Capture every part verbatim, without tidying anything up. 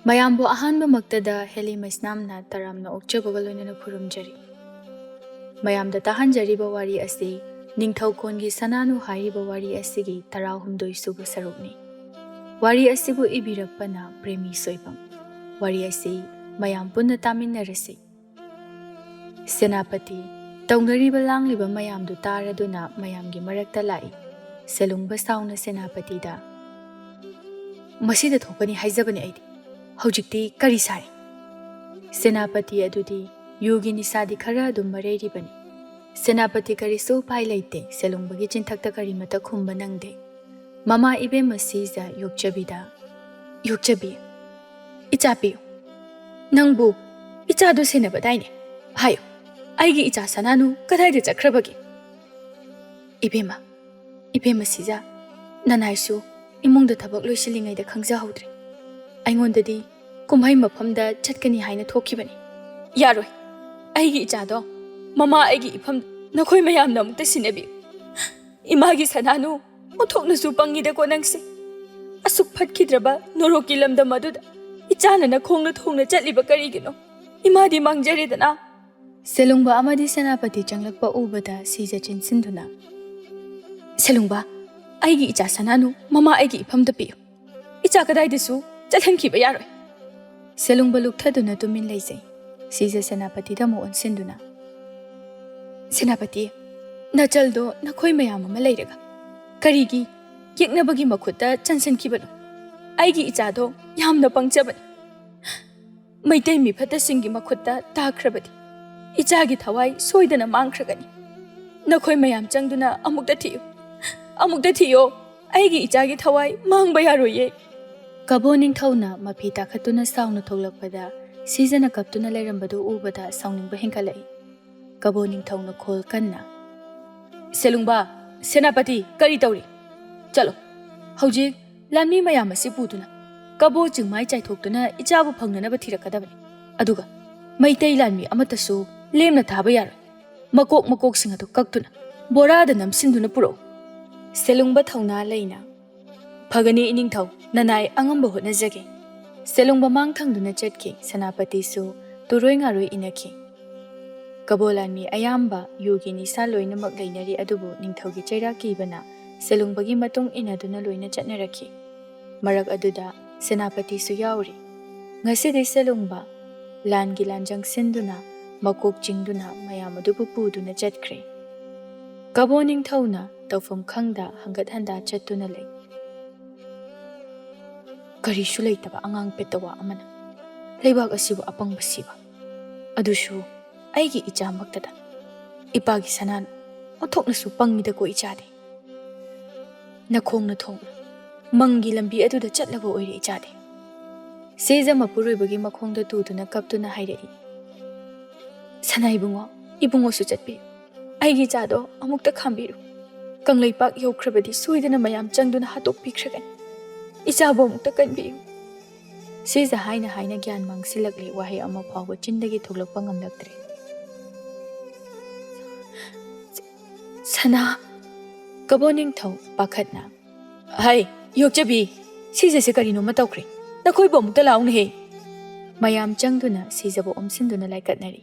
ꯃꯌꯥꯝꯕꯨ ꯑꯍꯥꯟꯕꯃꯛꯇꯗ ꯍꯦꯂꯤ ꯃꯩꯁꯅꯥꯝꯅ ꯇꯔꯥꯝꯅ ꯑꯣꯛꯆꯕꯒ ꯂꯣꯏꯅꯅ ꯈꯨꯔꯨꯝꯖꯔꯤ꯫ ꯃꯌꯥꯝꯗ ꯇꯥꯍꯟꯖꯔꯤꯕ ꯋꯥꯔꯤ ꯑꯁꯤ ꯅꯤꯡꯊꯧ ꯀꯣꯟꯒꯤ ꯁꯅꯥꯅꯨ ꯍꯥꯏꯔꯤꯕ ꯋꯥꯔꯤ ꯑꯁꯤꯒꯤ ꯇꯔꯥꯍꯨꯝꯗꯣꯏ ꯁꯨꯕ ꯁꯔꯨꯛꯅꯤ꯫ ꯋꯥꯔꯤ ꯑꯁꯤꯕꯨ ꯏꯕꯤꯔꯛꯄꯅ ꯄ꯭ꯔꯦꯃꯤ ꯁꯣꯏꯕꯝ꯫ ꯋꯥꯔꯤ ꯑꯁꯤ ꯃꯌꯥꯝ ꯄꯨꯟꯅ ꯇꯥꯃꯤꯟꯅꯔꯁꯤ꯫ ꯁꯦꯅꯥꯄꯇꯤ ꯇꯧꯅꯔꯤꯕ ꯂꯥꯡꯂꯤꯕ ꯃꯌꯥꯝꯗꯨ ꯇꯥꯔꯗꯨꯅ ꯃꯌꯥꯝꯒꯤ ꯃꯔꯛꯇ ꯂꯥꯛꯏ꯫ ꯁꯦꯂꯨꯡꯕ ꯁꯥꯎꯅ ꯁꯦꯅꯥꯄꯇꯤꯗ, "ꯃꯁꯤꯗ ꯊꯣꯛꯀꯅꯤ ꯍꯥꯏꯖꯕꯅꯤ ꯑꯩꯗꯤ꯫ ꯍꯧꯖꯤꯛꯇꯤ ꯀꯔꯤ ꯁꯥꯔꯦ?" ꯁꯦꯅꯥꯄꯇꯤ ꯑꯗꯨꯗꯤ ꯌꯨꯒꯤ ꯅꯤꯁꯥꯗꯤ ꯈꯔ ꯑꯗꯨꯝ ꯃꯔꯩꯔꯤꯕꯅꯤ꯫ ꯁꯦꯅꯥꯄꯇꯤ ꯀꯔꯤꯁꯨ ꯎꯄꯥꯏ ꯂꯩꯇꯦ꯫ ꯁꯦꯂꯨꯡꯕꯒꯤ ꯆꯤꯟꯊꯛꯇ ꯀꯔꯤꯃꯠꯇ ꯈꯨꯝꯕ ꯅꯪꯗꯦ꯫ ꯃꯃꯥ ꯏꯕꯦꯝꯃ ꯁꯤꯖ ꯌꯣꯛꯆꯕꯤꯗ, "ꯌꯣꯛꯆꯕꯤ, ꯏꯆꯥ ꯄꯤꯌꯨ꯫ ꯅꯪꯕꯨ ꯏꯆꯥꯗꯨ ꯁꯦꯟꯅꯕꯗꯥꯏꯅꯦ? ꯍꯥꯏꯌꯨ, ꯑꯩꯒꯤ ꯏꯆꯥ ꯁꯅꯥꯅꯨ ꯀꯗꯥꯏꯗ ꯆꯠꯈ꯭ꯔꯕꯒꯦ?" "ꯏꯕꯦꯝꯃ, ꯏꯕꯦꯝꯃ ꯁꯤꯖ, ꯅꯅꯥꯏꯁꯨ ꯏꯃꯨꯡꯗ ꯊꯕꯛ ꯂꯣꯏꯁꯤꯜꯂꯤꯉꯩꯗ ꯈꯪꯖꯍꯧꯗ꯭ꯔꯦ꯫ ꯑꯩꯉꯣꯟꯗꯗꯤ ꯀꯨꯝꯍꯩ ꯃꯐꯝꯗ ꯆꯠꯀꯅꯤ ꯍꯥꯏꯅ ꯊꯣꯛꯈꯤꯕꯅꯤ꯫" "ꯌꯥꯔꯣꯏ꯫ ꯑꯩꯒꯤ ꯏꯆꯥꯗꯣ ꯃꯃꯥ ꯑꯩꯒꯤ ꯏꯐꯝ ꯅꯈꯣꯏ ꯃꯌꯥꯝꯅ ꯑꯃꯨꯛꯇ ꯁꯤꯟꯅꯕꯤꯌꯨ꯫ ꯏꯃꯥꯒꯤ ꯁꯅꯥꯅꯨ ꯑꯣꯟꯊꯣꯛꯅꯁꯨ ꯄꯪꯉꯤꯗꯀꯣ ꯅꯪꯁꯦ꯫ ꯑꯁꯨꯛ ꯐꯠꯈꯤꯗ꯭ꯔꯕ ꯅꯣꯔꯣꯛꯀꯤ ꯂꯝꯗꯝ ꯑꯗꯨꯗ ꯏꯆꯥꯅ ꯅꯈꯣꯡꯅ ꯊꯣꯡꯅ ꯆꯠꯂꯤꯕ ꯀꯔꯤꯒꯤꯅꯣ? ꯏꯃꯥꯗꯤ ꯃꯥꯡꯖꯔꯦꯗꯅ꯫" ꯁꯦꯂꯨꯡꯕ ꯑꯃꯗꯤ ꯁꯦꯅꯥꯄꯇꯤ ꯆꯪꯂꯛꯄ ꯎꯕꯗ ꯁꯤꯖ ꯆꯤꯟꯁꯤꯟꯗꯨꯅ, "ꯁꯦꯂꯨꯡꯕ, ꯑꯩꯒꯤ ꯏꯆꯥ ꯁꯅꯥꯅꯨ ꯃꯃꯥ ꯑꯩꯒꯤ ꯏꯐꯝꯗ ꯄꯤꯌꯨ꯫ ꯏꯆꯥ ꯀꯗꯥꯏꯗꯁꯨ ꯆꯠꯍꯟꯈꯤꯕ ꯌꯥꯔꯣꯏ꯫" ꯁꯦꯂꯨꯡꯕ ꯂꯨꯛꯊꯗꯨꯅ ꯇꯨꯃꯤꯟ ꯂꯩꯖꯩ꯫ ꯁꯤꯖ ꯁꯦꯅꯥꯄꯇꯤꯗ ꯑꯃꯨꯛ ꯑꯣꯟꯁꯤꯟꯗꯨꯅ, "ꯁꯦꯅꯥꯄꯇꯤ, ꯅꯆꯜꯗꯣ ꯅꯈꯣꯏ ꯃꯌꯥꯝ ꯑꯃ ꯂꯩꯔꯒ ꯀꯔꯤꯒꯤ ꯌꯦꯛꯅꯕꯒꯤ ꯃꯈꯨꯠꯇ ꯆꯟꯁꯤꯟꯈꯤꯕꯅꯣ? ꯑꯩꯒꯤ ꯏꯆꯥꯗꯣ ꯌꯥꯝꯅ ꯄꯪꯖꯕꯅꯤ꯫ ꯃꯩꯇꯩ ꯃꯤꯐꯠꯇꯁꯤꯡꯒꯤ ꯃꯈꯨꯠꯇ ꯇꯥꯈ꯭ꯔꯕꯗꯤ ꯏꯆꯥꯒꯤ ꯊꯋꯥꯏ ꯁꯣꯏꯗꯅ ꯃꯥꯡꯈ꯭ꯔꯒꯅꯤ꯫ ꯅꯈꯣꯏ ꯃꯌꯥꯝ ꯆꯪꯗꯨꯅ ꯑꯃꯨꯛꯇ ꯊꯤꯌꯨ, ꯑꯃꯨꯛꯇ ꯊꯤꯌꯣ꯫ ꯑꯩꯒꯤ ꯏꯆꯥꯒꯤ ꯊꯋꯥꯏ ꯃꯥꯡꯕ ꯌꯥꯔꯣꯏꯌꯦ꯫" ꯀꯕꯣ ꯅꯤꯡꯊꯧꯅ ꯃꯐꯤ ꯇꯥꯈꯠꯇꯨꯅ ꯁꯥꯎꯅ ꯊꯣꯛꯂꯛꯄꯗ ꯁꯤꯖꯅ ꯀꯞꯇꯨꯅ ꯂꯩꯔꯝꯕꯗꯨ ꯎꯕꯗ ꯁꯥꯎꯅꯤꯡꯕ ꯍꯦꯟꯒꯠꯂꯛꯏ꯫ ꯀꯕꯣ ꯅꯤꯡꯊꯧꯅ ꯈꯣꯜ ꯀꯟꯅ, "ꯁꯦꯂꯨꯡꯕ, ꯁꯦꯅꯥꯄꯇꯤ, ꯀꯔꯤ ꯇꯧꯔꯤ? ꯆꯠꯂꯣ, ꯍꯧꯖꯤꯛ ꯂꯥꯟꯃꯤ ꯃꯌꯥꯝ ꯑꯁꯤ ꯄꯨꯗꯨꯅ ꯀꯕꯣ ꯆꯤꯡꯃꯥꯏ ꯆꯥꯏꯊꯣꯛꯇꯨꯅ ꯏꯆꯥꯕꯨ ꯐꯪꯅꯅꯕ ꯊꯤꯔꯛꯀꯗꯕꯅꯤ꯫ ꯑꯗꯨꯒ ꯃꯩꯇꯩ ꯂꯥꯟꯃꯤ ꯑꯃꯠꯇꯁꯨ ꯂꯦꯝꯅ ꯊꯥꯕ ꯌꯥꯔꯣꯏ꯫ ꯃꯀꯣꯛ ꯃꯀꯣꯛꯁꯤꯡ ꯑꯗꯨ ꯀꯛꯇꯨꯅ ꯕꯣꯔꯥꯗ ꯅꯝꯁꯤꯟꯗꯨꯅ ꯄꯨꯔꯛꯎ꯫" ꯁꯦꯂꯨꯡꯕ ꯊꯧꯅꯥ ꯂꯩꯅ, "ꯐꯒꯅꯤ ꯏꯅꯤꯡꯊꯧ, ꯅꯅꯥꯏ ꯑꯉꯝꯕ ꯍꯣꯠꯅꯖꯒꯦ꯫" ꯁꯦꯂꯨꯡꯕ ꯃꯥꯡ ꯊꯪꯗꯨꯅ ꯆꯠꯈꯤ꯫ ꯁꯦꯅꯥꯄꯇꯤꯁꯨ ꯇꯨꯔꯣꯏ ꯉꯥꯔꯣꯏ ꯏꯟꯅꯈꯤ꯫ ꯀꯕꯣ ꯂꯥꯟꯃꯤ ꯑꯌꯥꯝꯕ ꯌꯨꯒꯤ ꯅꯤꯁꯥ ꯂꯣꯏꯅꯃꯛ ꯂꯩꯅꯔꯤ, ꯑꯗꯨꯕꯨ ꯅꯤꯡꯊꯧꯒꯤ ꯆꯩꯔꯥꯛ ꯀꯤꯕꯅ ꯁꯦꯂꯨꯡꯕꯒꯤ ꯃꯇꯨꯡ ꯏꯟꯅꯗꯨꯅ ꯂꯣꯏꯅ ꯆꯠꯅꯔꯛꯈꯤ꯫ ꯃꯔꯛ ꯑꯗꯨꯗ ꯁꯦꯅꯥꯄꯇꯤꯁꯨ ꯌꯥꯎꯔꯤ꯫ ꯉꯁꯤꯗꯤ ꯁꯦꯂꯨꯡꯕ ꯂꯥꯟꯒꯤ ꯂꯥꯟꯖꯪ ꯁꯤꯟꯗꯨꯅ ꯃꯀꯣꯛ ꯆꯤꯡꯗꯨꯅ ꯃꯌꯥꯝ ꯑꯗꯨꯕꯨ ꯄꯨꯗꯨꯅ ꯆꯠꯈ꯭ꯔꯦ꯫ ꯀꯕꯣ ꯅꯤꯡꯊꯧꯅ ꯇꯧꯐꯝ ꯈꯪꯗ ꯍꯪꯒꯠ ꯍꯟꯗ ꯆꯠꯇꯨꯅ ꯂꯩ꯫ ꯀꯔꯤꯁꯨ ꯂꯩꯇꯕ ꯑꯉꯥꯡ ꯄꯦꯠꯇꯋꯥ ꯑꯃꯅ ꯂꯩꯕꯥꯛ ꯑꯁꯤꯕꯨ ꯑꯄꯪꯕ ꯁꯤꯕ, ꯑꯗꯨꯁꯨ ꯑꯩꯒꯤ ꯏꯆꯥꯃꯛꯇꯗ꯫ ꯏꯄꯥꯒꯤ ꯁꯅꯥꯅ ꯑꯣꯟꯊꯣꯛꯅꯁꯨ ꯄꯪꯉꯤꯗꯀꯣ ꯏꯆꯥꯗꯤ꯫ ꯅꯈꯣꯡꯅ ꯊꯣꯡꯅ ꯃꯪꯒꯤ ꯂꯝꯕꯤ ꯑꯗꯨꯗ ꯆꯠꯂꯕ ꯑꯣꯏꯔꯦ ꯏꯆꯥꯗꯤ꯫ ꯁꯤꯖ ꯃꯄꯨꯔꯣꯏꯕꯒꯤ ꯃꯈꯣꯡꯗ ꯇꯨꯗꯨꯅ ꯀꯞꯇꯨꯅ ꯍꯥꯏꯔꯛꯏ, "ꯁꯅꯥ ꯏꯕꯨꯡꯉꯣ, ꯏꯕꯨꯡꯉꯣꯁꯨ ꯆꯠꯄꯤꯌꯨ꯫ ꯑꯩꯒꯤ ꯏꯆꯥꯗꯣ ꯑꯃꯨꯛꯇ ꯈꯥꯝꯕꯤꯔꯨ꯫ ꯀꯪꯂꯩꯄꯥꯛ ꯌꯧꯈ꯭ꯔꯕꯗꯤ ꯁꯣꯏꯗꯅ ꯃꯌꯥꯝ ꯆꯪꯗꯨꯅ ꯍꯥꯠꯇꯣꯛꯄꯤꯈ꯭ꯔꯒꯅꯤ꯫ ꯏꯆꯥꯕꯨ ꯑꯃꯨꯛꯇ ꯀꯟꯕꯤꯌꯨ꯫" ꯁꯤꯖ ꯍꯥꯏꯅ ꯍꯥꯏꯅ ꯒ꯭ꯌꯥꯟ ꯃꯥꯡꯁꯤꯜꯂꯛꯂꯦ, ꯋꯥꯍꯩ ꯑꯃ ꯐꯥꯎꯕ ꯆꯤꯟꯗꯒꯤ ꯊꯣꯛꯂꯛꯄ ꯉꯝꯂꯛꯇ꯭ꯔꯦ꯫ "ꯁꯅꯥ!" ꯀꯕꯣ ꯅꯤꯡꯊꯧ ꯄꯥꯈꯠꯅ, "ꯍꯩ, ꯌꯣꯛꯆꯕꯤ, ꯁꯤꯖꯁꯦ ꯀꯔꯤꯅꯣꯃ ꯇꯧꯈ꯭ꯔꯦ꯫ ꯅꯈꯣꯏꯕꯨ ꯑꯃꯨꯛꯇ ꯂꯥꯎꯅꯍꯦ!" ꯃꯌꯥꯝ ꯆꯪꯗꯨꯅ ꯁꯤꯖꯕꯨ ꯑꯣꯝꯁꯤꯟꯗꯨꯅ ꯂꯥꯏꯀꯠꯅꯔꯤ꯫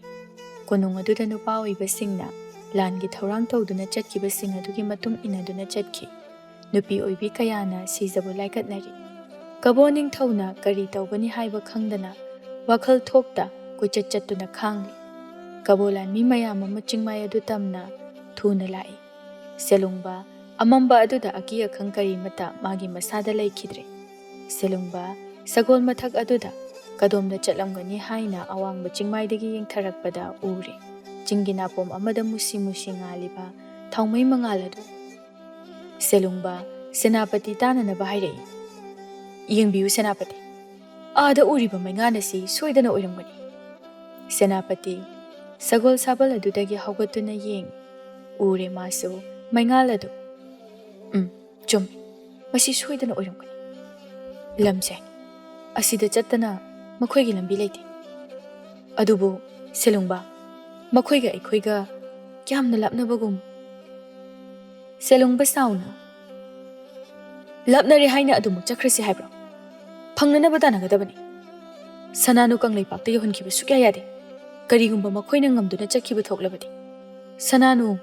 ꯀꯣꯅꯨꯡ ꯑꯗꯨꯗ ꯅꯨꯄꯥ ꯑꯣꯏꯕꯁꯤꯡꯅ ꯂꯥꯟꯒꯤ ꯊꯧꯔꯥꯡ ꯇꯧꯗꯨꯅ ꯆꯠꯈꯤꯕꯁꯤꯡ ꯑꯗꯨꯒꯤ ꯃꯇꯨꯡ ꯏꯟꯅꯗꯨꯅ ꯆꯠꯈꯤ꯫ ꯅꯨꯄꯤ ꯑꯣꯏꯕꯤ ꯀꯌꯥꯅ ꯁꯤꯖꯕꯨ ꯂꯥꯏꯀꯠꯅꯔꯤ꯫ ꯀꯕꯣ ꯅꯤꯡꯊꯧꯅ ꯀꯔꯤ ꯇꯧꯒꯅꯤ ꯍꯥꯏꯕ ꯈꯪꯗꯅ ꯋꯥꯈꯜ ꯊꯣꯛꯇ ꯀꯣꯏꯆꯠ ꯆꯠꯇꯨꯅ ꯈꯥꯡꯂꯤ꯫ ꯀꯕꯣ ꯂꯥꯟꯃꯤ ꯃꯌꯥꯝ ꯑꯃ ꯆꯤꯡꯃꯥꯏ ꯑꯗꯨ ꯇꯝꯅ ꯊꯨꯅ ꯂꯥꯛꯏ꯫ ꯁꯦꯂꯨꯡꯕ ꯑꯃꯝꯕ ꯑꯗꯨꯗ ꯑꯀꯤ ꯑꯈꯪ ꯀꯔꯤꯃꯠꯇ ꯃꯥꯒꯤ ꯃꯁꯥꯗ ꯂꯩꯈꯤꯗ꯭ꯔꯦ꯫ ꯁꯦꯂꯨꯡꯕ ꯁꯒꯣꯜ ꯃꯊꯛ ꯑꯗꯨꯗ ꯀꯗꯣꯝꯗ ꯆꯠꯂꯝꯒꯅꯤ ꯍꯥꯏꯅ ꯑꯋꯥꯡꯕ ꯆꯤꯡꯃꯥꯏꯗꯒꯤ ꯌꯦꯡꯊꯔꯛꯄꯗ ꯎꯔꯦ꯫ ꯆꯤꯡꯒꯤ ꯅꯥꯄꯣꯝ ꯑꯃꯗ ꯃꯨꯁꯤ ꯃꯨꯁꯤ ꯉꯥꯜꯂꯤꯕ ꯊꯥꯎꯃꯩ ꯃꯉꯥꯜ ꯑꯗꯨ꯫ ꯁꯦꯂꯨꯡꯕ ꯁꯦꯅꯥꯄꯇꯤ ꯇꯥꯅꯅꯕ ꯍꯥꯏꯔꯛꯏ, "ꯌꯦꯡꯕꯤꯌꯨ ꯁꯦꯅꯥꯄꯇꯤ, ꯑꯥꯗ ꯎꯔꯤꯕ ꯃꯩꯉꯥꯟ ꯑꯁꯤ ꯁꯣꯏꯗꯅ ꯑꯣꯏꯔꯝꯒꯅꯤ꯫" ꯁꯦꯅꯥꯄꯇꯤ ꯁꯒꯣꯜ ꯁꯥꯕꯜ ꯑꯗꯨꯗꯒꯤ ꯍꯧꯒꯠꯇꯨꯅ ꯌꯦꯡ ꯎꯔꯦ ꯃꯥꯁꯨ ꯃꯩꯉꯥꯜ ꯑꯗꯨ꯫ "ꯎꯝ, ꯆꯨꯝꯃꯤ, ꯃꯁꯤ ꯁꯣꯏꯗꯅ ꯑꯣꯏꯔꯝꯒꯅꯤ꯫ ꯂꯝꯁꯦ ꯑꯁꯤꯗ ꯆꯠꯇꯅ ꯃꯈꯣꯏꯒꯤ ꯂꯝꯕꯤ ꯂꯩꯇꯦ꯫ ꯑꯗꯨꯕꯨ ꯁꯦꯂꯨꯡꯕ, ꯃꯈꯣꯏꯒ ꯑꯩꯈꯣꯏꯒ ꯌꯥꯝꯅ ꯂꯥꯞꯅꯕꯒꯨꯝ꯫" ꯁꯦꯂꯨꯡꯕ ꯁꯥꯎꯅ, "ꯂꯥꯞꯅꯔꯦ ꯍꯥꯏꯅ ꯑꯗꯨꯃꯛ ꯆꯠꯈ꯭ꯔꯁꯤ ꯍꯥꯏꯕ꯭ꯔꯣ? ꯐꯪꯅꯅꯕ ꯇꯥꯟꯅꯒꯗꯕꯅꯤ꯫ ꯁꯅꯥꯅꯨ ꯀꯪꯂꯩꯄꯥꯛꯇ ꯌꯧꯍꯟꯈꯤꯕ ꯁꯨꯛꯌꯥ ꯌꯥꯗꯦ꯫ ꯀꯔꯤꯒꯨꯝꯕ ꯃꯈꯣꯏꯅ ꯉꯝꯗꯨꯅ ꯆꯠꯈꯤꯕ ꯊꯣꯛꯂꯕꯗꯤ, ꯁꯅꯥꯅꯨ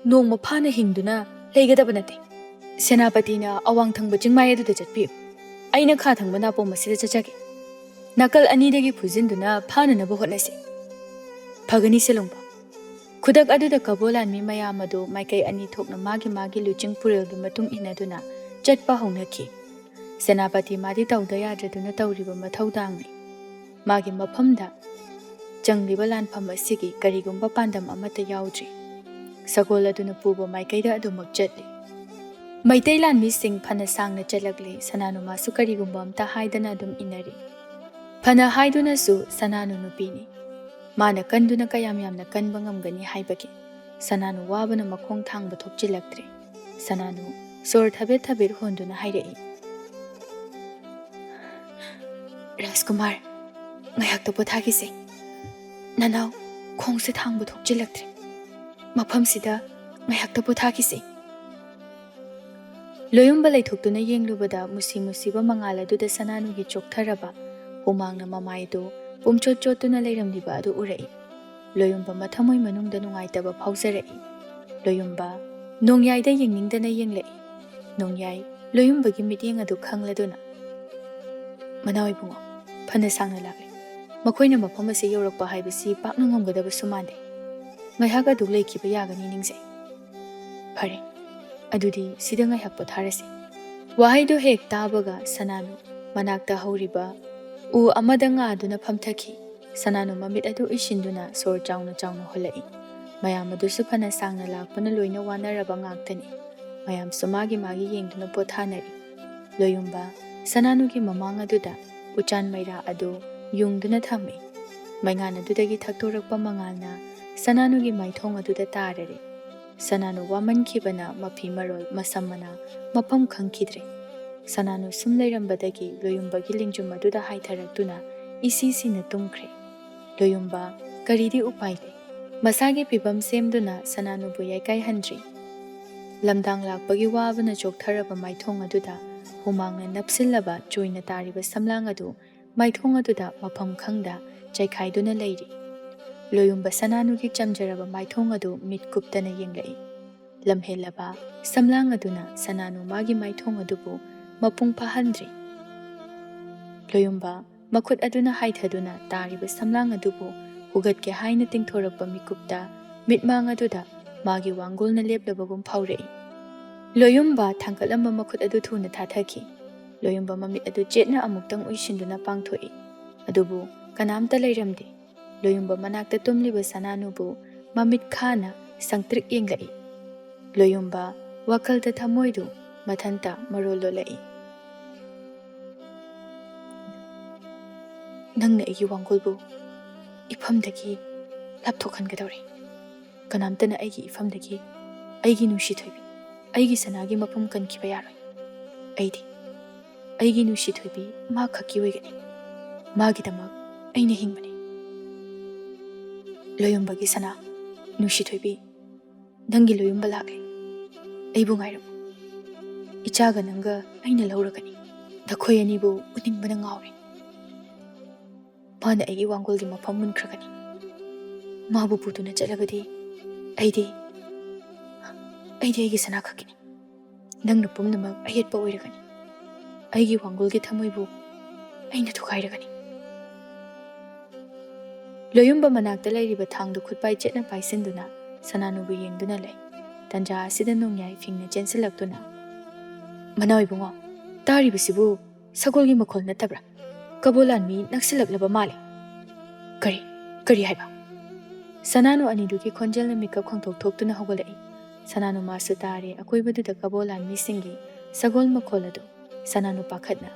ꯅꯣꯡꯃ ꯐꯥꯅ ꯍꯤꯡꯗꯨꯅ ꯂꯩꯒꯗꯕ ꯅꯠꯇꯦ꯫ ꯁꯦꯅꯥꯄꯇꯤꯅ ꯑꯋꯥꯡ ꯊꯪꯕ ꯆꯤꯡꯃꯥꯏ ꯑꯗꯨꯗ ꯆꯠꯄꯤꯌꯨ꯫ ꯑꯩꯅ ꯈꯥ ꯊꯪꯕ ꯅꯥꯄꯣꯝ ꯑꯁꯤꯗ ꯆꯠꯆꯒꯦ꯫ ꯅꯥꯀꯜ ꯑꯅꯤꯗꯒꯤ ꯐꯨꯖꯤꯟꯗꯨꯅ ꯐꯥꯅꯅꯕ ꯍꯣꯠꯅꯁꯤ꯫ ꯐꯒꯅꯤ ꯁꯦꯂꯣꯡꯕ꯫ ꯈꯨꯗꯛ ꯑꯗꯨꯗ ꯀꯕꯣ ꯂꯥꯟꯃꯤ ꯃꯌꯥꯝ ꯑꯗꯨ ꯃꯥꯏꯀꯩ ꯑꯅꯤ ꯊꯣꯛꯅ ꯃꯥꯒꯤ ꯃꯥꯒꯤ ꯂꯨꯆꯤꯡ ꯄꯨꯔꯦꯜꯒꯤ ꯃꯇꯨꯡ ꯏꯟꯅꯗꯨꯅ ꯆꯠꯄ ꯍꯧꯅꯈꯤ꯫ ꯁꯦꯅꯥꯄꯇꯤ ꯃꯥꯗꯤ ꯇꯧꯗ ꯌꯥꯗ꯭ꯔꯗꯨꯅ ꯇꯧꯔꯤꯕ ꯃꯊꯧꯗꯥꯡꯅꯤ꯫ ꯃꯥꯒꯤ ꯃꯐꯝꯗ ꯆꯪꯂꯤꯕ ꯂꯥꯟꯐꯝ ꯑꯁꯤꯒꯤ ꯀꯔꯤꯒꯨꯝꯕ ꯄꯥꯟꯗꯝ ꯑꯃꯠꯇ ꯌꯥꯎꯗ꯭ꯔꯤ꯫ ꯁꯒꯣꯜ ꯑꯗꯨꯅ ꯄꯨꯕ ꯃꯥꯏꯀꯩꯗ ꯑꯗꯨꯃꯛ ꯆꯠꯂꯤ꯫ ꯃꯩꯇꯩ ꯂꯥꯟꯃꯤꯁꯤꯡ ꯐꯅ ꯁꯥꯡꯅ ꯆꯠꯂꯛꯂꯤ꯫ ꯁꯅꯥꯅꯨ ꯃꯥꯁꯨ ꯀꯔꯤꯒꯨꯝꯕ ꯑꯝꯇ ꯍꯥꯏꯗꯅ ꯑꯗꯨꯝ ꯏꯟꯅꯔꯤ꯫ ꯐꯅ ꯍꯥꯏꯗꯨꯅꯁꯨ ꯁꯅꯥꯅꯨ ꯅꯨꯄꯤꯅꯤ꯫ ꯃꯥꯅ ꯀꯟꯗꯨꯅ ꯀꯌꯥꯝ ꯌꯥꯝꯅ ꯀꯟꯕ ꯉꯝꯒꯅꯤ ꯍꯥꯏꯕꯒꯦ? ꯁꯅꯥꯅꯨ ꯋꯥꯕꯅ ꯃꯈꯣꯡ ꯊꯥꯡꯕ ꯊꯣꯛꯆꯤꯜꯂꯛꯇ꯭ꯔꯦ꯫ ꯁꯅꯥꯅꯨ ꯁꯣꯔ ꯊꯕꯦꯠ ꯊꯕꯦꯠ ꯍꯣꯟꯗꯨꯅ ꯍꯥꯏꯔꯛꯏ, "ꯔꯥꯖꯀꯨꯃꯥꯔ, ꯉꯥꯏꯍꯥꯛꯇ ꯄꯣꯊꯥꯈꯤꯁꯦ꯫ ꯅꯅꯥꯎ ꯈꯣꯡꯁꯦ ꯊꯥꯡꯕ ꯊꯣꯛꯆꯤꯜꯂꯛꯇ꯭ꯔꯦ꯫ ꯃꯐꯝꯁꯤꯗ ꯉꯥꯏꯍꯥꯛꯇ ꯄꯣꯊꯥꯈꯤꯁꯦ꯫" ꯂꯣꯌꯨꯝꯕ ꯂꯩꯊꯣꯛꯇꯨꯅ ꯌꯦꯡꯂꯨꯕꯗ ꯃꯨꯁꯤ ꯃꯨꯁꯤꯕ ꯃꯉꯥꯜ ꯑꯗꯨꯗ ꯁꯅꯥꯅꯨꯒꯤ ꯆꯣꯛꯊꯔꯕ ꯍꯨꯃꯥꯡꯅ ꯃꯃꯥꯏꯗꯨ ꯄꯨꯝꯆꯣꯠ ꯆꯣꯠꯇꯨꯅ ꯂꯩꯔꯝꯂꯤꯕ ꯑꯗꯨ ꯎꯔꯛꯏ꯫ ꯂꯣꯌꯨꯝꯕ ꯃꯊꯃꯣꯏ ꯃꯅꯨꯡꯗ ꯅꯨꯡꯉꯥꯏꯇꯕ ꯐꯥꯎꯖꯔꯛꯏ꯫ ꯂꯣꯌꯨꯝꯕ ꯅꯣꯡꯌꯥꯏꯗ ꯌꯦꯡꯅꯤꯡꯗꯅ ꯌꯦꯡꯂꯛꯏ꯫ ꯅꯣꯡꯌꯥꯏ ꯂꯣꯌꯨꯝꯕꯒꯤ ꯃꯤꯠꯌꯦꯡ ꯑꯗꯨ ꯈꯪꯂꯗꯨꯅ, "ꯃꯅꯥꯎ ꯏꯕꯨꯡꯉꯣ, ꯐꯅ ꯁꯥꯡꯅ ꯂꯥꯛꯂꯦ꯫ ꯃꯈꯣꯏꯅ ꯃꯐꯝ ꯑꯁꯤ ꯌꯧꯔꯛꯄ ꯍꯥꯏꯕꯁꯤ ꯄꯥꯛꯅ ꯉꯝꯒꯗꯕꯁꯨ ꯃꯥꯟꯗꯦ꯫ ꯉꯥꯏꯍꯥꯛ ꯑꯗꯨꯛ ꯂꯩꯈꯤꯕ ꯌꯥꯒꯅꯤ ꯅꯤꯡꯖꯩ꯫ ꯐꯔꯦ, ꯑꯗꯨꯗꯤ ꯁꯤꯗ ꯉꯥꯏꯍꯥꯛ ꯄꯣꯊꯥꯔꯁꯤ꯫" ꯋꯥꯍꯩꯗꯨ ꯍꯦꯛ ꯇꯥꯕꯒ ꯁꯅꯥꯅꯨ ꯃꯅꯥꯛꯇ ꯍꯧꯔꯤꯕ ꯎ ꯑꯃꯗ ꯉꯥꯗꯨꯅ ꯐꯝꯊꯈꯤ꯫ ꯁꯅꯥꯅꯨ ꯃꯃꯤꯠ ꯑꯗꯨ ꯎꯏꯁꯤꯟꯗꯨꯅ ꯁꯣꯔ ꯆꯥꯎꯅ ꯆꯥꯎꯅ ꯍꯣꯜꯂꯛꯏ꯫ ꯃꯌꯥꯝ ꯑꯗꯨꯁꯨ ꯐꯅ ꯁꯥꯡꯅ ꯂꯥꯛꯄꯅ ꯂꯣꯏꯅ ꯋꯥꯅꯔꯕ ꯉꯥꯛꯇꯅꯤ꯫ ꯃꯌꯥꯝꯁꯨ ꯃꯥꯒꯤ ꯃꯥꯒꯤ ꯌꯦꯡꯗꯨꯅ ꯄꯣꯊꯥꯅꯔꯤ꯫ ꯂꯣꯌꯨꯝꯕ ꯁꯅꯥꯅꯨꯒꯤ ꯃꯃꯥꯡ ꯑꯗꯨꯗ ꯎꯆꯥꯟ ꯃꯩꯔꯥ ꯑꯗꯨ ꯌꯨꯡꯗꯨꯅ ꯊꯝꯃꯤ꯫ ꯃꯩꯉꯥꯟ ꯑꯗꯨꯗꯒꯤ ꯊꯛꯇꯣꯔꯛꯄ ꯃꯉꯥꯜꯅ ꯁꯅꯥꯅꯨꯒꯤ ꯃꯥꯏꯊꯣꯡ ꯑꯗꯨꯗ ꯇꯥꯔꯔꯦ꯫ ꯁꯅꯥꯅꯨ ꯋꯥꯃꯟꯈꯤꯕꯅ ꯃꯐꯤ ꯃꯔꯣꯜ, ꯃꯁꯝ ꯃꯅꯥ ꯃꯐꯝ ꯈꯪꯈꯤꯗ꯭ꯔꯦ꯫ ꯁꯅꯥꯅꯨ ꯁꯨꯝ ꯂꯩꯔꯝꯕꯗꯒꯤ ꯂꯣꯌꯨꯝꯕꯒꯤ ꯂꯦꯡꯖꯨꯝ ꯑꯗꯨꯗ ꯍꯥꯏꯊꯔꯛꯇꯨꯅ ꯏꯁꯤ ꯁꯤꯅ ꯇꯨꯝꯈ꯭ꯔꯦ꯫ ꯂꯣꯌꯨꯝꯕ ꯀꯔꯤꯗꯤ ꯎꯄꯥꯏ ꯂꯩ? ꯃꯁꯥꯒꯤ ꯐꯤꯕꯝ ꯁꯦꯝꯗꯨꯅ ꯁꯅꯥꯅꯨꯕꯨ ꯌꯥꯏꯀꯥꯏꯍꯟꯗ꯭ꯔꯤ꯫ ꯂꯝꯗꯥꯡ ꯂꯥꯛꯄꯒꯤ ꯋꯥꯕꯅ ꯆꯣꯛꯊꯔꯕ ꯃꯥꯏꯊꯣꯡ ꯑꯗꯨꯗ ꯍꯨꯃꯥꯡꯅ ꯅꯞꯁꯤꯜꯂꯕ ꯆꯣꯏꯅ ꯇꯥꯔꯤꯕ ꯁꯝꯂꯥꯡ ꯑꯗꯨ ꯃꯥꯏꯊꯣꯡ ꯑꯗꯨꯗ ꯃꯐꯝ ꯈꯪꯗ ꯆꯥꯏꯈꯥꯏꯗꯨꯅ ꯂꯩꯔꯤ꯫ ꯂꯣꯌꯨꯝꯕ ꯁꯅꯥꯅꯨꯒꯤ ꯆꯝꯖꯔꯕ ꯃꯥꯏꯊꯣꯡ ꯑꯗꯨ ꯃꯤꯠ ꯀꯨꯞꯇꯅ ꯌꯦꯡꯂꯛꯏ꯫ ꯂꯝꯍꯦꯜꯂꯕ ꯁꯝꯂꯥꯡ ꯑꯗꯨꯅ ꯁꯅꯥꯅꯨ ꯃꯥꯒꯤ ꯃꯥꯏꯊꯣꯡ ꯑꯗꯨꯕꯨ ꯃꯄꯨꯡ ꯐꯥꯍꯟꯗ꯭ꯔꯤ꯫ ꯂꯣꯌꯨꯝꯕ ꯃꯈꯨꯠ ꯑꯗꯨꯅ ꯍꯥꯏꯊꯗꯨꯅ ꯇꯥꯔꯤꯕ ꯁꯝꯂꯥꯡ ꯑꯗꯨꯕꯨ ꯍꯨꯒꯠꯀꯦ ꯍꯥꯏꯅ ꯇꯤꯡꯊꯣꯔꯛꯄ ꯃꯤꯀꯨꯞꯇ ꯃꯤꯠꯃꯥꯡ ꯑꯗꯨꯗ ꯃꯥꯒꯤ ꯋꯥꯡꯒꯣꯜꯅ ꯂꯦꯞꯂꯕꯒꯨꯝ ꯐꯥꯎꯔꯛꯏ꯫ ꯂꯣꯌꯨꯝꯕ ꯊꯥꯡꯒꯠꯂꯝꯕ ꯃꯈꯨꯠ ꯑꯗꯨ ꯊꯨꯅ ꯊꯥꯊꯈꯤ꯫ ꯂꯣꯌꯨꯝꯕ ꯃꯃꯤꯠ ꯑꯗꯨ ꯆꯦꯠꯅ ꯑꯃꯨꯛꯇꯪ ꯎꯏꯁꯤꯟꯗꯨꯅ ꯄꯥꯡꯊꯣꯛꯏ꯫ ꯑꯗꯨꯕꯨ ꯀꯅꯥꯝꯇ ꯂꯩꯔꯝꯗꯦ꯫ ꯂꯣꯌꯨꯝꯕ ꯃꯅꯥꯛꯇ ꯇꯨꯝꯂꯤꯕ ꯁꯅꯥꯅꯨꯕꯨ ꯃꯃꯤꯠ ꯈꯥꯅ ꯁꯪꯇ꯭ꯔꯤꯛ ꯌꯦꯡꯂꯛꯏ꯫ ꯂꯣꯌꯨꯝꯕ ꯋꯥꯈꯜꯗ ꯊꯃꯣꯏꯗꯨ ꯃꯊꯟꯇ ꯃꯔꯣꯜ ꯂꯣꯜꯂꯛꯏ꯫ "ꯅꯪꯅ ꯑꯩꯒꯤ ꯋꯥꯡꯒꯣꯜꯕꯨ ꯏꯐꯝꯗꯒꯤ ꯂꯥꯞꯊꯣꯛꯍꯟꯒꯗꯧꯔꯦ꯫ ꯀꯅꯥꯝꯇꯅ ꯑꯩꯒꯤ ꯏꯐꯝꯗꯒꯤ ꯑꯩꯒꯤ ꯅꯨꯡꯁꯤ ꯊꯣꯏꯕꯤ, ꯑꯩꯒꯤ ꯁꯅꯥꯒꯤ ꯃꯐꯝ ꯀꯟꯈꯤꯕ ꯌꯥꯔꯣꯏ꯫ ꯑꯩꯗꯤ ꯑꯩꯒꯤ ꯅꯨꯡꯁꯤ ꯊꯣꯏꯕꯤ ꯃꯥ ꯈꯛꯀꯤ ꯑꯣꯏꯒꯅꯤ꯫ ꯃꯥꯒꯤꯗꯃꯛ ꯑꯩꯅ ꯍꯤꯡꯕꯅꯤ꯫ ꯂꯣꯌꯨꯝꯕꯒꯤ ꯁꯅꯥ, ꯅꯨꯡꯁꯤ ꯊꯣꯏꯕꯤ, ꯅꯪꯒꯤ ꯂꯣꯌꯨꯝꯕ ꯂꯥꯛꯂꯦ꯫ ꯑꯩꯕꯨ ꯉꯥꯏꯔꯝꯃꯨ꯫ ꯏꯆꯥꯒ ꯅꯪꯒ ꯑꯩꯅ ꯂꯧꯔꯒꯅꯤ꯫ ꯅꯈꯣꯏ ꯑꯅꯤꯕꯨ ꯎꯅꯤꯡꯕꯅ ꯉꯥꯎꯔꯦ꯫ ꯃꯥꯅ ꯑꯩꯒꯤ ꯋꯥꯡꯒꯣꯜꯒꯤ ꯃꯐꯝ ꯃꯨꯟꯈ꯭ꯔꯒꯅꯤ꯫ ꯃꯥꯕꯨ ꯄꯨꯗꯨꯅ ꯆꯠꯂꯕꯗꯤ ꯑꯩꯗꯤ, ꯑꯩꯗꯤ ꯑꯩꯒꯤ ꯁꯅꯥ ꯈꯛꯀꯤꯅꯤ꯫ ꯅꯪꯅ ꯄꯨꯝꯅꯃꯛ ꯑꯌꯦꯠꯄ ꯑꯣꯏꯔꯒꯅꯤ꯫ ꯑꯩꯒꯤ ꯋꯥꯡꯒꯣꯜꯒꯤ ꯊꯃꯣꯏꯕꯨ ꯑꯩꯅ ꯊꯨꯒꯥꯏꯔꯒꯅꯤ꯫" ꯂꯣꯌꯨꯝꯕ ꯃꯅꯥꯛꯇ ꯂꯩꯔꯤꯕ ꯊꯥꯡꯗꯨ ꯈꯨꯠꯄꯥꯏ ꯆꯦꯠꯅ ꯄꯥꯏꯁꯤꯟꯗꯨꯅ ꯁꯅꯥꯅꯨꯕꯨ ꯌꯦꯡꯗꯨꯅ ꯂꯩ꯫ ꯇꯟꯖꯥ ꯑꯁꯤꯗ ꯅꯣꯡꯌꯥꯏ ꯐꯤꯡꯅ ꯆꯦꯟꯁꯤꯜꯂꯛꯇꯨꯅ, "ꯃꯅꯥꯎ ꯏꯕꯨꯡꯉꯣ, ꯇꯥꯔꯤꯕꯁꯤꯕꯨ ꯁꯒꯣꯜꯒꯤ ꯃꯈꯣꯜ ꯅꯠꯇꯕ꯭ꯔꯥ? ꯀꯕꯣ ꯂꯥꯟꯃꯤ ꯅꯛꯁꯤꯜꯂꯛꯂꯕ ꯃꯥꯜꯂꯦ꯫" "ꯀꯔꯤ, ꯀꯔꯤ ꯍꯥꯏꯕ?" ꯁꯅꯥꯅꯨ ꯑꯅꯤꯗꯨꯒꯤ ꯈꯣꯟꯖꯦꯜꯅ ꯃꯤꯀꯞ ꯈꯪꯇꯣꯛ ꯊꯣꯛꯇꯨꯅ ꯍꯧꯒꯠꯂꯛꯏ꯫ ꯁꯅꯥꯅꯨ ꯃꯥꯁꯨ ꯇꯥꯔꯦ ꯑꯀꯣꯏꯕꯗꯨꯗ ꯀꯕꯣ ꯂꯥꯟꯃꯤꯁꯤꯡꯒꯤ ꯁꯒꯣꯜ ꯃꯈꯣꯜ ꯑꯗꯨ꯫ ꯁꯅꯥꯅꯨ ꯄꯥꯈꯠꯅ,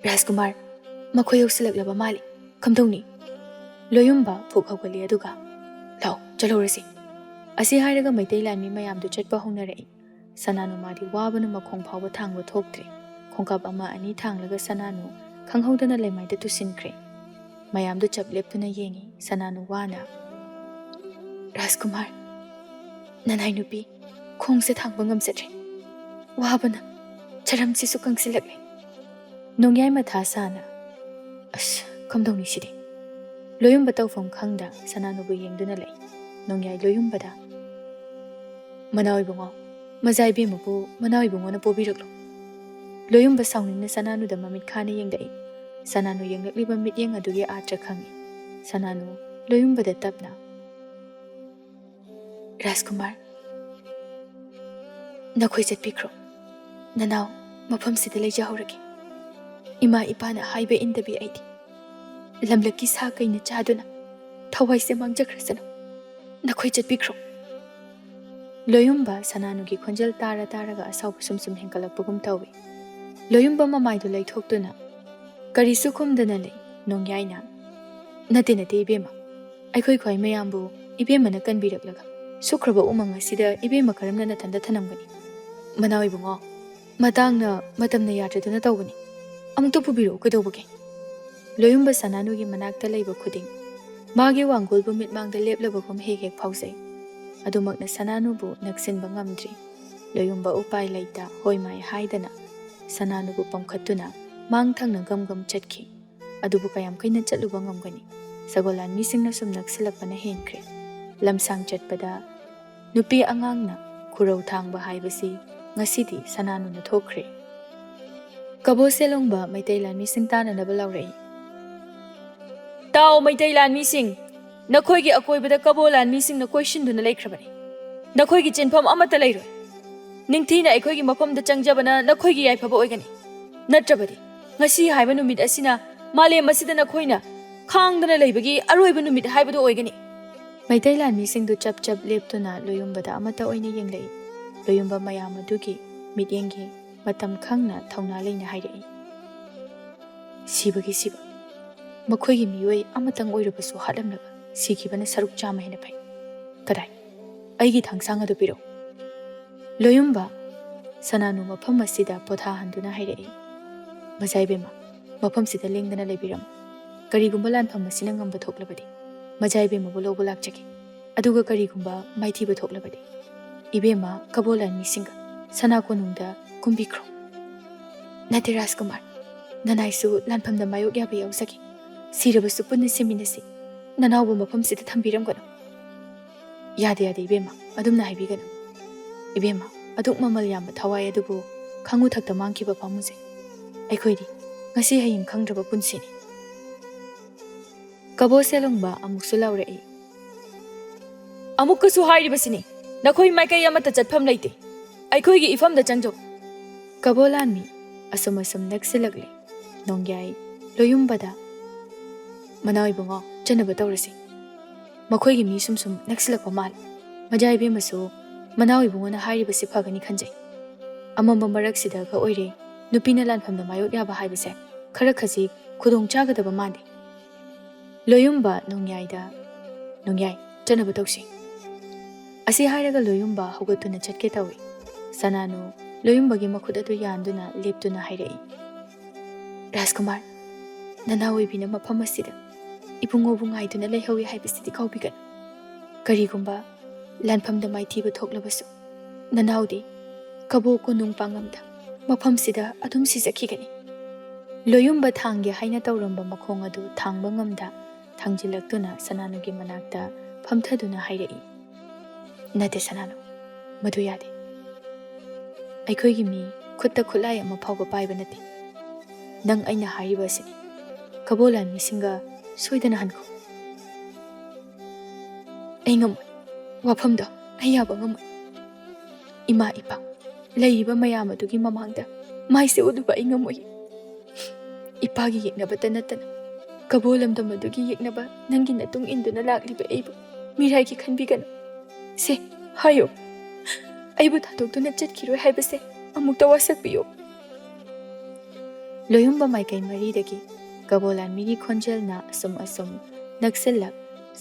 "ꯔꯥꯖꯀꯨꯃꯥꯔ, ꯃꯈꯣꯏ ꯌꯧꯁꯤꯜꯂꯛꯂꯕ ꯃꯥꯜꯂꯤ꯫ ꯀꯝꯗꯧꯅꯤ?" ꯂꯣꯌꯨꯝꯕ ꯐꯨꯛ ꯍꯧꯒꯠꯂꯤ ꯑꯗꯨꯒ, "ꯂꯥꯎ, ꯆꯠꯍꯧꯔꯁꯤ꯫" ꯑꯁꯤ ꯍꯥꯏꯔꯒ ꯃꯩꯇꯩ ꯂꯥꯟꯃꯤ ꯃꯌꯥꯝꯗꯨ ꯆꯠꯄ ꯍꯧꯅꯔꯛꯏ꯫ ꯁꯅꯥꯅꯨ ꯃꯥꯗꯤ ꯋꯥꯕꯅ ꯃꯈꯣꯡ ꯐꯥꯎꯕ ꯊꯥꯡꯕ ꯊꯣꯛꯇ꯭ꯔꯦ꯫ ꯈꯣꯡꯀꯥꯞ ꯑꯃ ꯑꯅꯤ ꯊꯥꯡꯂꯒ ꯁꯅꯥꯅꯨ ꯈꯪꯍꯧꯗꯅ ꯂꯩꯃꯥꯏꯗ ꯇꯨꯁꯤꯟꯈ꯭ꯔꯦ꯫ ꯃꯌꯥꯝꯗꯨ ꯆꯞ ꯂꯦꯞꯇꯨꯅ ꯌꯦꯡꯉꯤ꯫ ꯁꯅꯥꯅꯨ ꯋꯥꯅ, "ꯔꯥꯖꯀꯨꯃꯥꯔ, ꯅꯅꯥꯏ ꯅꯨꯄꯤ ꯈꯣꯡꯁꯦ ꯊꯥꯡꯕ ꯉꯝꯖꯗ꯭ꯔꯦ꯫ ꯋꯥꯕꯅ, ꯆꯔꯝꯁꯤꯁꯨ ꯀꯪꯁꯤꯜꯂꯛꯂꯦ꯫ ꯅꯣꯡꯌꯥꯏ ꯃꯊꯥ ꯁꯥꯅ, "ꯑꯁ, ꯀꯝꯗꯧꯅꯤ ꯁꯤꯗꯤ?" ꯂꯣꯌꯨꯝꯕ ꯇꯧꯐꯝ ꯈꯪꯗ ꯁꯅꯥꯅꯨꯕꯨ ꯌꯦꯡꯗꯨꯅ ꯂꯩ꯫ ꯅꯣꯡꯌꯥꯏ ꯂꯣꯌꯨꯝꯕꯗ, "ꯃꯅꯥꯎ ꯏꯕꯨꯡꯉꯣ, ꯃꯖꯥ ꯏꯕꯦꯝꯃꯕꯨ ꯃꯅꯥꯎ ꯏꯕꯨꯡꯉꯣꯅ ꯄꯣꯕꯤꯔꯛꯂꯣ꯫" ꯂꯣꯌꯨꯝꯕ ꯁꯥꯎꯅꯤꯡꯅ ꯁꯅꯥꯅꯨꯗ ꯃꯃꯤꯠ ꯈꯥꯅ ꯌꯦꯡꯂꯛꯏ꯫ ꯁꯅꯥꯅꯨ ꯌꯦꯡꯂꯛꯂꯤꯕ ꯃꯤꯠꯌꯦꯡ ꯑꯗꯨꯒꯤ ꯑꯥꯔꯊ ꯈꯪꯏ꯫ ꯁꯅꯥꯅꯨ ꯂꯣꯌꯨꯝꯕꯗ ꯇꯞꯅ, "ꯔꯥꯖꯀꯨꯃꯥꯔ, ꯅꯈꯣꯏ ꯆꯠꯄꯤꯈ꯭ꯔꯣ꯫ ꯅꯅꯥꯎ ꯃꯐꯝꯁꯤꯗ ꯂꯩꯖꯍꯧꯔꯒꯦ꯫ ꯏꯃꯥ ꯏꯄꯥꯅ ꯍꯥꯏꯕ ꯏꯟꯗꯕꯤ ꯑꯩꯗꯤ ꯂꯝꯂꯛꯀꯤ ꯁꯥ ꯀꯩꯅ ꯆꯥꯗꯨꯅ ꯊꯋꯥꯏꯁꯦ ꯃꯥꯡꯖꯈ꯭ꯔꯁꯅꯨ꯫ ꯅꯈꯣꯏ ꯆꯠꯄꯤꯈ꯭ꯔꯣ꯫" ꯂꯣꯌꯨꯝꯕ ꯁꯅꯥꯅꯨꯒꯤ ꯈꯣꯟꯖꯦꯜ ꯇꯥꯔ ꯇꯥꯔꯒ ꯑꯁꯥꯎꯕ ꯁꯨꯝ ꯁꯨꯝ ꯍꯦꯟꯒꯠꯂꯛꯄꯒꯨꯝ ꯇꯧꯏ꯫ ꯂꯣꯌꯨꯝꯕ ꯃꯃꯥꯏꯗꯨ ꯂꯩꯊꯣꯛꯇꯨꯅ ꯀꯔꯤꯁꯨ ꯈꯨꯝꯗꯅ ꯂꯩ꯫ ꯅꯣꯡꯌꯥꯏꯅ, "ꯅꯠꯇꯦ, ꯅꯠꯇꯦ ꯏꯕꯦꯝꯃ, ꯑꯩꯈꯣꯏ ꯈ꯭ꯋꯥꯏ ꯃꯌꯥꯝꯕꯨ ꯏꯕꯦꯝꯃꯅ ꯀꯟꯕꯤꯔꯛꯂꯒ ꯁꯨꯛꯈ꯭ꯔꯕ ꯎꯃꯪ ꯑꯁꯤꯗ ꯏꯕꯦꯝꯃ ꯀꯔꯝꯅ ꯅꯊꯟꯗ ꯊꯅꯝꯒꯅꯤ? ꯃꯅꯥꯎ ꯏꯕꯨꯡꯉꯣ, ꯃꯇꯥꯡꯅ ꯃꯇꯝꯅ ꯌꯥꯗ꯭ꯔꯗꯨꯅ ꯇꯧꯕꯅꯤ꯫ ꯑꯃꯨꯛꯇ ꯄꯨꯕꯤꯔꯛꯎ ꯀꯩꯗꯧꯕꯒꯦ?" ꯂꯣꯌꯨꯝꯕ ꯁꯅꯥꯅꯨꯒꯤ ꯃꯅꯥꯛꯇ ꯂꯩꯕ ꯈꯨꯗꯤꯡ ꯃꯥꯒꯤ ꯋꯥꯡꯒꯣꯜꯕꯨ ꯃꯤꯠꯃꯥꯡꯗ ꯂꯦꯞꯂꯕꯒꯨꯝ ꯍꯦꯛ ꯍꯦꯛ ꯐꯥꯎꯖꯩ꯫ ꯑꯗꯨꯃꯛꯅ ꯁꯅꯥꯅꯨꯕꯨ ꯅꯛꯁꯤꯟꯕ ꯉꯝꯗ꯭ꯔꯤ꯫ ꯂꯣꯌꯨꯝꯕ ꯎꯄꯥꯏ ꯂꯩꯇ ꯍꯣꯏ ꯃꯥꯏ ꯍꯥꯏꯗꯅ ꯁꯅꯥꯅꯨꯕꯨ ꯄꯝꯈꯠꯇꯨꯅ ꯃꯥꯡ ꯊꯪꯅ ꯒꯝ ꯒꯝ ꯆꯠꯈꯤ꯫ ꯑꯗꯨꯕꯨ ꯀꯌꯥꯝ ꯀꯨꯏꯅ ꯆꯠꯂꯨꯕ ꯉꯝꯒꯅꯤ? ꯁꯒꯣꯜ ꯂꯥꯟꯃꯤꯁꯤꯡꯅ ꯁꯨꯝ ꯅꯛꯁꯤꯜꯂꯛꯄꯅ ꯍꯦꯟꯈ꯭ꯔꯦ꯫ ꯂꯝꯁꯥꯡ ꯆꯠꯄꯗ ꯅꯨꯄꯤ ꯑꯉꯥꯡꯅ ꯈꯨꯔꯧ ꯊꯥꯡꯕ ꯍꯥꯏꯕꯁꯤ ꯉꯁꯤꯗꯤ ꯁꯅꯥꯅꯨꯅ ꯊꯣꯛꯈ꯭ꯔꯦ꯫ ꯀꯕꯣ ꯁꯦꯂꯣꯡꯕ ꯃꯩꯇꯩ ꯂꯥꯟꯃꯤꯁꯤꯡ ꯇꯥꯅꯅꯕ ꯂꯥꯎꯔꯛꯏ꯫ "ꯇꯥꯎ ꯃꯩꯇꯩ ꯂꯥꯟꯃꯤꯁꯤꯡ, ꯅꯈꯣꯏꯒꯤ ꯑꯀꯣꯏꯕꯗ ꯀꯕꯣ ꯂꯥꯟꯃꯤꯁꯤꯡꯅ ꯀꯣꯏꯁꯤꯟꯗꯨꯅ ꯂꯩꯈ꯭ꯔꯕꯅꯤ꯫ ꯅꯈꯣꯏꯒꯤ ꯆꯦꯟꯐꯝ ꯑꯃꯠꯇ ꯂꯩꯔꯣꯏ꯫ ꯅꯤꯡꯊꯤꯅ ꯑꯩꯈꯣꯏꯒꯤ ꯃꯐꯝꯗ ꯆꯪꯖꯕꯅ ꯅꯈꯣꯏꯒꯤ ꯌꯥꯏꯐꯕ ꯑꯣꯏꯒꯅꯤ꯫ ꯅꯠꯇ꯭ꯔꯕꯗꯤ ꯉꯁꯤ ꯍꯥꯏꯕ ꯅꯨꯃꯤꯠ ꯑꯁꯤꯅ ꯃꯥꯂꯦꯝ ꯑꯁꯤꯗ ꯅꯈꯣꯏꯅ ꯈꯥꯡꯗꯅ ꯂꯩꯕꯒꯤ ꯑꯔꯣꯏꯕ ꯅꯨꯃꯤꯠ ꯍꯥꯏꯕꯗꯨ ꯑꯣꯏꯒꯅꯤ꯫" ꯃꯩꯇꯩ ꯂꯥꯟꯃꯤꯁꯤꯡꯗꯨ ꯆꯞ ꯆꯞ ꯂꯦꯞꯇꯨꯅ ꯂꯣꯌꯨꯝꯕꯗ ꯑꯃꯠꯇ ꯑꯣꯏꯅ ꯌꯦꯡꯂꯛꯏ꯫ ꯂꯣꯌꯨꯝꯕ ꯃꯌꯥꯝ ꯑꯗꯨꯒꯤ ꯃꯤꯠꯌꯦꯡꯒꯤ ꯃꯇꯝ ꯈꯪꯅ ꯊꯧꯅꯥ ꯂꯩꯅ ꯍꯥꯏꯔꯛꯏ, "ꯁꯤꯕꯒꯤ ꯁꯤꯕ꯫ ꯃꯈꯣꯏꯒꯤ ꯃꯤꯑꯣꯏ ꯑꯃꯇꯪ ꯑꯣꯏꯔꯕꯁꯨ ꯍꯥꯠꯂꯝꯂꯒ ꯁꯤꯈꯤꯕꯅ ꯁꯔꯨꯛ ꯆꯥꯝꯃ ꯍꯦꯟꯅ ꯐꯩ꯫ ꯀꯗꯥꯏ? ꯑꯩꯒꯤ ꯊꯥꯡꯁꯥꯡ ꯑꯗꯨ ꯄꯤꯔꯛꯎ꯫" ꯂꯣꯌꯨꯝꯕ ꯁꯅꯥꯅꯨ ꯃꯐꯝ ꯑꯁꯤꯗ ꯄꯣꯊꯥꯍꯟꯗꯨꯅ ꯍꯥꯏꯔꯛꯏ, "ꯃꯖꯥ ꯏꯕꯦꯝꯃ, ꯃꯐꯝꯁꯤꯗ ꯂꯦꯡꯗꯅ ꯂꯩꯕꯤꯔꯝꯃꯨ꯫ ꯀꯔꯤꯒꯨꯝꯕ ꯂꯥꯟꯐꯝ ꯑꯁꯤꯅ ꯉꯝꯕ ꯊꯣꯛꯂꯕꯗꯤ ꯃꯖꯥ ꯏꯕꯦꯝꯃꯕꯨ ꯂꯧꯕ ꯂꯥꯛꯆꯒꯦ꯫ ꯑꯗꯨꯒ ꯀꯔꯤꯒꯨꯝꯕ ꯃꯥꯏꯊꯤꯕ ꯊꯣꯛꯂꯕꯗꯤ ꯏꯕꯦꯝꯃ ꯀꯕꯣ ꯂꯥꯟꯃꯤꯁꯤꯡꯒ ꯁꯅꯥ ꯀꯣꯅꯨꯡꯗ ꯀꯨꯝꯕꯤꯈ꯭ꯔꯣ꯫" ꯅꯠꯇꯦ ꯔꯥꯖꯀꯨꯃꯥꯔ, ꯅꯅꯥꯏꯁꯨ ꯂꯥꯟꯐꯝꯗ ꯃꯥꯌꯣꯛ ꯌꯥꯕ ꯌꯥꯎꯖꯈꯤ꯫ ꯁꯤꯔꯕꯁꯨ ꯄꯨꯟꯅ ꯁꯤꯃꯤꯟꯅꯁꯤ꯫ ꯅꯅꯥꯎꯕꯨ ꯃꯐꯝꯁꯤꯗ ꯊꯝꯕꯤꯔꯝꯒꯅꯨ꯫ ꯌꯥꯗꯦ, ꯌꯥꯗꯦ ꯏꯕꯦꯝꯃ, ꯑꯗꯨꯝꯅ ꯍꯥꯏꯕꯤꯒꯅꯨ꯫ ꯏꯕꯦꯝꯃ, ꯑꯗꯨꯛ ꯃꯃꯜ ꯌꯥꯝꯕ ꯊꯋꯥꯏ ꯑꯗꯨꯕꯨ ꯈꯪꯉꯨ ꯊꯛꯇ ꯃꯥꯡꯈꯤꯕ ꯄꯥꯝꯃꯨꯖꯩ꯫ ꯑꯩꯈꯣꯏꯗꯤ ꯉꯁꯤ ꯍꯌꯦꯡ ꯈꯪꯗ꯭ꯔꯕ ꯄꯨꯟꯁꯤꯅꯤ꯫ ꯀꯕꯣ ꯁꯦꯂꯨꯡꯕ ꯑꯃꯨꯛꯁꯨ ꯂꯥꯎꯔꯛꯏ꯫ ꯑꯃꯨꯛꯀꯁꯨ ꯍꯥꯏꯔꯤꯕꯁꯤꯅꯤ, ꯅꯈꯣꯏ ꯃꯥꯏꯀꯩ ꯑꯃꯠꯇ ꯆꯠꯐꯝ ꯂꯩꯇꯦ꯫ ꯑꯩꯈꯣꯏꯒꯤ ꯏꯐꯝꯗ ꯆꯪꯖꯧ꯫ ꯀꯕꯣ ꯂꯥꯟꯃꯤ ꯑꯁꯨꯝ ꯑꯁꯨꯝ ꯅꯛꯁꯤꯜꯂꯛꯂꯦ꯫ ꯅꯣꯡꯌꯥꯏ ꯂꯣꯌꯨꯝꯕꯗ, "ꯃꯅꯥꯎ ꯏꯕꯨꯡꯉꯣ, ꯆꯠꯅꯕ ꯇꯧꯔꯁꯤ꯫ ꯃꯈꯣꯏꯒꯤ ꯃꯤ ꯁꯨꯝ ꯁꯨꯝ ꯅꯛꯁꯤꯜꯂꯛꯄ ꯃꯥꯜꯂꯦ꯫ ꯃꯖꯥ ꯏꯕꯦꯝꯃꯁꯨ ꯃꯅꯥꯎ ꯏꯕꯨꯡꯉꯣꯅ ꯍꯥꯏꯔꯤꯕꯁꯤ ꯐꯒꯅꯤ ꯈꯟꯖꯩ꯫ ꯑꯃꯝꯕ ꯃꯔꯛꯁꯤꯗꯒ ꯑꯣꯏꯔꯦ, ꯅꯨꯄꯤꯅ ꯂꯥꯟꯐꯝꯗ ꯃꯥꯌꯣꯛ ꯌꯥꯕ ꯍꯥꯏꯕꯁꯦ ꯈꯔ ꯈꯖꯤꯛ ꯈꯨꯗꯣꯡ ꯆꯥꯒꯗꯕ ꯃꯥꯟꯗꯦ꯫" ꯂꯣꯌꯨꯝꯕ ꯅꯣꯡꯌꯥꯏꯗ, "ꯅꯣꯡꯌꯥꯏ, ꯆꯠꯅꯕ ꯇꯧꯁꯤ꯫" ꯑꯁꯤ ꯍꯥꯏꯔꯒ ꯂꯣꯌꯨꯝꯕ ꯍꯧꯒꯠꯇꯨꯅ ꯆꯠꯀꯦ ꯇꯧꯏ꯫ ꯁꯅꯥꯅꯨ ꯂꯣꯌꯨꯝꯕꯒꯤ ꯃꯈꯨꯠ ꯑꯗꯨ ꯌꯥꯟꯗꯨꯅ ꯂꯦꯞꯇꯨꯅ ꯍꯥꯏꯔꯛꯏ, "ꯔꯥꯖꯀꯨꯃꯥꯔ, ꯅꯅꯥ ꯑꯣꯏꯕꯤꯅ ꯃꯐꯝ ꯑꯁꯤꯗ ꯏꯕꯨꯡꯉꯣꯕꯨ ꯉꯥꯏꯗꯨꯅ ꯂꯩꯍꯧꯏ ꯍꯥꯏꯕꯁꯤꯗꯤ ꯀꯥꯎꯕꯤꯒꯅꯨ꯫ ꯀꯔꯤꯒꯨꯝꯕ ꯂꯥꯟꯐꯝꯗ ꯃꯥꯏꯊꯤꯕ ꯊꯣꯛꯂꯕꯁꯨ, ꯅꯅꯥꯎꯗꯤ ꯀꯕꯣ ꯀꯣꯅꯨꯡ ꯄꯥꯡꯉꯝꯗ ꯃꯐꯝꯁꯤꯗ ꯑꯗꯨꯝ ꯁꯤꯖꯈꯤꯒꯅꯤ꯫" ꯂꯣꯌꯨꯝꯕ ꯊꯥꯡꯒꯦ ꯍꯥꯏꯅ ꯇꯧꯔꯝꯕ ꯃꯈꯣꯡ ꯑꯗꯨ ꯊꯥꯡꯕ ꯉꯝꯗ ꯊꯥꯡꯖꯤꯜꯂꯛꯇꯨꯅ ꯁꯅꯥꯅꯨꯒꯤ ꯃꯅꯥꯛꯇ ꯐꯝꯊꯗꯨꯅ ꯍꯥꯏꯔꯛꯏ, "ꯅꯠꯇꯦ ꯁꯅꯥꯅꯨ, ꯃꯗꯨ ꯌꯥꯗꯦ꯫ ꯑꯩꯈꯣꯏꯒꯤ ꯃꯤ ꯈꯨꯠꯇ ꯈꯨꯠꯂꯥꯏ ꯑꯃ ꯐꯥꯎꯕ ꯄꯥꯏꯕ ꯅꯠꯇꯦ꯫ ꯅꯪ ꯑꯩꯅ ꯍꯥꯏꯔꯤꯕ ꯑꯁꯤꯅꯤ꯫ ꯀꯕꯣ ꯂꯥꯟꯃꯤꯁꯤꯡꯒ ꯁꯣꯏꯗꯅ ꯍꯟꯈꯣ꯫" "ꯑꯩ ꯉꯝꯃꯣꯏ꯫ ꯋꯥꯐꯝꯗꯣ ꯑꯩ ꯌꯥꯕ ꯉꯝꯃꯣꯏ꯫ ꯏꯃꯥ ꯏꯄꯥ ꯂꯩꯔꯤꯕ ꯃꯌꯥꯝ ꯑꯗꯨꯒꯤ ꯃꯃꯥꯡꯗ ꯃꯥꯏꯁꯦ ꯎꯠꯂꯨꯕ ꯑꯩ ꯉꯝꯃꯣꯏ꯫ ꯏꯄꯥꯒꯤ ꯌꯦꯛꯅꯕꯇ ꯅꯠꯇꯅ ꯀꯕꯣ ꯂꯝꯗꯝ ꯑꯗꯨꯒꯤ ꯌꯦꯛꯅꯕ ꯅꯪꯒꯤ ꯅꯇꯨꯡ ꯏꯟꯗꯨꯅ ꯂꯥꯛꯂꯤꯕ ꯑꯩꯕꯨ ꯃꯤꯔꯥꯏꯒꯤ ꯈꯟꯕꯤꯒꯅꯨ꯫ ꯁꯦ, ꯍꯥꯏꯌꯨ꯫ ꯑꯩꯕꯨ ꯊꯥꯗꯣꯛꯇꯨꯅ ꯆꯠꯈꯤꯔꯣꯏ ꯍꯥꯏꯕꯁꯦ ꯑꯃꯨꯛꯇ ꯋꯥꯁꯛꯄꯤꯌꯨ꯫" ꯂꯣꯌꯨꯝꯕ ꯃꯥꯏꯀꯩ ꯃꯔꯤꯗꯒꯤ ꯀꯕꯣ ꯂꯥꯟꯃꯤꯒꯤ ꯈꯣꯟꯖꯦꯜꯅ ꯑꯁꯨꯝ ꯑꯁꯨꯝ ꯅꯛꯁꯤꯜꯂꯛ,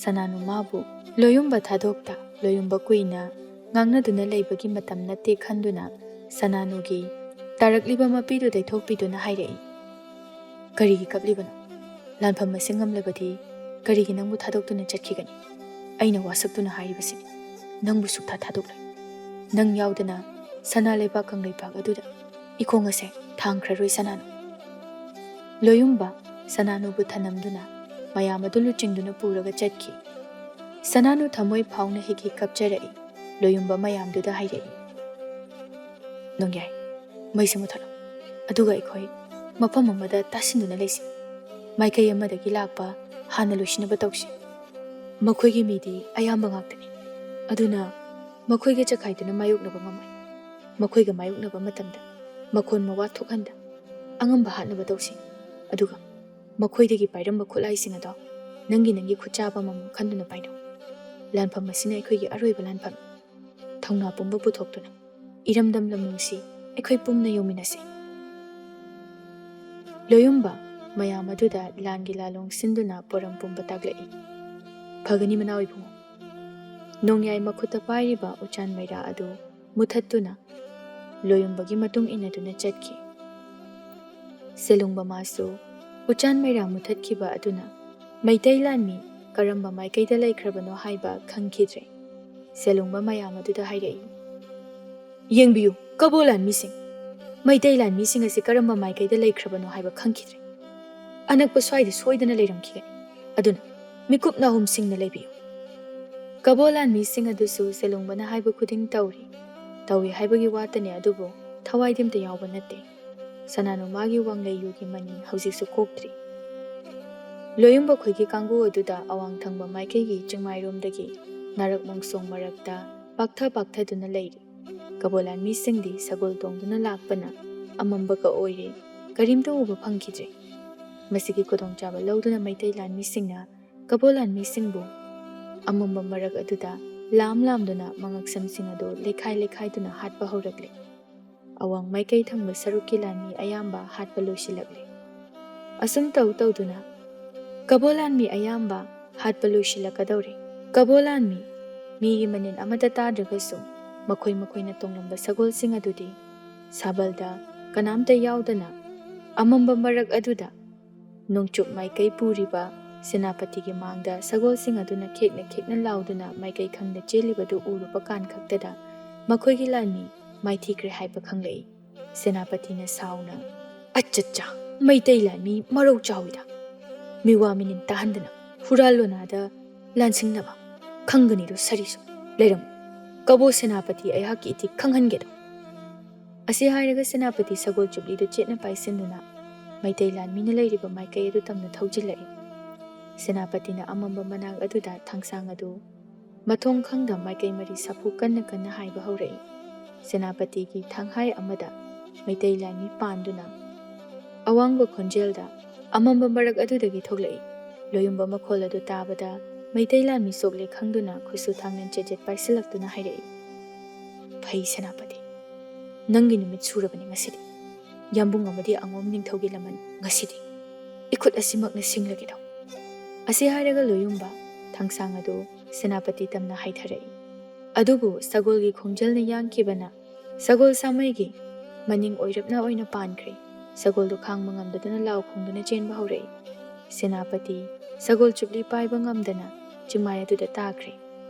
ꯁꯅꯥꯅꯨ ꯃꯥꯕꯨ ꯂꯣꯌꯨꯝꯕ ꯊꯥꯗꯣꯛꯇ ꯂꯣꯌꯨꯝꯕ ꯀꯨꯏꯅ ꯉꯥꯡꯅꯗꯨꯅ ꯂꯩꯕꯒꯤ ꯃꯇꯝ ꯅꯠꯇꯦ ꯈꯟꯗꯨꯅ ꯁꯅꯥꯅꯨꯒꯤ ꯇꯥꯔꯛꯂꯤꯕ ꯃꯄꯤꯗꯨ ꯇꯩꯊꯣꯛꯄꯤꯗꯨꯅ ꯍꯥꯏꯔꯛꯏ, "ꯀꯔꯤꯒꯤ ꯀꯞꯂꯤꯕꯅꯣ? ꯂꯥꯟꯐꯝ ꯑꯁꯤ ꯉꯝꯂꯕꯗꯤ ꯀꯔꯤꯒꯤ ꯅꯪꯕꯨ ꯊꯥꯗꯣꯛꯇꯨꯅ ꯆꯠꯈꯤꯒꯅꯤ? ꯑꯩꯅ ꯋꯥꯁꯛꯇꯨꯅ ꯍꯥꯏꯔꯤꯕꯁꯤꯅꯤ, ꯅꯪꯕꯨ ꯁꯨꯛꯊꯥ ꯊꯥꯗꯣꯛꯂꯣꯏ꯫ ꯅꯪ ꯌꯥꯎꯗꯅ ꯁꯅꯥ ꯂꯩꯕꯥꯛ ꯀꯪꯂꯩꯄꯥꯛ ꯑꯗꯨꯗ ꯏꯈꯣꯡ ꯑꯁꯦ ꯊꯥꯡꯈ꯭ꯔꯔꯣꯏ ꯁꯅꯥꯅꯨ꯫ ꯂꯣꯌꯨꯝꯕ ꯁꯅꯥꯅꯨꯕꯨ ꯊꯅꯝꯗꯨꯅ ꯃꯌꯥꯝ ꯑꯗꯨ ꯂꯨꯆꯤꯡꯗꯨꯅ ꯄꯨꯔꯒ ꯆꯠꯈꯤ꯫ ꯁꯅꯥꯅꯨ ꯊꯃꯣꯏ ꯐꯥꯎꯅ ꯍꯤꯛ ꯍꯤꯛ ꯀꯞꯆꯔꯛꯏ꯫ ꯂꯣꯌꯨꯝꯕ ꯃꯌꯥꯝꯗꯨꯗ ꯍꯥꯏꯔꯛꯏ, "ꯅꯣꯡꯌꯥꯏ, ꯃꯩꯁꯤ ꯃꯨꯊꯠꯂꯣ꯫ ꯑꯗꯨꯒ ꯑꯩꯈꯣꯏ ꯃꯐꯝ ꯑꯃꯗ ꯇꯥꯁꯤꯟꯗꯨꯅ ꯂꯩꯁꯤ꯫ ꯃꯥꯏꯀꯩ ꯑꯃꯗꯒꯤ ꯂꯥꯛꯄ ꯍꯥꯟꯅ ꯂꯣꯏꯁꯤꯟꯅꯕ ꯇꯧꯁꯤ꯫ ꯃꯈꯣꯏꯒꯤ ꯃꯤꯗꯤ ꯑꯌꯥꯝꯕ ꯉꯥꯛꯇꯅꯤ꯫ ꯑꯗꯨꯅ ꯃꯈꯣꯏꯒ ꯆꯈꯥꯏꯗꯨꯅ ꯃꯥꯌꯣꯛꯅꯕ ꯉꯝꯃꯣꯏ꯫ ꯃꯈꯣꯏꯒ ꯃꯥꯌꯣꯛꯅꯕ ꯃꯇꯝꯗ ꯃꯈꯣꯟ ꯃꯋꯥ ꯊꯣꯛꯍꯟꯗ ꯑꯉꯝꯕ ꯍꯥꯠꯅꯕ ꯇꯧꯁꯤ꯫ ꯑꯗꯨꯒ ꯃꯈꯣꯏꯗꯒꯤ ꯄꯥꯏꯔꯝꯕ ꯈꯨꯠꯂꯥꯏꯁꯤꯡ ꯑꯗꯣ ꯅꯪꯒꯤ ꯅꯪꯒꯤ ꯈꯨꯠꯆꯥꯕ ꯑꯃꯃꯝ ꯈꯟꯗꯨꯅ ꯄꯥꯏꯅꯧ꯫ ꯂꯥꯟꯐꯝ ꯑꯁꯤꯅ ꯑꯩꯈꯣꯏꯒꯤ ꯑꯔꯣꯏꯕ ꯂꯥꯟꯐꯝ꯫ ꯊꯧꯅꯥ ꯄꯨꯝꯕ ꯄꯨꯊꯣꯛꯇꯨꯅ ꯏꯔꯝꯗꯝ ꯂꯝꯂꯣꯡꯁꯤ ꯑꯩꯈꯣꯏ ꯄꯨꯝꯅ ꯌꯧꯃꯤꯟꯅꯁꯤ꯫" ꯂꯣꯌꯨꯝꯕ ꯃꯌꯥꯝ ꯑꯗꯨꯗ ꯂꯥꯟꯒꯤ ꯂꯥꯂꯣꯡ ꯁꯤꯟꯗꯨꯅ ꯄꯣꯔꯝ ꯄꯨꯝꯕ ꯇꯥꯛꯂꯛꯏ꯫ "ꯐꯒꯅꯤ ꯃꯅꯥꯎ ꯏꯕꯨꯡꯉꯣ꯫" ꯅꯣꯡꯌꯥꯏ ꯃꯈꯨꯠꯇ ꯄꯥꯏꯔꯤꯕ ꯎꯆꯥꯟ ꯃꯩꯔꯥ ꯑꯗꯨ ꯃꯨꯊꯠꯇꯨꯅ ꯂꯣꯌꯨꯝꯕꯒꯤ ꯃꯇꯨꯡ ꯏꯟꯅꯗꯨꯅ ꯆꯠꯈꯤ꯫ ꯁꯦꯂꯨꯡꯕ ꯃꯥꯁꯨ ꯎꯆꯥꯟ ꯃꯩꯔꯥ ꯃꯨꯊꯠꯈꯤꯕ ꯑꯗꯨꯅ ꯃꯩꯇꯩ ꯂꯥꯟꯃꯤ ꯀꯔꯝꯕ ꯃꯥꯏꯀꯩꯗ ꯂꯩꯈ꯭ꯔꯕꯅꯣ ꯍꯥꯏꯕ ꯈꯪꯈꯤꯗ꯭ꯔꯦ꯫ ꯁꯦꯂꯨꯡꯕ ꯃꯌꯥꯝ ꯑꯗꯨꯗ ꯍꯥꯏꯔꯛꯏ, "ꯌꯦꯡꯕꯤꯌꯨ, ꯀꯕꯣ ꯂꯥꯟꯃꯤꯁꯤꯡ, ꯃꯩꯇꯩ ꯂꯥꯟꯃꯤꯁꯤꯡ ꯑꯁꯤ ꯀꯔꯝꯕ ꯃꯥꯏꯀꯩꯗ ꯂꯩꯈ꯭ꯔꯕꯅꯣ ꯍꯥꯏꯕ ꯈꯪꯈꯤꯗ꯭ꯔꯦ꯫ ꯑꯅꯛꯄ ꯁ꯭ꯋꯥꯏꯗ ꯁꯣꯏꯗꯅ ꯂꯩꯔꯝꯈꯤꯒꯅꯤ꯫ ꯑꯗꯨꯅ ꯃꯤꯀꯨꯞ ꯅꯥꯍꯨꯝꯁꯤꯡꯅ ꯂꯩꯕꯤꯌꯨ꯫" ꯀꯕꯣ ꯂꯥꯟꯃꯤꯁꯤꯡ ꯑꯗꯨꯁꯨ ꯁꯦꯂꯨꯡꯕꯅ ꯍꯥꯏꯕ ꯈꯨꯗꯤꯡ ꯇꯧꯔꯤ꯫ ꯇꯧꯏ ꯍꯥꯏꯕꯒꯤ ꯋꯥꯇꯅꯤ, ꯑꯗꯨꯕꯨ ꯊꯋꯥꯏꯗꯤ ꯑꯝꯇ ꯌꯥꯎꯕ ꯅꯠꯇꯦ꯫ ꯁꯅꯥꯅꯨ ꯃꯥꯒꯤ ꯋꯥꯡꯂꯩ ꯌꯨꯒꯤ ꯃꯅꯤꯟ ꯍꯧꯖꯤꯛꯁꯨ ꯀꯣꯛꯇ꯭ꯔꯤ꯫ ꯂꯣꯌꯨꯝꯕ ꯈꯣꯏꯒꯤ ꯀꯥꯡꯕꯨ ꯑꯗꯨꯗ ꯑꯋꯥꯡ ꯊꯪꯕ ꯃꯥꯏꯀꯩꯒꯤ ꯆꯤꯡꯃꯥꯏꯔꯣꯝꯗꯒꯤ ꯅꯥꯔꯛ ꯃꯣꯡꯁꯣꯡ ꯃꯔꯛꯇ ꯄꯥꯛꯊ ꯄꯥꯛꯊꯗꯨꯅ ꯂꯩꯔꯤ꯫ ꯀꯕꯣ ꯂꯥꯟꯃꯤꯁꯤꯡꯗꯤ ꯁꯒꯣꯜ ꯇꯣꯡꯗꯨꯅ ꯂꯥꯛꯄꯅ ꯑꯃꯝꯕꯒ ꯑꯣꯏꯔꯦ꯫ ꯀꯔꯤꯝꯇ ꯎꯕ ꯐꯪꯈꯤꯗ꯭ꯔꯦ꯫ ꯃꯁꯤꯒꯤ ꯈꯨꯗꯣꯡꯆꯥꯕ ꯂꯧꯗꯨꯅ ꯃꯩꯇꯩ ꯂꯥꯟꯃꯤꯁꯤꯡꯅ ꯀꯕꯣ ꯂꯥꯟꯃꯤꯁꯤꯡꯕꯨ ꯑꯃꯝꯕ ꯃꯔꯛ ꯑꯗꯨꯗ ꯂꯥꯝ ꯂꯥꯝꯗꯨꯅ ꯃꯉꯛꯁꯝꯁꯤꯡ ꯑꯗꯨ ꯂꯩꯈꯥꯏ ꯂꯩꯈꯥꯏꯗꯨꯅ ꯍꯥꯠꯄ ꯍꯧꯔꯛꯂꯦ꯫ ꯑꯋꯥꯡ ꯃꯥꯏꯀꯩ ꯊꯪꯕ ꯁꯔꯨꯛꯀꯤ ꯂꯥꯟꯃꯤ ꯑꯌꯥꯝꯕ ꯍꯥꯠꯄ ꯂꯣꯏꯁꯤꯜꯂꯛꯂꯦ꯫ ꯑꯁꯨꯝ ꯇꯧ ꯇꯧꯗꯨꯅ ꯀꯕꯣ ꯂꯥꯟꯃꯤ ꯑꯌꯥꯝꯕ ꯍꯥꯠꯄ ꯂꯣꯏꯁꯤꯜꯂꯛꯀꯗꯧꯔꯦ꯫ ꯀꯕꯣ ꯂꯥꯟꯃꯤ ꯃꯤꯒꯤ ꯃꯅꯤꯟ ꯑꯃꯠꯇ ꯇꯥꯗ꯭ꯔꯒꯁꯨ ꯃꯈꯣꯏ ꯃꯈꯣꯏꯅ ꯇꯣꯡꯂꯝꯕ ꯁꯒꯣꯜꯁꯤꯡ ꯑꯗꯨꯗꯤ ꯁꯥꯕꯜꯗ ꯀꯅꯥꯝꯇ ꯌꯥꯎꯗꯅ ꯑꯃꯝꯕ ꯃꯔꯛ ꯑꯗꯨꯗ ꯅꯣꯡꯆꯨꯞ ꯃꯥꯏꯀꯩ ꯄꯨꯔꯤꯕ ꯁꯦꯅꯥꯄꯇꯤꯒꯤ ꯃꯥꯡꯗ ꯁꯒꯣꯜꯁꯤꯡ ꯑꯗꯨꯅ ꯈꯦꯛꯅ ꯈꯦꯛꯅ ꯂꯥꯎꯗꯨꯅ ꯃꯥꯏꯀꯩ ꯈꯪꯗ ꯆꯦꯜꯂꯤꯕꯗꯨ ꯎꯔꯨꯕ ꯀꯥꯟ ꯈꯛꯇꯗ ꯃꯈꯣꯏꯒꯤ ꯂꯥꯟꯃꯤ ꯃꯥꯏꯊꯤꯈ꯭ꯔꯦ ꯍꯥꯏꯕ ꯈꯪꯂꯛꯏ꯫ ꯁꯦꯅꯥꯄꯇꯤꯅ ꯁꯥꯎꯅ, "ꯑꯠꯆꯠꯆꯥ, ꯃꯩꯇꯩ ꯂꯥꯟꯃꯤ ꯃꯔꯧ ꯆꯥꯎꯏꯗ꯫ ꯃꯤꯋꯥ ꯃꯤꯅꯤꯟ ꯇꯥꯍꯟꯗꯅ ꯍꯨꯔꯥꯜ ꯂꯣꯅꯥꯗ ꯂꯥꯟꯁꯤꯡꯅꯕ ꯈꯪꯒꯅꯤꯗꯣ ꯁꯥꯔꯤꯁꯨ꯫ ꯂꯩꯔꯝꯃꯨ, ꯀꯕꯣ ꯁꯦꯅꯥꯄꯇꯤ ꯑꯩꯍꯥꯛꯀꯤ ꯏꯊꯤꯛ ꯈꯪꯍꯟꯒꯦꯗꯣ"꯫ ꯑꯁꯤ ꯍꯥꯏꯔꯒ ꯁꯦꯅꯥꯄꯇꯤ ꯁꯒꯣꯜ ꯆꯨꯞꯂꯤꯗꯨ ꯆꯦꯠꯅ ꯄꯥꯏꯁꯤꯟꯗꯨꯅ ꯃꯩꯇꯩ ꯂꯥꯟꯃꯤꯅ ꯂꯩꯔꯤꯕ ꯃꯥꯏꯀꯩ ꯑꯗꯨ ꯇꯝꯅ ꯊꯧꯖꯤꯜꯂꯛꯏ꯫ ꯁꯦꯅꯥꯄꯇꯤꯅ ꯑꯃꯝꯕ ꯃꯅꯥꯛ ꯑꯗꯨꯗ ꯊꯥꯡꯁꯥꯡ ꯑꯗꯨ ꯃꯊꯣꯡ ꯈꯪꯗ ꯃꯥꯏꯀꯩ ꯃꯔꯤ ꯁꯥꯐꯨ ꯀꯟꯅ ꯀꯟꯅ ꯍꯥꯏꯕ ꯍꯧꯔꯛꯏ꯫ ꯁꯦꯅꯥꯄꯇꯤꯒꯤ ꯊꯥꯡꯍꯥꯏ ꯑꯃꯗ ꯃꯩꯇꯩ ꯂꯥꯟꯃꯤ ꯄꯥꯟꯗꯨꯅ ꯑꯋꯥꯡꯕ ꯈꯣꯟꯖꯦꯜꯗ ꯑꯃꯝꯕ ꯃꯔꯛ ꯑꯗꯨꯗꯒꯤ ꯊꯣꯛꯂꯛꯏ꯫ ꯂꯣꯌꯨꯝꯕ ꯃꯈꯣꯜ ꯑꯗꯨ ꯇꯥꯕꯗ ꯃꯩꯇꯩ ꯂꯥꯟꯃꯤ ꯁꯣꯛꯂꯦ ꯈꯪꯗꯨꯅ ꯈꯨꯠꯁꯨ ꯊꯥꯡꯅ ꯆꯦꯠ ꯆꯦꯠ ꯄꯥꯏꯁꯤꯜꯂꯛꯇꯨꯅ ꯍꯥꯏꯔꯛꯏ, "ꯐꯩ ꯁꯦꯅꯥꯄꯇꯤ, ꯅꯪꯒꯤ ꯅꯨꯃꯤꯠ ꯁꯨꯔꯕꯅꯤ ꯉꯁꯤꯗꯤ꯫ ꯌꯥꯝꯕꯨꯡ ꯑꯃꯗꯤ ꯑꯉꯣꯝ ꯅꯤꯡꯊꯧꯒꯤ ꯂꯃꯟ ꯉꯁꯤꯗꯤ ꯏꯈꯨꯠ ꯑꯁꯤꯃꯛꯅ ꯁꯤꯡꯂꯒꯦꯗꯣ"꯫ ꯑꯁꯤ ꯍꯥꯏꯔꯒ ꯂꯣꯌꯨꯝꯕ ꯊꯥꯡꯁꯥꯡ ꯑꯗꯨ ꯁꯦꯅꯥꯄꯇꯤ ꯇꯝꯅ ꯍꯥꯏꯊꯔꯛꯏ꯫ ꯑꯗꯨꯕꯨ ꯁꯒꯣꯜꯒꯤ ꯈꯣꯡꯖꯦꯜꯅ ꯌꯥꯡꯈꯤꯕꯅ ꯁꯒꯣꯜ ꯁꯥꯃꯩꯒꯤ ꯃꯅꯤꯡ ꯑꯣꯏꯔꯞꯅ ꯑꯣꯏꯅ ꯄꯥꯟꯈ꯭ꯔꯦ꯫ ꯁꯒꯣꯜꯗꯨ ꯈꯥꯡꯕ ꯉꯝꯗꯗꯨꯅ ꯂꯥꯎ ꯈꯣꯡꯗꯨꯅ ꯆꯦꯟꯕ ꯍꯧꯔꯛꯏ꯫ ꯁꯦꯅꯥꯄꯇꯤ ꯁꯒꯣꯜ ꯆꯨꯞꯂꯤ ꯄꯥꯏꯕ ꯉꯝꯗꯅ ꯆꯤꯡꯃꯥꯏ ꯑꯗꯨꯗ ꯇꯥꯈ꯭ꯔꯦ꯫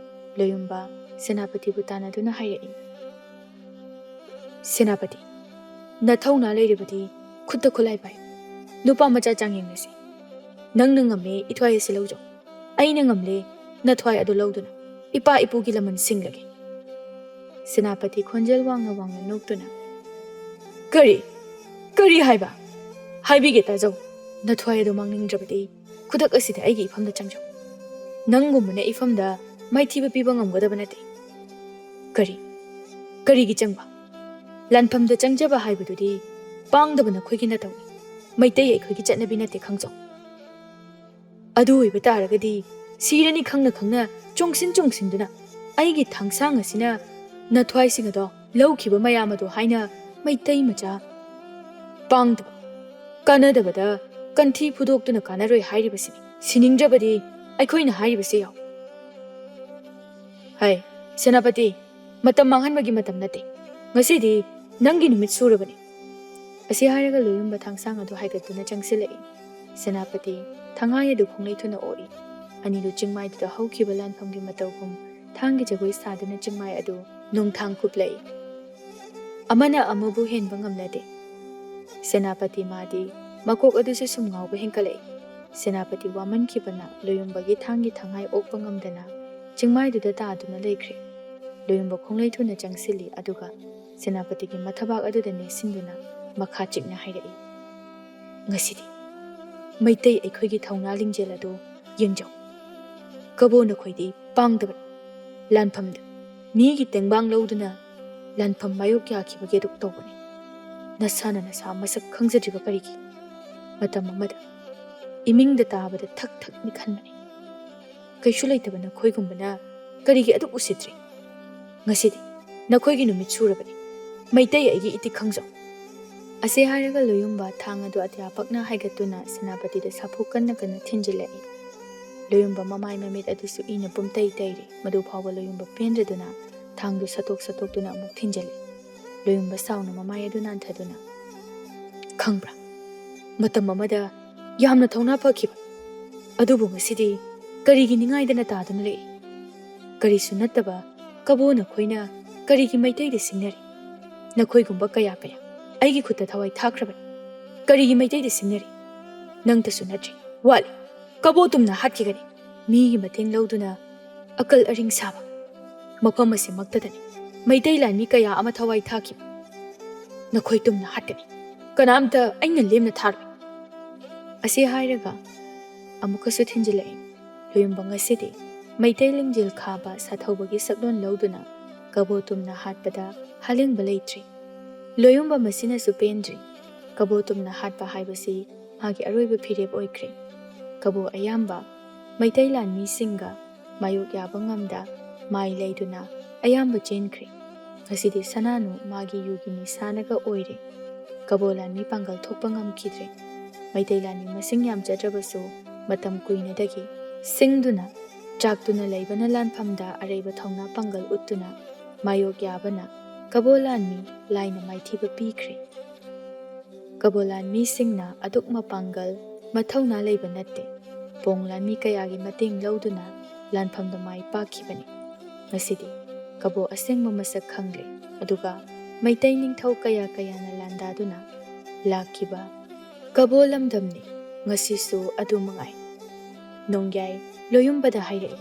ꯂꯣꯌꯨꯝꯕ ꯁꯦꯅꯥꯄꯇꯤꯕꯨ ꯇꯥꯟꯅꯗꯨꯅ ꯍꯥꯏꯔꯛꯏ, "ꯁꯦꯅꯥꯄꯇꯤ, ꯅꯊꯧꯅꯥ ꯂꯩꯔꯕꯗꯤ ꯈꯨꯠꯇ ꯈꯨꯠꯂꯥꯏ ꯄꯥꯏ꯫ ꯅꯨꯄꯥ ꯃꯆꯥ ꯆꯥꯡꯌꯦꯡꯅꯁꯤ꯫ ꯅꯪꯅ ꯉꯝꯃꯦ ꯏꯊ꯭ꯋꯥꯏ ꯑꯁꯤ ꯂꯧꯖꯧ꯫ ꯑꯩꯅ ꯉꯝꯂꯦ ꯅꯊ꯭ꯋꯥꯏ ꯑꯗꯨ ꯂꯧꯗꯨꯅ ꯏꯄꯥ ꯏꯄꯨꯒꯤ ꯂꯃꯟ ꯁꯤꯡꯂꯒꯦ"꯫ ꯁꯦꯅꯥꯄꯇꯤ ꯈꯣꯟꯖꯦꯜ ꯋꯥꯡꯅ ꯋꯥꯡꯅ ꯅꯣꯛꯇꯨꯅ, "ꯀꯔꯤ? ꯀꯔꯤ ꯍꯥꯏꯕ? ꯍꯥꯏꯕꯤꯒꯦ ꯇꯥꯖꯧ꯫ ꯅꯊ꯭ꯋꯥꯏ ꯑꯗꯨ ꯃꯥꯡꯅꯤꯡꯗ꯭ꯔꯕꯗꯤ ꯈꯨꯗꯛ ꯑꯁꯤꯗ ꯑꯩꯒꯤ ꯏꯐꯝꯗ ꯆꯪꯖꯧ꯫ ꯅꯪꯒꯨꯝꯕꯅ ꯏꯐꯝꯗ ꯃꯥꯏꯊꯤꯕ ꯄꯤꯕ ꯉꯝꯒꯗꯕ ꯅꯠꯇꯦ"꯫ "ꯀꯔꯤ? ꯀꯔꯤꯒꯤ ꯆꯪꯕ? ꯂꯥꯟꯐꯝꯗ ꯆꯪꯖꯕ ꯍꯥꯏꯕꯗꯨꯗꯤ ꯄꯥꯡꯗꯕ ꯅꯈꯣꯏꯒꯤ ꯅꯇꯧꯅꯤ꯫ ꯃꯩꯇꯩ ꯑꯩꯈꯣꯏꯒꯤ ꯆꯠꯅꯕꯤ ꯅꯠꯇꯦ ꯈꯪꯖꯧ꯫ ꯑꯗꯨ ꯑꯣꯏꯕ ꯇꯥꯔꯒꯗꯤ ꯁꯤꯔꯅꯤ ꯈꯪꯅ ꯈꯪꯅ ꯆꯣꯡꯁꯤꯟ ꯆꯣꯡꯁꯤꯟꯗꯨꯅ ꯑꯩꯒꯤ ꯊꯥꯡꯁꯥꯡ ꯑꯁꯤꯅ ꯅꯊ꯭ꯋꯥꯏꯁꯤꯡ ꯑꯗꯣ ꯂꯧꯈꯤꯕ ꯃꯌꯥꯝ ꯑꯗꯣ ꯍꯥꯏꯅ ꯃꯩꯇꯩ ꯃꯆꯥ ꯄꯥꯡꯗꯕ, ꯀꯥꯟꯅꯗꯕꯗ ꯀꯟꯊꯤ ꯐꯨꯗꯣꯛꯇꯨꯅ ꯀꯥꯟꯅꯔꯣꯏ ꯍꯥꯏꯔꯤꯕꯁꯤꯅꯤ꯫ ꯁꯤꯅꯤꯡꯗ꯭ꯔꯕꯗꯤ ꯑꯩꯈꯣꯏꯅ ꯍꯥꯏꯔꯤꯕꯁꯦ ꯌꯥꯎ"꯫ "ꯍꯩ, ꯁꯦꯅꯥꯄꯇꯤ, ꯃꯇꯝ ꯃꯥꯡꯍꯟꯕꯒꯤ ꯃꯇꯝ ꯅꯠꯇꯦ꯫ ꯉꯁꯤꯗꯤ ꯅꯪꯒꯤ ꯅꯨꯃꯤꯠ ꯁꯨꯔꯕꯅꯤ"꯫ ꯑꯁꯤ ꯍꯥꯏꯔꯒ ꯂꯣꯌꯨꯝꯕ ꯊꯥꯡꯁꯥꯡ ꯑꯗꯨ ꯍꯥꯏꯒꯠꯇꯨꯅ ꯆꯪꯁꯤꯜꯂꯛꯏ꯫ ꯁꯦꯅꯥꯄꯇꯤ ꯊꯥꯡꯍꯥꯏ ꯑꯗꯨ ꯈꯣꯡꯂꯩ ꯊꯨꯅ ꯑꯣꯛꯏ꯫ ꯑꯅꯤꯗꯨ ꯆꯤꯡꯃꯥꯏꯗꯨꯗ ꯍꯧꯈꯤꯕ ꯂꯥꯟꯐꯝꯒꯤ ꯃꯇꯧꯒꯨꯝ ꯊꯥꯡꯒꯤ ꯖꯒꯣꯏ ꯁꯥꯗꯨꯅ ꯆꯤꯡꯃꯥꯏ ꯑꯗꯨ ꯅꯣꯡꯊꯥꯡ ꯀꯨꯞꯂꯛꯏ꯫ ꯑꯃꯅ ꯑꯃꯕꯨ ꯍꯦꯟꯕ ꯉꯝꯅꯗꯦ꯫ ꯁꯦꯅꯥꯄꯇꯤ ꯃꯥꯗꯤ ꯃꯀꯣꯛ ꯑꯗꯨꯁꯨ ꯁꯨꯝ ꯉꯥꯎꯕ ꯍꯦꯟꯀꯠꯂꯛꯏ꯫ ꯁꯦꯅꯥꯄꯇꯤ ꯋꯥꯃꯟꯈꯤꯕꯅ ꯂꯣꯌꯨꯝꯕꯒꯤ ꯊꯥꯡꯒꯤ ꯊꯥꯡꯍꯥꯏ ꯑꯣꯛꯄ ꯉꯝꯗꯅ ꯆꯤꯡꯃꯥꯏꯗꯨꯗ ꯇꯥꯗꯨꯅ ꯂꯩꯈ꯭ꯔꯦ꯫ ꯂꯣꯌꯨꯝꯕ ꯈꯣꯡꯂꯩ ꯊꯨꯅ ꯆꯪꯁꯤꯜꯂꯤ, ꯑꯗꯨꯒ ꯁꯦꯅꯥꯄꯇꯤꯒꯤ ꯃꯊꯕꯥꯛ ꯑꯗꯨꯗ ꯅꯦꯠꯁꯤꯟꯗꯨꯅ ꯃꯈꯥ ꯆꯤꯛꯅ ꯍꯥꯏꯔꯛꯏ, "ꯉꯁꯤꯗꯤ ꯃꯩꯇꯩ ꯑꯩꯈꯣꯏꯒꯤ ꯊꯧꯅꯥ ꯂꯤꯡꯖꯦꯜ ꯑꯗꯨ ꯌꯦꯡꯖꯧ꯫ ꯀꯕꯣ ꯅꯈꯣꯏꯗꯤ ꯄꯥꯡꯗꯕꯅꯤ꯫ ꯂꯥꯟꯐꯝꯗ ꯃꯤꯒꯤ ꯇꯦꯡꯕꯥꯡ ꯂꯧꯗꯨꯅ ꯂꯥꯟꯐꯝ ꯃꯥꯌꯣꯛ ꯌꯥꯈꯤꯕꯒꯤ ꯑꯗꯨꯛ ꯇꯧꯕꯅꯤ꯫ ꯅꯁꯥꯅ ꯅꯁꯥ ꯃꯁꯛ ꯈꯪꯖꯗ꯭ꯔꯤꯕ ꯀꯔꯤꯒꯤ? ꯃꯇꯝ ꯑꯃꯗ ꯏꯃꯤꯡꯗ ꯇꯥꯕꯗ ꯊꯛ ꯊꯛ ꯅꯤꯛꯍꯟꯕꯅꯤ꯫ ꯀꯩꯁꯨ ꯂꯩꯇꯕ ꯅꯈꯣꯏꯒꯨꯝꯕꯅ ꯀꯔꯤꯒꯤ ꯑꯗꯨꯛ ꯎꯁꯤꯠꯇ꯭ꯔꯤ? ꯉꯁꯤꯗꯤ ꯅꯈꯣꯏꯒꯤ ꯅꯨꯃꯤꯠ ꯁꯨꯔꯕꯅꯤ꯫ ꯃꯩꯇꯩ ꯑꯩꯒꯤ ꯏꯇꯤꯛ ꯈꯪꯖꯧ꯫" ꯑꯁꯤ ꯍꯥꯏꯔꯒ ꯂꯣꯌꯨꯝꯕ ꯊꯥꯡ ꯑꯗꯨ ꯑꯇꯤꯌꯥ ꯄꯛꯅ ꯍꯥꯏꯒꯠꯇꯨꯅ ꯁꯦꯅꯥꯄꯇꯤꯗ ꯁꯥꯐꯨ ꯀꯟꯅ ꯀꯟꯅ ꯊꯤꯟꯖꯤꯜꯂꯛꯏ꯫ ꯂꯣꯌꯨꯝꯕ ꯃꯃꯥꯏ ꯃꯃꯤꯠ ꯑꯗꯨꯁꯨ ꯏꯅ ꯄꯨꯝꯇꯩ ꯇꯩꯔꯤ꯫ ꯃꯗꯨ ꯐꯥꯎꯕ ꯂꯣꯌꯨꯝꯕ ꯄꯦꯟꯗ꯭ꯔꯗꯨꯅ ꯊꯥꯡꯗꯨ ꯁꯠꯇꯣꯛ ꯁꯠꯇꯣꯛꯇꯨꯅ ꯑꯃꯨꯛ ꯊꯤꯟꯖꯤꯜꯂꯤ꯫ ꯂꯣꯌꯨꯝꯕ ꯁꯥꯎꯅ ꯃꯃꯥꯏ ꯑꯗꯨ ꯅꯥꯟꯊꯗꯨꯅ, "ꯈꯪꯕ꯭ꯔꯥ, ꯃꯇꯝ ꯑꯃꯗ ꯌꯥꯝꯅ ꯊꯧꯅꯥ ꯐꯈꯤꯕ, ꯑꯗꯨꯕꯨ ꯉꯁꯤꯗꯤ ꯀꯔꯤꯒꯤ ꯅꯤꯡꯉꯥꯏꯗꯅ ꯇꯥꯗꯨꯅ ꯂꯩ? ꯀꯔꯤꯁꯨ ꯅꯠꯇꯕ ꯀꯕꯣ ꯅꯈꯣꯏꯅ ꯀꯔꯤꯒꯤ ꯃꯩꯇꯩꯗ ꯁꯤꯡꯅꯔꯤ? ꯅꯈꯣꯏꯒꯨꯝꯕ ꯀꯌꯥ ꯀꯌꯥ ꯑꯩꯒꯤ ꯈꯨꯠꯇ ꯊꯋꯥꯏ ꯊꯥꯈ꯭ꯔꯕꯅꯤ꯫ ꯀꯔꯤꯒꯤ ꯃꯩꯇꯩꯗ ꯁꯤꯡꯅꯔꯤ? ꯅꯪꯇꯁꯨ ꯅꯠꯇ꯭ꯔꯤ, ꯋꯥꯠꯂꯤ꯫ ꯀꯕꯣ ꯇꯨꯝꯅ ꯍꯥꯠꯈꯤꯒꯅꯤ꯫ ꯃꯤꯒꯤ ꯃꯇꯦꯡ ꯂꯧꯗꯨꯅ ꯑꯀꯜ ꯑꯔꯤꯡ ꯁꯥꯕ꯫ ꯃꯐꯝ ꯑꯁꯤꯃꯛꯇꯗꯅꯤ ꯃꯩꯇꯩ ꯂꯥꯟꯃꯤ ꯀꯌꯥ ꯑꯃ ꯊꯋꯥꯏ ꯊꯥꯈꯤꯕ꯫ ꯅꯈꯣꯏ ꯇꯨꯝꯅ ꯍꯥꯠꯀꯅꯤ꯫ ꯀꯅꯥꯝꯇ ꯑꯩꯅ ꯂꯦꯝꯅ ꯊꯥꯔꯣꯏ꯫" ꯑꯁꯤ ꯍꯥꯏꯔꯒ ꯑꯃꯨꯛꯀꯁꯨ ꯊꯤꯟꯖꯤꯜꯂꯛꯏ꯫ ꯂꯣꯌꯨꯝꯕ ꯉꯁꯤꯗꯤ ꯃꯩꯇꯩ ꯂꯤꯡꯖꯦꯜ ꯈꯥꯕ ꯁꯥꯊꯧꯕꯒꯤ ꯁꯛꯂꯣꯟ ꯂꯧꯗꯨꯅ ꯀꯕꯣ ꯇꯨꯝꯅ ꯍꯥꯠꯄꯗ ꯍꯥꯂꯦꯡꯕ ꯂꯩꯇ꯭ꯔꯤ꯫ ꯂꯣꯌꯨꯝꯕ ꯃꯁꯤꯅꯁꯨ ꯄꯦꯟꯗ꯭ꯔꯤ꯫ ꯀꯕꯣ ꯇꯨꯝꯅ ꯍꯥꯠꯄ ꯍꯥꯏꯕꯁꯤ ꯃꯥꯒꯤ ꯑꯔꯣꯏꯕ ꯐꯤꯔꯦꯞ ꯑꯣꯏꯈ꯭ꯔꯦ꯫ ꯀꯕꯣ ꯑꯌꯥꯝꯕ ꯃꯩꯇꯩ ꯂꯥꯟꯃꯤꯁꯤꯡꯒ ꯃꯥꯌꯣꯛ ꯌꯥꯕ ꯉꯝꯗ ꯃꯥꯏ ꯂꯩꯗꯨꯅ ꯑꯌꯥꯝꯕ ꯆꯦꯟꯈ꯭ꯔꯦ꯫ ꯉꯁꯤꯗꯤ ꯁꯅꯥꯅꯨ ꯃꯥꯒꯤ ꯌꯨꯒꯤ ꯅꯤꯁꯥꯅꯒ ꯑꯣꯏꯔꯦ꯫ ꯀꯕꯣ ꯂꯥꯟꯃꯤ ꯄꯥꯡꯒꯜ ꯊꯣꯛꯄ ꯉꯝꯈꯤꯗ꯭ꯔꯦ꯫ ꯃꯩꯇꯩ ꯂꯥꯟꯃꯤ ꯃꯁꯤꯡ ꯌꯥꯝꯖꯗ꯭ꯔꯕꯁꯨ ꯃꯇꯝ ꯀꯨꯏꯅꯗꯒꯤ ꯁꯤꯡꯗꯨꯅ ꯆꯥꯛꯇꯨꯅ ꯂꯩꯕꯅ ꯂꯥꯟꯐꯝꯗ ꯑꯔꯩꯕ ꯊꯧꯅꯥ ꯄꯥꯡꯒꯜ ꯎꯠꯇꯨꯅ ꯃꯥꯌꯣꯛ ꯌꯥꯕꯅ ꯀꯕꯣ ꯂꯥꯟꯃꯤ ꯂꯥꯏꯅ ꯃꯥꯏꯊꯤꯕ ꯄꯤꯈ꯭ꯔꯦ꯫ ꯀꯕꯣ ꯂꯥꯟꯃꯤꯁꯤꯡꯅ ꯑꯗꯨꯛ ꯃꯄꯥꯡꯒꯜ ꯃꯊꯧꯅꯥ ꯂꯩꯕ ꯅꯠꯇꯦ꯫ ꯄꯣꯡ ꯂꯥꯟꯃꯤ ꯀꯌꯥꯒꯤ ꯃꯇꯦꯡ ꯂꯧꯗꯨꯅ ꯂꯥꯟꯐꯝꯗ ꯃꯥꯏ ꯄꯥꯛꯈꯤꯕꯅꯤ꯫ ꯉꯁꯤꯗꯤ ꯀꯕꯣ ꯑꯁꯦꯡꯕ ꯃꯁꯛ ꯈꯪꯂꯦ, ꯑꯗꯨꯒ ꯃꯩꯇꯩ ꯅꯤꯡꯊꯧ ꯀꯌꯥ ꯀꯌꯥꯅ ꯂꯥꯟꯗꯥꯗꯨꯅ ꯂꯥꯛꯈꯤꯕ ꯀꯕꯣ ꯂꯝꯗꯝꯅꯤ꯫ ꯉꯁꯤꯁꯨ ꯑꯗꯨ ꯃꯉꯥꯏ꯫ ꯅꯣꯡꯌꯥꯏ ꯂꯣꯌꯨꯝꯕꯗ ꯍꯥꯏꯔꯛꯏ,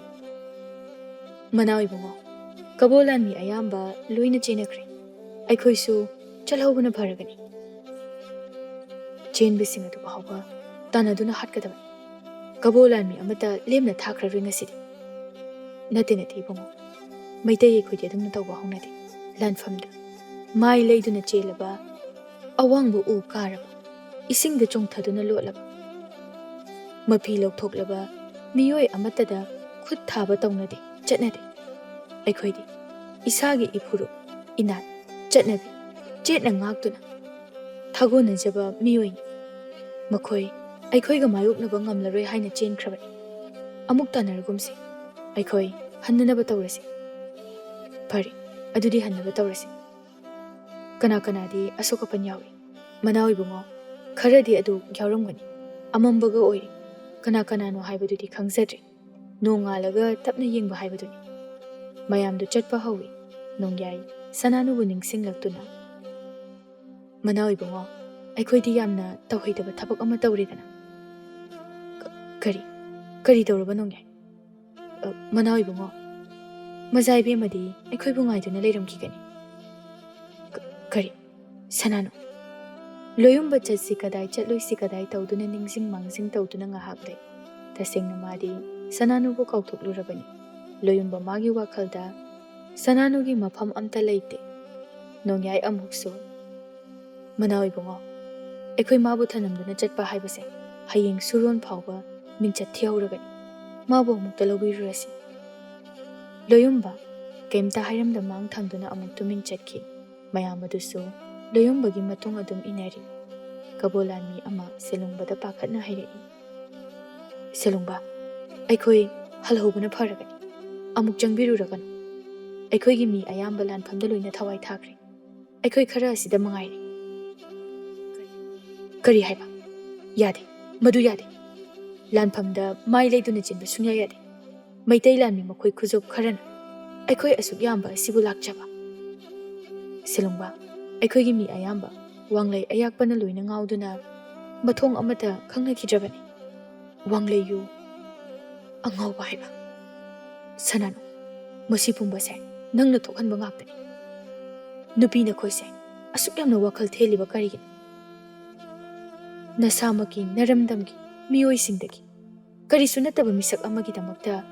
"ꯃꯅꯥꯎ ꯏꯕꯨꯡꯉꯣ, ꯀꯕꯣ ꯂꯥꯟꯃꯤ ꯑꯌꯥꯝꯕ ꯂꯣꯏꯅ ꯆꯦꯟꯅꯈ꯭ꯔꯦ꯫ ꯑꯩꯈꯣꯏꯁꯨ ꯆꯠꯍꯧꯕꯅ ꯐꯔꯒꯅꯤ꯫ ꯆꯦꯟꯕꯁꯤꯡ ꯑꯗꯨ ꯐꯥꯎꯕ ꯇꯥꯟꯅꯗꯨꯅ ꯍꯥꯠꯀꯗꯕꯅꯤ꯫ ꯀꯕꯣ ꯂꯥꯟꯃꯤ ꯑꯃꯠꯇ ꯂꯦꯝꯅ ꯊꯥꯈ꯭ꯔꯔꯣꯏ ꯉꯁꯤꯗꯤ꯫" "ꯅꯠꯇꯦ, ꯅꯠꯇꯦ ꯏꯕꯨꯡꯉꯣ, ꯃꯩꯇꯩ ꯑꯩꯈꯣꯏꯗꯤ ꯑꯗꯨꯝꯅ ꯇꯧꯕ ꯍꯧꯅꯗꯦ꯫ ꯂꯥꯟꯐꯝꯗ ꯃꯥꯏ ꯂꯩꯗꯨꯅ ꯆꯦꯜꯂꯕ, ꯑꯋꯥꯡꯕ ꯎ ꯀꯥꯔꯕ, ꯏꯁꯤꯡꯗ ꯆꯣꯡꯊꯗꯨꯅ ꯂꯣꯠꯂꯕ, ꯃꯐꯤ ꯂꯧꯊꯣꯛꯂꯕ ꯃꯤꯑꯣꯏ ꯑꯃꯠꯇꯗ ꯈꯨꯠ ꯊꯥꯕ ꯇꯧꯅꯗꯦ, ꯆꯠꯅꯗꯦ꯫ ꯑꯩꯈꯣꯏꯗꯤ ꯏꯁꯥꯒꯤ ꯏꯐꯨꯔꯨꯞ, ꯏꯅꯥꯠ, ꯆꯠꯅꯕꯤ ꯆꯦꯠꯅ ꯉꯥꯛꯇꯨꯅ ꯊꯥꯒꯣꯟꯅꯖꯕ ꯃꯤꯑꯣꯏꯅꯤ꯫ ꯃꯈꯣꯏ ꯑꯩꯈꯣꯏꯒ ꯃꯥꯌꯣꯛꯅꯕ ꯉꯝꯂꯔꯣꯏ ꯍꯥꯏꯅ ꯆꯦꯟꯈ꯭ꯔꯕꯅꯤ꯫ ꯑꯃꯨꯛ ꯇꯥꯟꯅꯔꯒꯨꯝꯁꯤ꯫ ꯑꯩꯈꯣꯏ ꯍꯟꯅꯅꯕ ꯇꯧꯔꯁꯤ꯫" "ꯐꯔꯦ, ꯑꯗꯨꯗꯤ ꯍꯟꯅꯕ ꯇꯧꯔꯁꯤ꯫ ꯀꯅꯥ ꯀꯅꯥꯗꯤ ꯑꯁꯣꯛ ꯑꯄꯟ ꯌꯥꯎꯏ?" "ꯃꯅꯥꯎ ꯏꯕꯨꯡꯉꯣ, ꯈꯔꯗꯤ ꯑꯗꯨ ꯌꯥꯎꯔꯝꯒꯅꯤ꯫ ꯑꯃꯝꯕꯒ ꯑꯣꯏꯔꯦ꯫ ꯀꯅꯥ ꯀꯅꯥꯅꯣ ꯍꯥꯏꯕꯗꯨꯗꯤ ꯈꯪꯖꯗ꯭ꯔꯦ꯫ ꯅꯣꯡ ꯉꯥꯜꯂꯒ ꯇꯞꯅ ꯌꯦꯡꯕ ꯍꯥꯏꯕꯗꯨꯅꯤ꯫" ꯃꯌꯥꯝꯗꯨ ꯆꯠꯄ ꯍꯧꯏ꯫ ꯅꯣꯡꯌꯥꯏ ꯁꯅꯥꯅꯨꯕꯨ ꯅꯤꯡꯁꯤꯡꯂꯛꯇꯨꯅ, "ꯃꯅꯥꯎ ꯏꯕꯨꯡꯉꯣ, ꯑꯩꯈꯣꯏꯗꯤ ꯌꯥꯝꯅ ꯇꯧꯍꯩꯗꯕ ꯊꯕꯛ ꯑꯃ ꯇꯧꯔꯦꯗꯅ꯫" "ꯀ-, ꯀꯔꯤ? ꯀꯔꯤ ꯇꯧꯔꯕ ꯅꯣꯡꯌꯥꯏ?" "ꯑ, ꯃꯅꯥꯎ ꯏꯕꯨꯡꯉꯣ, ꯃꯖꯥ ꯏꯕꯦꯝꯃꯗꯤ ꯑꯩꯈꯣꯏꯕꯨ ꯉꯥꯏꯗꯨꯅ ꯂꯩꯔꯝꯈꯤꯒꯅꯤ꯫" "ꯀ-, ꯀꯔꯤ? ꯁꯅꯥꯅꯨ?" ꯂꯣꯌꯨꯝꯕ ꯆꯠꯁꯤ ꯀꯗꯥꯏ, ꯆꯠꯂꯣꯏꯁꯤ ꯀꯗꯥꯏ ꯇꯧꯗꯨꯅ ꯅꯤꯡꯁꯤꯡ ꯃꯥꯡꯖꯤꯡ ꯇꯧꯗꯨꯅ ꯉꯥꯏꯍꯥꯛ ꯂꯩ꯫ ꯇꯁꯦꯡꯅ ꯃꯥꯗꯤ ꯁꯅꯥꯅꯨꯕꯨ ꯀꯥꯎꯊꯣꯛꯂꯨꯔꯕꯅꯤ꯫ ꯂꯣꯌꯨꯝꯕ ꯃꯥꯒꯤ ꯋꯥꯈꯜꯗ ꯁꯅꯥꯅꯨꯒꯤ ꯃꯐꯝ ꯑꯝꯇ ꯂꯩꯇꯦ꯫ ꯅꯣꯡꯌꯥꯏ ꯑꯃꯨꯛꯁꯨ, "ꯃꯅꯥꯎ ꯏꯕꯨꯡꯉꯣ, ꯑꯩꯈꯣꯏ ꯃꯥꯕꯨ ꯊꯅꯝꯗꯨꯅ ꯆꯠꯄ ꯍꯥꯏꯕꯁꯦ ꯍꯌꯦꯡ ꯁꯨꯔꯣꯟ ꯐꯥꯎꯕ ꯃꯤꯡꯆꯠ ꯊꯤꯍꯧꯔꯒꯅꯤ꯫ ꯃꯥꯕꯨ ꯑꯃꯨꯛꯇ ꯂꯧꯕꯤꯔꯨꯔꯁꯤ꯫" ꯂꯣꯌꯨꯝꯕ ꯀꯩꯝꯇ ꯍꯥꯏꯔꯝꯗ ꯃꯥꯡ ꯊꯪꯗꯨꯅ ꯑꯃꯨꯛ ꯇꯨꯃꯤꯟ ꯆꯠꯈꯤ꯫ ꯃꯌꯥꯝ ꯑꯗꯨꯁꯨ ꯂꯣꯌꯨꯝꯕꯒꯤ ꯃꯇꯨꯡ ꯑꯗꯨꯝ ꯏꯟꯅꯔꯤ꯫ ꯀꯕꯣ ꯂꯥꯟꯃꯤ ꯑꯃ ꯁꯦꯂꯨꯡꯕꯗ ꯄꯥꯈꯠꯅ ꯍꯥꯏꯔꯛꯏ, "ꯁꯦꯂꯨꯡꯕ, ꯑꯩꯈꯣꯏ ꯍꯜꯍꯧꯕꯅ ꯐꯔꯒꯅꯤ꯫ ꯑꯃꯨꯛ ꯆꯪꯕꯤꯔꯨꯔꯒꯅꯨ꯫ ꯑꯩꯈꯣꯏꯒꯤ ꯃꯤ ꯑꯌꯥꯝꯕ ꯂꯥꯟꯐꯝꯗ ꯂꯣꯏꯅ ꯊꯋꯥꯏ ꯊꯥꯈ꯭ꯔꯦ꯫ ꯑꯩꯈꯣꯏ ꯈꯔ ꯑꯁꯤꯗ ꯃꯉꯥꯏꯔꯦ꯫" "ꯀꯔꯤ ꯍꯥꯏꯕ? ꯌꯥꯗꯦ, ꯃꯗꯨ ꯌꯥꯗꯦ꯫ ꯂꯥꯟꯐꯝꯗ ꯃꯥꯏ ꯂꯩꯗꯨꯅ ꯆꯦꯟꯕ ꯁꯨꯡꯌꯥ ꯌꯥꯗꯦ꯫ ꯃꯩꯇꯩ ꯂꯥꯟꯃꯤ ꯃꯈꯣꯏ ꯈꯨꯖꯣꯞ ꯈꯔꯅ ꯑꯩꯈꯣꯏ ꯑꯁꯨꯛ ꯌꯥꯝꯕ ꯑꯁꯤꯕꯨ ꯂꯥꯛꯆꯕ꯫" ꯁꯦꯂꯨꯡꯕ, ꯑꯩꯈꯣꯏꯒꯤ ꯃꯤ ꯑꯌꯥꯝꯕ ꯋꯥꯡꯂꯩ ꯑꯌꯥꯛꯄꯅ ꯂꯣꯏꯅ ꯉꯥꯎꯗꯨꯅ ꯃꯊꯣꯡ ꯑꯃꯠꯇ ꯈꯪꯅꯈꯤꯗ꯭ꯔꯕꯅꯤ꯫ ꯋꯥꯡꯂꯩꯌꯨ ꯑꯉꯥꯎꯕ ꯍꯥꯏꯕ꯫ ꯁꯅꯥꯅꯨ, ꯃꯁꯤ ꯄꯨꯝꯕꯁꯦ ꯅꯪꯅ ꯊꯣꯛꯍꯟꯕ ꯉꯥꯛꯇꯅꯤ꯫ ꯅꯨꯄꯤ ꯅꯈꯣꯏꯁꯦ ꯑꯁꯨꯛ ꯌꯥꯝꯅ ꯋꯥꯈꯜ ꯊꯦꯜꯂꯤꯕ ꯀꯔꯤꯒꯤꯅꯣ? ꯅꯁꯥꯃꯛꯀꯤ ꯅꯔꯝꯗꯝꯒꯤ ꯃꯤꯑꯣꯏꯁꯤꯡꯗꯒꯤ ꯀꯔꯤꯁꯨ ꯅꯠꯇꯕ ꯃꯤꯁꯛ ꯑꯃꯒꯤꯗꯃꯛꯇ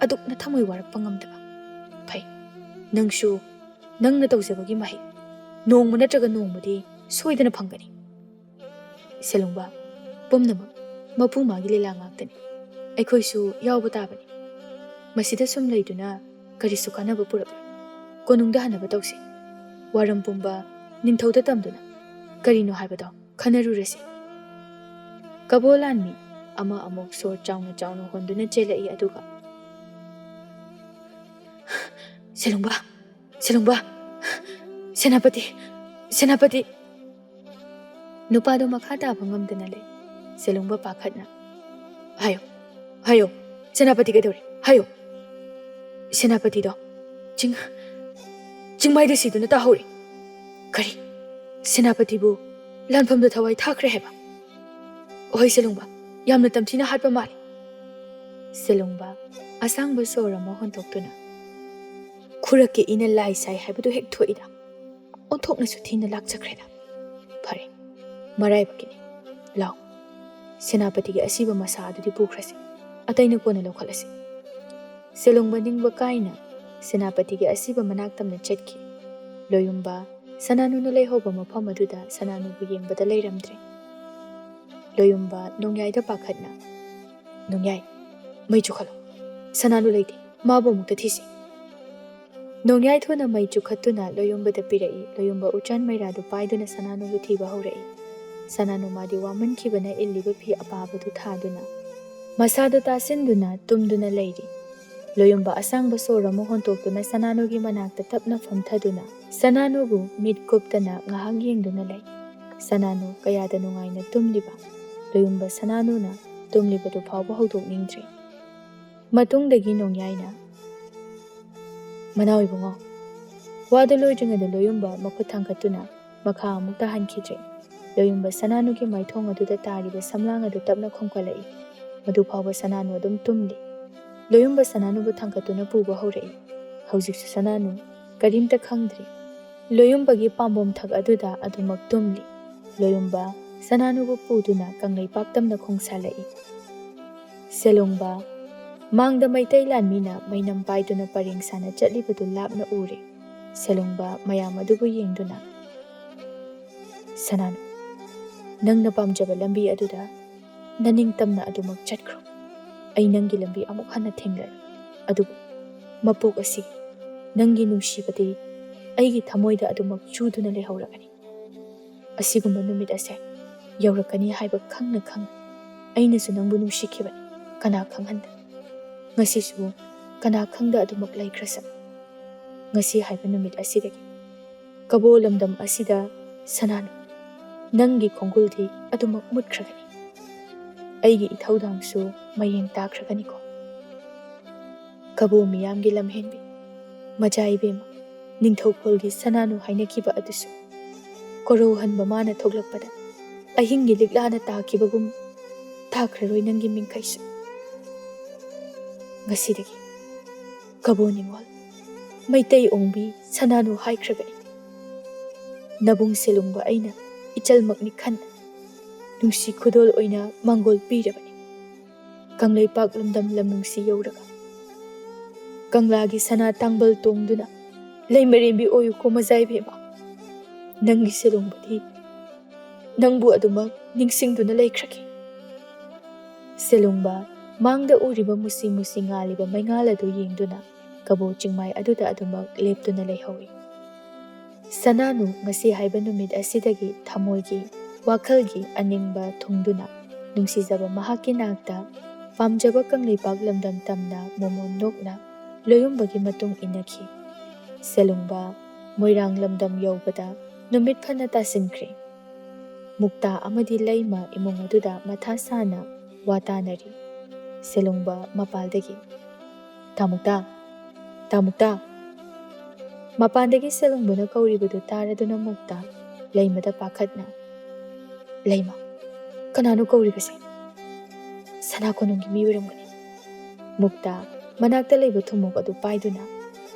ꯑꯗꯨꯛ ꯅꯊꯃꯣꯏ ꯋꯥꯔꯛꯄ ꯉꯝꯗꯕ? ꯐꯩ, ꯅꯪꯁꯨ ꯅꯪꯅ ꯇꯧꯖꯕꯒꯤ ꯃꯍꯩ ꯅꯣꯡꯃ ꯅꯠꯇ꯭ꯔꯒ ꯅꯣꯡꯃꯗꯤ ꯁꯣꯏꯗꯅ ꯐꯪꯒꯅꯤ꯫ ꯁꯦꯂꯨꯡꯕ, ꯄꯨꯝꯅꯃꯛ ꯃꯄꯨ ꯃꯥꯒꯤ ꯂꯤꯂꯥ ꯉꯥꯛꯇꯅꯤ꯫ ꯑꯩꯈꯣꯏꯁꯨ ꯌꯥꯎꯕ ꯇꯥꯕꯅꯤ꯫ ꯃꯁꯤꯗ ꯁꯨꯝ ꯂꯩꯗꯨꯅ ꯀꯔꯤꯁꯨ ꯀꯥꯟꯅꯕ ꯄꯨꯔꯛꯂꯣꯏ꯫ ꯀꯣꯅꯨꯡꯗ ꯍꯟꯅꯕ ꯇꯧꯁꯤ꯫ ꯋꯥꯔꯝ ꯄꯨꯝꯕ ꯅꯤꯡꯊꯧꯗ ꯇꯝꯗꯨꯅ ꯀꯔꯤꯅꯣ ꯍꯥꯏꯕꯗꯣ ꯈꯟꯅꯔꯨꯔꯁꯤ꯫ ꯀꯕꯣ ꯂꯥꯟꯃꯤ ꯑꯃ ꯑꯃꯨꯛ ꯁꯣꯔ ꯆꯥꯎꯅ ꯆꯥꯎꯅ ꯍꯣꯟꯗꯨꯅ ꯆꯦꯜꯂꯛꯏ, ꯑꯗꯨꯒ, "ꯁꯦꯂꯨꯡꯕ! ꯁꯦꯂꯨꯡꯕ! ꯁꯦꯅꯥꯄꯇꯤ! ꯁꯦꯅꯥꯄꯇꯤ!" ꯅꯨꯄꯥꯗꯣ ꯃꯈꯥ ꯇꯥꯕ ꯉꯝꯗꯅ ꯂꯩ꯫ ꯁꯦꯂꯨꯡꯕ ꯄꯥꯈꯠꯅ, "ꯍꯥꯏꯌꯣ, ꯍꯥꯏꯌꯣ, ꯁꯦꯅꯥꯄꯇꯤ ꯀꯩꯗꯧꯔꯦ? ꯍꯥꯏꯌꯣ!" "ꯁꯦꯅꯥꯄꯇꯤꯗꯣ ꯆꯤꯡ, ꯆꯤꯡꯃꯥꯏꯗ ꯁꯤꯗꯨꯅ ꯇꯥꯍꯧꯔꯦ꯫" "ꯀꯔꯤ? ꯁꯦꯅꯥꯄꯇꯤꯕꯨ ꯂꯥꯟꯐꯝꯗ ꯊꯋꯥꯏ ꯊꯥꯈ꯭ꯔꯦ ꯍꯥꯏꯕ?" "ꯍꯣꯏ ꯁꯦꯂꯨꯡꯕ, ꯌꯥꯝꯅ ꯇꯝꯊꯤꯅ ꯍꯥꯠꯄ ꯃꯥꯜꯂꯤ꯫" ꯁꯦꯂꯨꯡꯕ ꯑꯁꯥꯡꯕ ꯁꯣꯔ ꯑꯃ ꯍꯣꯟꯗꯣꯛꯇꯨꯅ, "ꯈꯨꯔꯛꯀꯤ ꯏꯅ ꯂꯥꯏ ꯁꯥꯏ ꯍꯥꯏꯕꯗꯨ ꯍꯦꯛ ꯊꯣꯛꯏꯗ꯫ ꯑꯣꯟꯊꯣꯛꯅꯁꯨ ꯊꯤꯅ ꯂꯥꯛꯆꯈ꯭ꯔꯦꯗ꯫ ꯐꯔꯦ, ꯃꯔꯥꯏꯕꯛꯀꯤꯅꯤ꯫ ꯂꯥꯎ, ꯁꯦꯅꯥꯄꯇꯤꯒꯤ ꯑꯁꯤꯕ ꯃꯁꯥ ꯑꯗꯨꯗꯤ ꯄꯨꯈ꯭ꯔꯁꯤ, ꯑꯇꯩꯅ ꯀꯣꯟꯅ ꯂꯧꯈꯠꯂꯁꯤ꯫" ꯁꯦꯂꯨꯡꯕ ꯅꯤꯡꯕ ꯀꯥꯏꯅ ꯁꯦꯅꯥꯄꯇꯤꯒꯤ ꯑꯁꯤꯕ ꯃꯅꯥꯛ ꯇꯝꯅ ꯆꯠꯈꯤ꯫ ꯂꯣꯌꯨꯝꯕ ꯁꯅꯥꯅꯨꯅ ꯂꯩꯍꯧꯕ ꯃꯐꯝ ꯑꯗꯨꯗ ꯁꯅꯥꯅꯨꯕꯨ ꯌꯦꯡꯕꯗ ꯂꯩꯔꯝꯗ꯭ꯔꯦ꯫ ꯂꯣꯌꯨꯝꯕ ꯅꯣꯡꯌꯥꯏꯗ ꯄꯥꯈꯠꯅ, "ꯅꯣꯡꯌꯥꯏ, ꯃꯩ ꯆꯨꯈꯠꯂꯣ꯫ ꯁꯅꯥꯅꯨ ꯂꯩꯇꯦ, ꯃꯥꯕꯨ ꯑꯃꯨꯛꯇ ꯊꯤꯁꯤ꯫" ꯅꯣꯡꯌꯥꯏ ꯊꯨꯅ ꯃꯩ ꯆꯨꯈꯠꯇꯨꯅ ꯂꯣꯌꯨꯝꯕꯗ ꯄꯤꯔꯛꯏ꯫ ꯂꯣꯌꯨꯝꯕ ꯎꯆꯥꯟ ꯃꯩꯔꯥꯗꯨ ꯄꯥꯏꯗꯨꯅ ꯁꯅꯥꯅꯨꯕꯨ ꯊꯤꯕ ꯍꯧꯔꯛꯏ꯫ ꯁꯅꯥꯅꯨ ꯃꯥꯗꯤ ꯋꯥꯃꯟꯈꯤꯕꯅ ꯏꯜꯂꯤꯕ ꯐꯤ ꯑꯄꯥꯕꯗꯨ ꯊꯥꯗꯨꯅ, ꯃꯁꯥꯗꯨ ꯇꯥꯁꯤꯟꯗꯨꯅ ꯇꯨꯝꯗꯨꯅ ꯂꯩꯔꯤ꯫ ꯂꯣꯌꯨꯝꯕ ꯑꯁꯥꯡꯕ ꯁꯣꯔ ꯑꯃ ꯍꯣꯟꯇꯣꯛꯇꯨꯅ ꯁꯅꯥꯅꯨꯒꯤ ꯃꯅꯥꯛꯇ ꯇꯞꯅ ꯐꯝꯊꯗꯨꯅ ꯁꯅꯥꯅꯨꯕꯨ ꯃꯤꯠ ꯀꯨꯞꯇꯅ ꯉꯥꯏꯍꯥꯛ ꯌꯦꯡꯗꯨꯅ ꯂꯩ꯫ ꯁꯅꯥꯅꯨ ꯀꯌꯥꯗ ꯅꯨꯡꯉꯥꯏꯅ ꯇꯨꯝꯂꯤꯕ ꯂꯣꯌꯨꯝꯕ ꯁꯅꯥꯅꯨꯅ ꯇꯨꯝꯂꯤꯕꯗꯨ ꯐꯥꯎꯕ ꯍꯧꯗꯣꯛꯅꯤꯡꯗ꯭ꯔꯦ꯫ ꯃꯇꯨꯡꯗꯒꯤ ꯅꯣꯡꯌꯥꯏꯅ, "ꯃꯅꯥꯎ ꯏꯕꯨꯡꯉꯣ, ꯋꯥꯗꯨ ꯂꯣꯏꯗ꯭ꯔꯤꯉꯩꯗ ꯂꯣꯌꯨꯝꯕ ꯃꯈꯨꯠ ꯊꯥꯡꯒꯠꯇꯨꯅ ꯃꯈꯥ ꯑꯃꯨꯛ ꯇꯥꯍꯟꯈꯤꯗ꯭ꯔꯦ꯫ ꯂꯣꯌꯨꯝꯕ ꯁꯅꯥꯅꯨꯒꯤ ꯃꯥꯏꯊꯣꯡ ꯑꯗꯨꯗ ꯇꯥꯔꯤꯕ ꯁꯝꯂꯥꯡ ꯑꯗꯨ ꯇꯞꯅ ꯈꯣꯝꯒꯠꯂꯛꯏ꯫ ꯃꯗꯨ ꯐꯥꯎꯕ ꯁꯅꯥꯅꯨ ꯑꯗꯨꯝ ꯇꯨꯝꯂꯤ꯫ ꯂꯣꯌꯨꯝꯕ ꯁꯅꯥꯅꯨꯕꯨ ꯊꯥꯡꯒꯠꯇꯨꯅ ꯄꯨꯕ ꯍꯧꯔꯛꯏ꯫ ꯍꯧꯖꯤꯛꯁꯨ ꯁꯅꯥꯅꯨ ꯀꯔꯤꯝꯇ ꯈꯪꯗ꯭ꯔꯤ꯫ ꯂꯣꯌꯨꯝꯕꯒꯤ ꯄꯥꯝꯕꯣꯝ ꯊꯛ ꯑꯗꯨꯗ ꯑꯗꯨꯃꯛ ꯇꯨꯝꯂꯤ꯫ ꯂꯣꯌꯨꯝꯕ ꯁꯅꯥꯅꯨꯕꯨ ꯄꯨꯗꯨꯅ ꯀꯪꯂꯩꯄꯥꯛ ꯇꯝꯅ ꯈꯣꯡꯁꯥꯜꯂꯛꯏ꯫ ꯁꯦꯂꯨꯡꯕ ꯃꯥꯡꯗ ꯃꯩꯇꯩ ꯂꯥꯟꯃꯤꯅ ꯃꯩꯅꯝ ꯄꯥꯏꯗꯨꯅ ꯄꯔꯦꯡ ꯁꯥꯅ ꯆꯠꯂꯤꯕꯗꯨ ꯂꯥꯞꯅ ꯎꯔꯦ꯫ ꯁꯦꯂꯨꯡꯕ ꯃꯌꯥꯝ ꯑꯗꯨꯕꯨ ꯌꯦꯡꯗꯨꯅ, "ꯁꯅꯥꯅꯨ, ꯅꯪꯅ ꯄꯥꯝꯖꯕ ꯂꯝꯕꯤ ꯑꯗꯨꯗ ꯅꯅꯤꯡꯇꯝꯅ ꯑꯗꯨꯃꯛ ꯆꯠꯈ꯭ꯔꯣ꯫ ꯑꯩ ꯅꯪꯒꯤ ꯂꯝꯕꯤ ꯑꯃꯨꯛ ꯍꯟꯅ ꯊꯦꯡꯅꯔꯣꯏ꯫ ꯑꯗꯨꯕꯨ ꯃꯄꯣꯛ ꯑꯁꯤ ꯅꯪꯒꯤ ꯅꯨꯡꯁꯤꯕꯗꯤ ꯑꯩꯒꯤ ꯊꯃꯣꯏꯗ ꯑꯗꯨꯃꯛ ꯆꯨꯗꯨꯅ ꯂꯩꯍꯧꯔꯒꯅꯤ꯫ ꯑꯁꯤꯒꯨꯝꯕ ꯅꯨꯃꯤꯠ ꯑꯁꯦ ꯌꯧꯔꯛꯀꯅꯤ ꯍꯥꯏꯕ ꯈꯪꯅ ꯈꯪꯅ ꯑꯩꯅꯁꯨ ꯅꯪꯕꯨ ꯅꯨꯡꯁꯤꯈꯤꯕꯅꯤ꯫ ꯀꯅꯥ ꯈꯪꯍꯟꯗ? ꯉꯁꯤꯁꯨ ꯀꯅꯥ ꯈꯪꯗ ꯑꯗꯨꯃꯛ ꯂꯩꯈ꯭ꯔꯁꯅꯨ꯫ ꯉꯁꯤ ꯍꯥꯏꯕ ꯅꯨꯃꯤꯠ ꯑꯁꯤꯗꯒꯤ ꯀꯕꯣ ꯂꯝꯗꯝ ꯑꯁꯤꯗ, ꯁꯅꯥꯅꯨ, ꯅꯪꯒꯤ ꯈꯣꯡꯒꯨꯜꯗꯤ ꯑꯗꯨꯃꯛ ꯃꯨꯠꯈ꯭ꯔꯒꯅꯤ꯫ ꯑꯩꯒꯤ ꯏꯊꯧꯗꯥꯡꯁꯨ ꯃꯌꯦꯡ ꯇꯥꯈ꯭ꯔꯒꯅꯤꯀꯣ꯫ ꯀꯕꯣ ꯃꯤꯌꯥꯝꯒꯤ ꯂꯝꯍꯦꯟꯕꯤ, ꯃꯆꯥ ꯏꯕꯦꯝꯃ, ꯅꯤꯡꯊꯧꯈꯣꯜꯒꯤ ꯁꯅꯥꯅꯨ ꯍꯥꯏꯅꯈꯤꯕ ꯑꯗꯨꯁꯨ ꯀꯣꯔꯧꯍꯟꯕ ꯃꯥꯅ ꯊꯣꯛꯂꯛꯄꯗ ꯑꯍꯤꯡꯒꯤ ꯂꯤꯛꯂꯥꯅ ꯇꯥꯈꯤꯕꯒꯨꯝ ꯇꯥꯈ꯭ꯔꯔꯣꯏ ꯅꯪꯒꯤ ꯃꯤꯡꯈꯩꯁꯨ꯫ ꯉꯁꯤꯗꯒꯤ ꯀꯕꯣ ꯅꯤꯉꯣꯜ, ꯃꯩꯇꯩ ꯑꯣꯡꯕꯤ ꯁꯅꯥꯅꯨ ꯍꯥꯏꯈ꯭ꯔꯕꯅꯤ꯫ ꯅꯕꯨꯡ ꯁꯦꯂꯨꯡꯕ ꯑꯩꯅ ꯏꯆꯜꯃꯛꯅꯤ ꯈꯟꯅ ꯅꯨꯡꯁꯤ ꯈꯨꯗꯣꯜ ꯑꯣꯏꯅ ꯃꯥꯡꯒꯣꯜ ꯄꯤꯔꯕꯅꯤ꯫ ꯀꯪꯂꯩꯄꯥꯛ ꯂꯝꯗꯝ ꯂꯝꯅꯨꯡꯁꯤ ꯌꯧꯔꯒ ꯀꯪꯂꯥꯒꯤ ꯁꯅꯥ ꯇꯥꯡꯕꯜ ꯇꯣꯡꯗꯨꯅ ꯂꯩꯃꯔꯦꯝꯕꯤ ꯑꯣꯏꯌꯨꯀꯣ ꯃꯖꯥ ꯏꯕꯦꯝꯃ꯫ ꯅꯪꯒꯤ ꯁꯦꯂꯨꯡꯕꯗꯤ ꯅꯪꯕꯨ ꯑꯗꯨꯃꯛ ꯅꯤꯡꯁꯤꯡꯗꯨꯅ ꯂꯩꯈ꯭ꯔꯒꯦ꯫" ꯁꯦꯂꯨꯡꯕ ꯃꯥꯡꯗ ꯎꯔꯤꯕ ꯃꯨꯁꯤ ꯃꯨꯁꯤ ꯉꯥꯜꯂꯤꯕ ꯃꯩꯉꯥꯜ ꯑꯗꯨ ꯌꯦꯡꯗꯨꯅ ꯀꯕꯣ ꯆꯤꯡꯃꯥꯏ ꯑꯗꯨꯗ ꯑꯗꯨꯃꯛ ꯂꯦꯞꯇꯨꯅ ꯂꯩꯍꯧꯏ꯫ ꯁꯅꯥꯅꯨ ꯉꯁꯤ ꯍꯥꯏꯕ ꯅꯨꯃꯤꯠ ꯑꯁꯤꯗꯒꯤ ꯊꯃꯣꯏꯒꯤ, ꯋꯥꯈꯜꯒꯤ ꯑꯅꯤꯡꯕ ꯊꯨꯡꯗꯨꯅ ꯅꯨꯡꯁꯤꯖꯕ ꯃꯍꯥꯛꯀꯤ ꯅꯥꯛꯇ ꯄꯥꯝꯖꯕ ꯀꯪꯂꯩꯄꯥꯛ ꯂꯝꯗꯝ ꯇꯝꯅ ꯃꯣꯃꯣꯟ ꯅꯣꯛꯅ ꯂꯣꯌꯨꯝꯕꯒꯤ ꯃꯇꯨꯡ ꯏꯟꯅꯈꯤ꯫ ꯁꯦꯂꯨꯡꯕ ꯃꯣꯏꯔꯥꯡ ꯂꯝꯗꯝ ꯌꯧꯕꯗ ꯅꯨꯃꯤꯠ ꯐꯅ ꯇꯥꯁꯤꯟꯈ꯭ꯔꯦ꯫ ꯃꯨꯛꯇꯥ ꯑꯃꯗꯤ ꯂꯩꯃ ꯏꯃꯨꯡ ꯑꯗꯨꯗ ꯃꯊꯥ ꯁꯥꯅ ꯋꯥ ꯇꯥꯅꯔꯤ꯫ ꯁꯦꯂꯨꯡꯕ ꯃꯄꯥꯜꯗꯒꯤ, "ꯇꯥꯃꯨꯛꯇꯥ, ꯇꯥꯃꯨꯛꯇꯥ!" ꯃꯄꯥꯟꯗꯒꯤ ꯁꯦꯂꯨꯡꯕꯅ ꯀꯧꯔꯤꯕꯗꯨ ꯇꯥꯔꯗꯨꯅ ꯃꯨꯛꯇꯥ ꯂꯩꯃꯗ ꯄꯥꯈꯠꯅ, "ꯂꯩꯃ, ꯀꯅꯥꯅꯣ ꯀꯧꯔꯤꯕꯁꯦ? ꯁꯅꯥ ꯀꯣꯅꯨꯡꯒꯤ ꯃꯤ ꯑꯣꯏꯔꯝꯒꯅꯤ꯫" ꯃꯨꯛꯇꯥ ꯃꯅꯥꯛꯇ ꯂꯩꯕ ꯊꯨꯝꯃꯣꯛ ꯑꯗꯨ ꯄꯥꯏꯗꯨꯅ,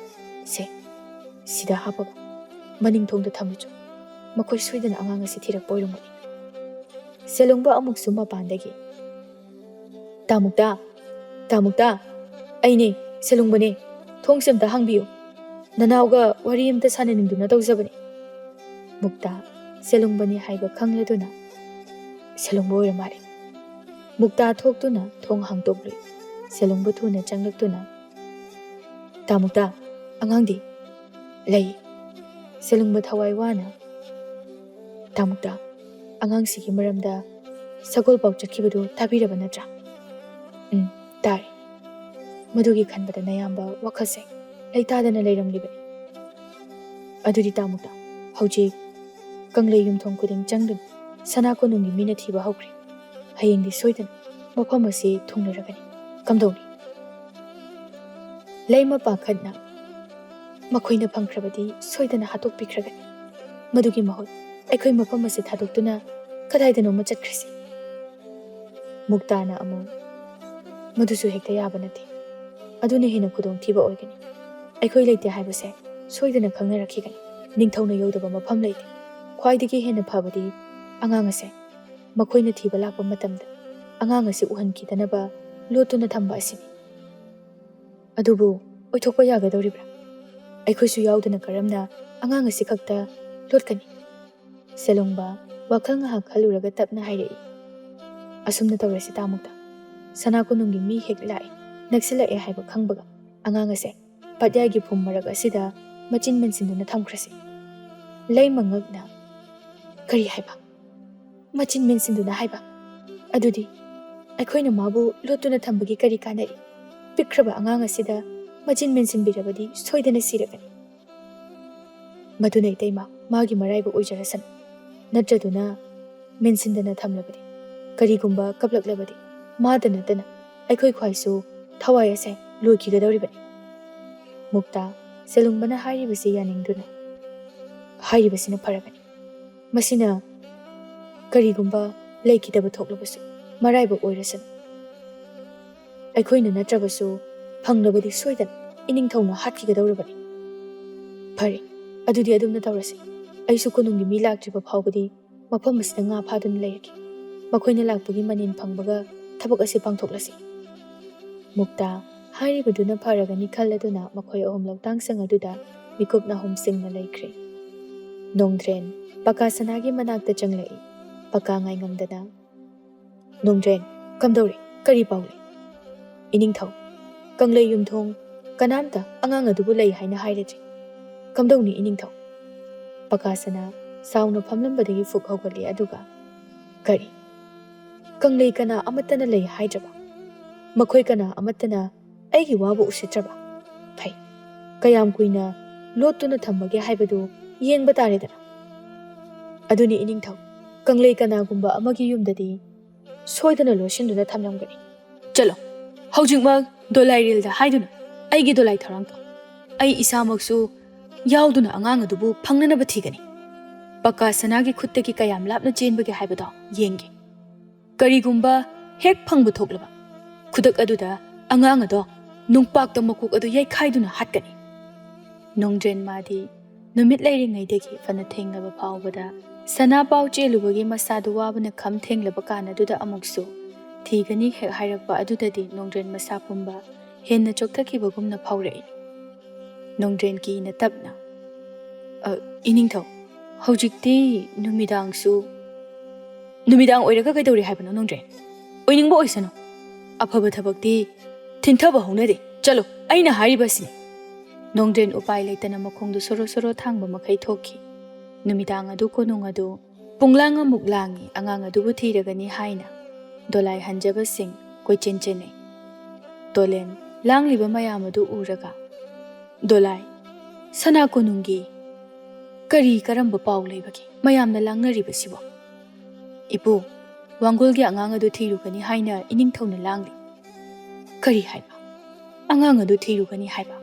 "ꯁꯦ, ꯁꯤꯗ ꯍꯥꯞꯄꯒ ꯃꯅꯤꯡ ꯊꯣꯡꯗ ꯊꯝꯂꯨꯆꯣ꯫ ꯃꯈꯣꯏ ꯁꯣꯏꯗꯅ ꯑꯉꯥꯡ ꯑꯁꯤ ꯊꯤꯔꯛꯄ ꯑꯣꯏꯔꯝꯒꯅꯤ꯫" ꯁꯦꯂꯨꯡꯕ ꯑꯃꯨꯛꯁꯨ ꯃꯄꯥꯟꯗꯒꯤ, "ꯇꯥ ꯃꯨꯛꯇꯥ, ꯇꯥ ꯃꯨꯛꯇꯥ, ꯑꯩꯅꯦ, ꯁꯦꯂꯨꯡꯕꯅꯦ, ꯊꯣꯡꯁꯦ ꯑꯝꯇ ꯍꯥꯡꯕꯤꯌꯨ꯫ ꯅꯅꯥꯎꯒ ꯋꯥꯔꯤ ꯑꯝꯇ ꯁꯥꯟꯅꯅꯤꯡꯗꯨꯅ ꯇꯧꯖꯕꯅꯤ꯫" ꯃꯨꯛꯇꯥ ꯁꯦꯂꯨꯡꯕꯅꯤ ꯍꯥꯏꯕ ꯈꯪꯂꯗꯨꯅ, "ꯁꯦꯂꯨꯡꯕ ꯑꯣꯏꯔ ꯃꯥꯜꯂꯦ꯫" ꯃꯨꯛꯇꯥ ꯊꯣꯛꯇꯨꯅ ꯊꯣꯡ ꯍꯥꯡꯗꯣꯛꯂꯨꯏ꯫ ꯁꯦꯂꯨꯡꯕ ꯊꯨꯅ ꯆꯪꯂꯛꯇꯨꯅ, "ꯇꯥ ꯃꯨꯛꯇꯥ, ꯑꯉꯥꯡꯗꯤ?" "ꯂꯩ꯫" ꯁꯦꯂꯨꯡꯕ ꯊꯋꯥꯏ ꯋꯥꯅ, "ꯇꯥ ꯃꯨꯛꯇꯥ, ꯑꯉꯥꯡꯁꯤꯒꯤ ꯃꯔꯝꯗ ꯁꯒꯣꯜ ꯄꯥꯎ ꯆꯠꯈꯤꯕꯗꯨ ꯇꯥꯕꯤꯔꯕ ꯅꯠꯇ꯭ꯔꯥ?" "ꯎꯝ, ꯇꯥꯔꯦ꯫ ꯃꯗꯨꯒꯤ ꯈꯟꯕꯗ ꯅꯌꯥꯝꯕ ꯋꯥꯈꯜꯁꯦ ꯂꯩꯇꯥꯗꯅ ꯂꯩꯔꯝꯂꯤꯕꯅꯤ꯫ ꯑꯗꯨꯗꯤ ꯇꯥ ꯃꯨꯛꯇꯥ, ꯍꯧꯖꯤꯛ ꯀꯪꯂꯩ ꯌꯨꯝꯊꯣꯡ ꯈꯨꯗꯤꯡ ꯆꯪꯗꯨꯅ ꯁꯅꯥ ꯀꯣꯅꯨꯡꯒꯤ ꯃꯤꯅ ꯊꯤꯕ ꯍꯧꯈ꯭ꯔꯦ꯫ ꯍꯌꯦꯡꯗꯤ ꯁꯣꯏꯗꯅ ꯃꯐꯝ ꯑꯁꯤ ꯊꯨꯡꯂꯔꯒꯅꯤ꯫ ꯀꯝꯗꯧꯔꯤ?" ꯂꯩꯃ ꯄꯥꯈꯠꯅ, "ꯃꯈꯣꯏꯅ ꯐꯪꯈ꯭ꯔꯕꯗꯤ ꯁꯣꯏꯗꯅ ꯍꯥꯠꯇꯣꯛꯄꯤꯈ꯭ꯔꯒꯅꯤ꯫ ꯃꯗꯨꯒꯤ ꯃꯍꯨꯠ ꯑꯩꯈꯣꯏ ꯃꯐꯝ ꯑꯁꯤ ꯊꯥꯗꯣꯛꯇꯨꯅ ꯀꯗꯥꯏꯗꯅꯣꯃ ꯆꯠꯈ꯭ꯔꯁꯤ꯫" ꯃꯨꯛꯇꯥꯅ ꯑꯃꯨꯛ, "ꯃꯗꯨꯁꯨ ꯍꯦꯛꯇ ꯌꯥꯕ ꯅꯠꯇꯦ꯫ ꯑꯗꯨꯅ ꯍꯦꯟꯅ ꯈꯨꯗꯣꯡꯊꯤꯕ ꯑꯣꯏꯒꯅꯤ꯫ ꯑꯩꯈꯣꯏ ꯂꯩꯇꯦ ꯍꯥꯏꯕꯁꯦ ꯁꯣꯏꯗꯅ ꯈꯪꯅꯔꯛꯈꯤꯒꯅꯤ꯫ ꯅꯤꯡꯊꯧꯅ ꯌꯧꯗꯕ ꯃꯐꯝ ꯂꯩꯇꯦ꯫ ꯈ꯭ꯋꯥꯏꯗꯒꯤ ꯍꯦꯟꯅ ꯐꯕꯗꯤ ꯑꯉꯥꯡ ꯑꯁꯦ ꯃꯈꯣꯏꯅ ꯊꯤꯕ ꯂꯥꯛꯄ ꯃꯇꯝꯗ ꯑꯉꯥꯡ ꯑꯁꯤ ꯎꯍꯟꯈꯤꯗꯅꯕ ꯂꯣꯠꯇꯨꯅ ꯊꯝꯕ ꯑꯁꯤꯅꯤ꯫ ꯑꯗꯨꯕꯨ ꯑꯣꯏꯊꯣꯛꯄ ꯌꯥꯒꯗꯧꯔꯤꯕ꯭ꯔꯥ? ꯑꯩꯈꯣꯏꯁꯨ ꯌꯥꯎꯗꯅ ꯀꯔꯝꯅ ꯑꯉꯥꯡ ꯑꯁꯤ ꯈꯛꯇ ꯂꯣꯠꯀꯅꯤ?" ꯁꯦꯂꯨꯡꯕ ꯋꯥꯈꯜ ꯉꯥꯏꯍꯥꯛ ꯈꯜꯂꯨꯔꯒ ꯇꯞꯅ ꯍꯥꯏꯔꯛꯏ, "ꯑꯁꯨꯝꯅ ꯇꯧꯔꯁꯤ ꯇꯥ ꯃꯨꯛꯇꯥ꯫ ꯁꯅꯥ ꯀꯣꯅꯨꯡꯒꯤ ꯃꯤ ꯍꯦꯛ ꯂꯥꯛꯑꯦ, ꯅꯛꯁꯤꯜꯂꯛꯑꯦ ꯍꯥꯏꯕ ꯈꯪꯕꯒ ꯑꯉꯥꯡ ꯑꯁꯦ ꯄꯥꯠꯌꯥꯏꯒꯤ ꯐꯨꯝ ꯃꯔꯛ ꯑꯁꯤꯗ ꯃꯆꯤꯟ ꯃꯦꯟꯁꯤꯟꯗꯨꯅ ꯊꯝꯈ꯭ꯔꯁꯤ꯫" ꯂꯩꯃ ꯉꯛꯅ, "ꯀꯔꯤ ꯍꯥꯏꯕ? ꯃꯆꯤꯟ ꯃꯦꯟꯁꯤꯟꯗꯨꯅ ꯍꯥꯏꯕ? ꯑꯗꯨꯗꯤ ꯑꯩꯈꯣꯏꯅ ꯃꯥꯕꯨ ꯂꯣꯠꯇꯨꯅ ꯊꯝꯕꯒꯤ ꯀꯔꯤ ꯀꯥꯟꯅꯔꯤ? ꯄꯤꯛꯈ꯭ꯔꯕ ꯑꯉꯥꯡ ꯑꯁꯤꯗ ꯃꯆꯤꯟ ꯃꯦꯟꯁꯤꯟꯕꯤꯔꯕꯗꯤ ꯁꯣꯏꯗꯅ ꯁꯤꯔꯒꯅꯤ꯫" "ꯃꯗꯨꯅ ꯏꯇꯩꯃ, ꯃꯥꯒꯤ ꯃꯔꯥꯏꯕꯛ ꯑꯣꯏꯖꯔꯁꯅꯨ꯫ ꯅꯠꯇ꯭ꯔꯗꯨꯅ ꯃꯦꯟꯁꯤꯟꯗꯅ ꯊꯝꯂꯕꯗꯤ, ꯀꯔꯤꯒꯨꯝꯕ ꯀꯞꯂꯛꯂꯕꯗꯤ, ꯃꯥꯗ ꯅꯠꯇꯅ ꯑꯩꯈꯣꯏ ꯈ꯭ꯋꯥꯏꯁꯨ ꯊꯋꯥꯏ ꯑꯁꯦ ꯂꯣꯏꯈꯤꯒꯗꯧꯔꯤꯕꯅꯤ꯫" ꯃꯨꯛꯇꯥ ꯁꯦꯂꯨꯡꯕꯅ ꯍꯥꯏꯔꯤꯕꯁꯤ ꯌꯥꯅꯤꯡꯗꯨꯅ, "ꯍꯥꯏꯔꯤꯕꯁꯤꯅ ꯐꯔꯕꯅꯤ꯫ ꯃꯁꯤꯅ ꯀꯔꯤꯒꯨꯝꯕ ꯂꯩꯈꯤꯗꯕ ꯊꯣꯛꯂꯕꯁꯨ ꯃꯔꯥꯏꯕꯛ ꯑꯣꯏꯔꯁꯅꯨ꯫ ꯑꯩꯈꯣꯏꯅ ꯅꯠꯇ꯭ꯔꯕꯁꯨ ꯐꯪꯂꯕꯗꯤ ꯁꯣꯏꯗꯅ ꯏꯅꯤꯡꯊꯧꯅ ꯍꯥꯠꯈꯤꯒꯗꯧꯔꯕꯅꯤ꯫ ꯐꯔꯦ, ꯑꯗꯨꯗꯤ ꯑꯗꯨꯝꯅ ꯇꯧꯔꯁꯤ꯫ ꯑꯩꯁꯨ ꯀꯣꯅꯨꯡꯒꯤ ꯃꯤ ꯂꯥꯛꯇ꯭ꯔꯤꯕ ꯐꯥꯎꯕꯗꯤ ꯃꯐꯝ ꯑꯁꯤꯗ ꯉꯥ ꯐꯥꯗꯨꯅ ꯂꯩꯔꯒꯦ꯫ ꯃꯈꯣꯏꯅ ꯂꯥꯛꯄꯒꯤ ꯃꯅꯤꯟ ꯐꯪꯕꯒ ꯊꯕꯛ ꯑꯁꯤ ꯄꯥꯡꯊꯣꯛꯂꯁꯤ꯫" ꯃꯨꯛꯇꯥ ꯍꯥꯏꯔꯤꯕꯗꯨꯅ ꯐꯔꯒꯅꯤ ꯈꯜꯂꯗꯨꯅ ꯃꯈꯣꯏ ꯑꯍꯨꯝ ꯂꯧꯇꯥꯡꯁꯪ ꯑꯗꯨꯗ ꯃꯤꯀꯨꯞ ꯅꯥꯍꯨꯝ ꯁꯤꯡꯅ ꯂꯩꯈ꯭ꯔꯦ꯫ ꯅꯣꯡꯗ꯭ꯔꯦꯟ ꯄꯀꯥ ꯁꯅꯥꯒꯤ ꯃꯅꯥꯛꯇ ꯆꯪꯂꯛꯏ꯫ ꯄꯀꯥ ꯉꯥꯏꯉꯝꯗꯅ, "ꯅꯣꯡꯗ꯭ꯔꯦꯟ, ꯀꯝꯗꯧꯔꯦ? ꯀꯔꯤ ꯄꯥꯎ ꯂꯩ?" "ꯏꯅꯤꯡꯊꯧ, ꯀꯪꯂꯩ ꯌꯨꯝꯊꯣꯡ ꯀꯅꯥꯝꯇ ꯑꯉꯥꯡ ꯑꯗꯨꯕꯨ ꯂꯩ ꯍꯥꯏꯅ ꯍꯥꯏꯔꯗ꯭ꯔꯤ꯫ ꯀꯝꯗꯧꯅꯤ ꯏꯅꯤꯡꯊꯧ?" ꯄꯀꯥꯁꯅ ꯁꯥꯎꯅ ꯐꯝꯂꯝꯕꯗꯒꯤ ꯐꯨꯛ ꯍꯧꯒꯠꯂꯦ, ꯑꯗꯨꯒ, "ꯀꯔꯤ? ꯀꯪꯂꯩ ꯀꯅꯥ ꯑꯃꯠꯇꯅ ꯂꯩ ꯍꯥꯏꯗ꯭ꯔꯕ? ꯃꯈꯣꯏ ꯀꯅꯥ ꯑꯃꯠꯇꯅ ꯑꯩꯒꯤ ꯋꯥꯕꯨ ꯎꯁꯤꯠꯇ꯭ꯔꯕ? ꯐꯩ, ꯀꯌꯥꯝ ꯀꯨꯏꯅ ꯂꯣꯠꯇꯨꯅ ꯊꯝꯕꯒꯦ ꯍꯥꯏꯕꯗꯨ ꯌꯦꯡꯕ ꯇꯥꯔꯦꯗꯅ꯫ ꯑꯗꯨꯅꯤ ꯏꯅꯤꯡꯊꯧ, ꯀꯪꯂꯩ ꯀꯅꯥꯒꯨꯝꯕ ꯑꯃꯒꯤ ꯌꯨꯝꯗꯗꯤ ꯁꯣꯏꯗꯅ ꯂꯣꯠꯁꯤꯟꯗꯨꯅ ꯊꯝꯂꯝꯒꯅꯤ꯫ ꯆꯠꯂꯣ, ꯍꯧꯖꯤꯛꯃꯛ ꯗꯣꯂꯥꯏꯔꯦꯜꯗ ꯍꯥꯏꯗꯨꯅ ꯑꯩꯒꯤ ꯗꯣꯂꯥꯏ ꯊꯧꯔꯥꯡ ꯇꯧ꯫ ꯑꯩ ꯏꯁꯥꯃꯛꯁꯨ ꯌꯥꯎꯗꯨꯅ ꯑꯉꯥꯡ ꯑꯗꯨꯕꯨ ꯐꯪꯅꯅꯕ ꯊꯤꯒꯅꯤ꯫ ꯄꯀꯥ ꯁꯅꯥꯒꯤ ꯈꯨꯠꯇꯒꯤ ꯀꯌꯥꯝ ꯂꯥꯞꯅ ꯆꯦꯟꯕꯒꯦ ꯍꯥꯏꯕꯗꯣ ꯌꯦꯡꯒꯦ꯫ ꯀꯔꯤꯒꯨꯝꯕ ꯍꯦꯛ ꯐꯪꯕ ꯊꯣꯛꯂꯕ, ꯈꯨꯗꯛ ꯑꯗꯨꯗ ꯑꯉꯥꯡ ꯑꯗꯣ ꯅꯨꯡꯄꯥꯛꯇ ꯃꯀꯣꯛ ꯑꯗꯨ ꯌꯩꯈꯥꯏꯗꯨꯅ ꯍꯥꯠꯀꯅꯤ꯫" ꯅꯣꯡꯗ꯭ꯔꯦꯟ ꯃꯥꯗꯤ ꯅꯨꯃꯤꯠ ꯂꯩꯔꯤꯉꯩꯗꯒꯤ ꯐꯅ ꯊꯦꯡꯂꯕ ꯐꯥꯎꯕꯗ ꯁꯅꯥ ꯄꯥꯎ ꯆꯦꯜꯂꯨꯕꯒꯤ ꯃꯁꯥꯗꯨ ꯋꯥꯕꯅ ꯈꯝ ꯊꯦꯡꯂꯕ ꯀꯥꯟ ꯑꯗꯨꯗ ꯑꯃꯨꯛꯁꯨ ꯊꯤꯒꯅꯤ ꯍꯦꯛ ꯍꯥꯏꯔꯛꯄ ꯑꯗꯨꯗꯗꯤ ꯅꯣꯡꯗ꯭ꯔꯦꯟ ꯃꯁꯥ ꯄꯨꯝꯕ ꯍꯦꯟꯅ ꯆꯣꯛꯊꯈꯤꯕꯒꯨꯝꯅ ꯐꯥꯎꯔꯛꯏ꯫ ꯅꯣꯡꯗ꯭ꯔꯦꯟ ꯀꯤꯅ ꯇꯞꯅ, "ꯑ, ꯏꯅꯤꯡꯊꯧ, ꯍꯧꯖꯤꯛꯇꯤ ꯅꯨꯃꯤꯗꯥꯡꯁꯨ꯫" "ꯅꯨꯃꯤꯗꯥꯡ ꯑꯣꯏꯔꯒ ꯀꯩꯗꯧꯔꯦ ꯍꯥꯏꯕꯅꯣ ꯅꯣꯡꯗ꯭ꯔꯦꯟ? ꯑꯣꯏꯅꯤꯡꯕ ꯑꯣꯏꯁꯅꯨ꯫ ꯑꯐꯕ ꯊꯕꯛꯇꯤ ꯊꯤꯟꯊꯕ ꯍꯧꯅꯗꯦ꯫ ꯆꯠꯂꯣ, ꯑꯩꯅ ꯍꯥꯏꯔꯤꯕꯁꯤꯅꯤ꯫" ꯅꯣꯡꯗ꯭ꯔꯦꯟ ꯎꯄꯥꯏ ꯂꯩꯇꯅ ꯃꯈꯣꯡꯗꯨ ꯁꯣꯔꯣ ꯁꯣꯔꯣ ꯊꯥꯡꯕ ꯃꯈꯩ ꯊꯣꯛꯈꯤ꯫ ꯅꯨꯃꯤꯗꯥꯡ ꯑꯗꯨ ꯀꯣꯅꯨꯡ ꯑꯗꯨ ꯄꯨꯡꯂꯥꯡ ꯑꯃꯨꯛ ꯂꯥꯡꯉꯤ, ꯑꯉꯥꯡ ꯑꯗꯨꯕꯨ ꯊꯤꯔꯒꯅꯤ ꯍꯥꯏꯅ꯫ ꯗꯣꯂꯥꯏ ꯍꯟꯖꯕꯁꯤꯡ ꯀꯣꯏꯆꯦꯟ ꯆꯦꯟꯅꯩ꯫ ꯗꯣꯂꯦꯟ ꯂꯥꯡꯂꯤꯕ ꯃꯌꯥꯝ ꯑꯗꯨ ꯎꯔꯒ, "ꯗꯣꯂꯥꯏ, ꯁꯅꯥ ꯀꯣꯅꯨꯡꯒꯤ ꯀꯔꯤ ꯀꯔꯝꯕ ꯄꯥꯎ ꯂꯩꯕꯒꯦ ꯃꯌꯥꯝꯅ ꯂꯥꯡꯅꯔꯤꯕꯁꯤꯕꯣ?" "ꯏꯄꯨ, ꯋꯥꯡꯒꯣꯜꯒꯤ ꯑꯉꯥꯡ ꯑꯗꯨ ꯊꯤꯔꯨꯒꯅꯤ ꯍꯥꯏꯅ ꯏꯅꯤꯡꯊꯧꯅ ꯂꯥꯡꯂꯤ꯫" "ꯀꯔꯤ ꯍꯥꯏꯕ? ꯑꯉꯥꯡ ꯑꯗꯨ ꯊꯤꯔꯨꯒꯅꯤ ꯍꯥꯏꯕ?"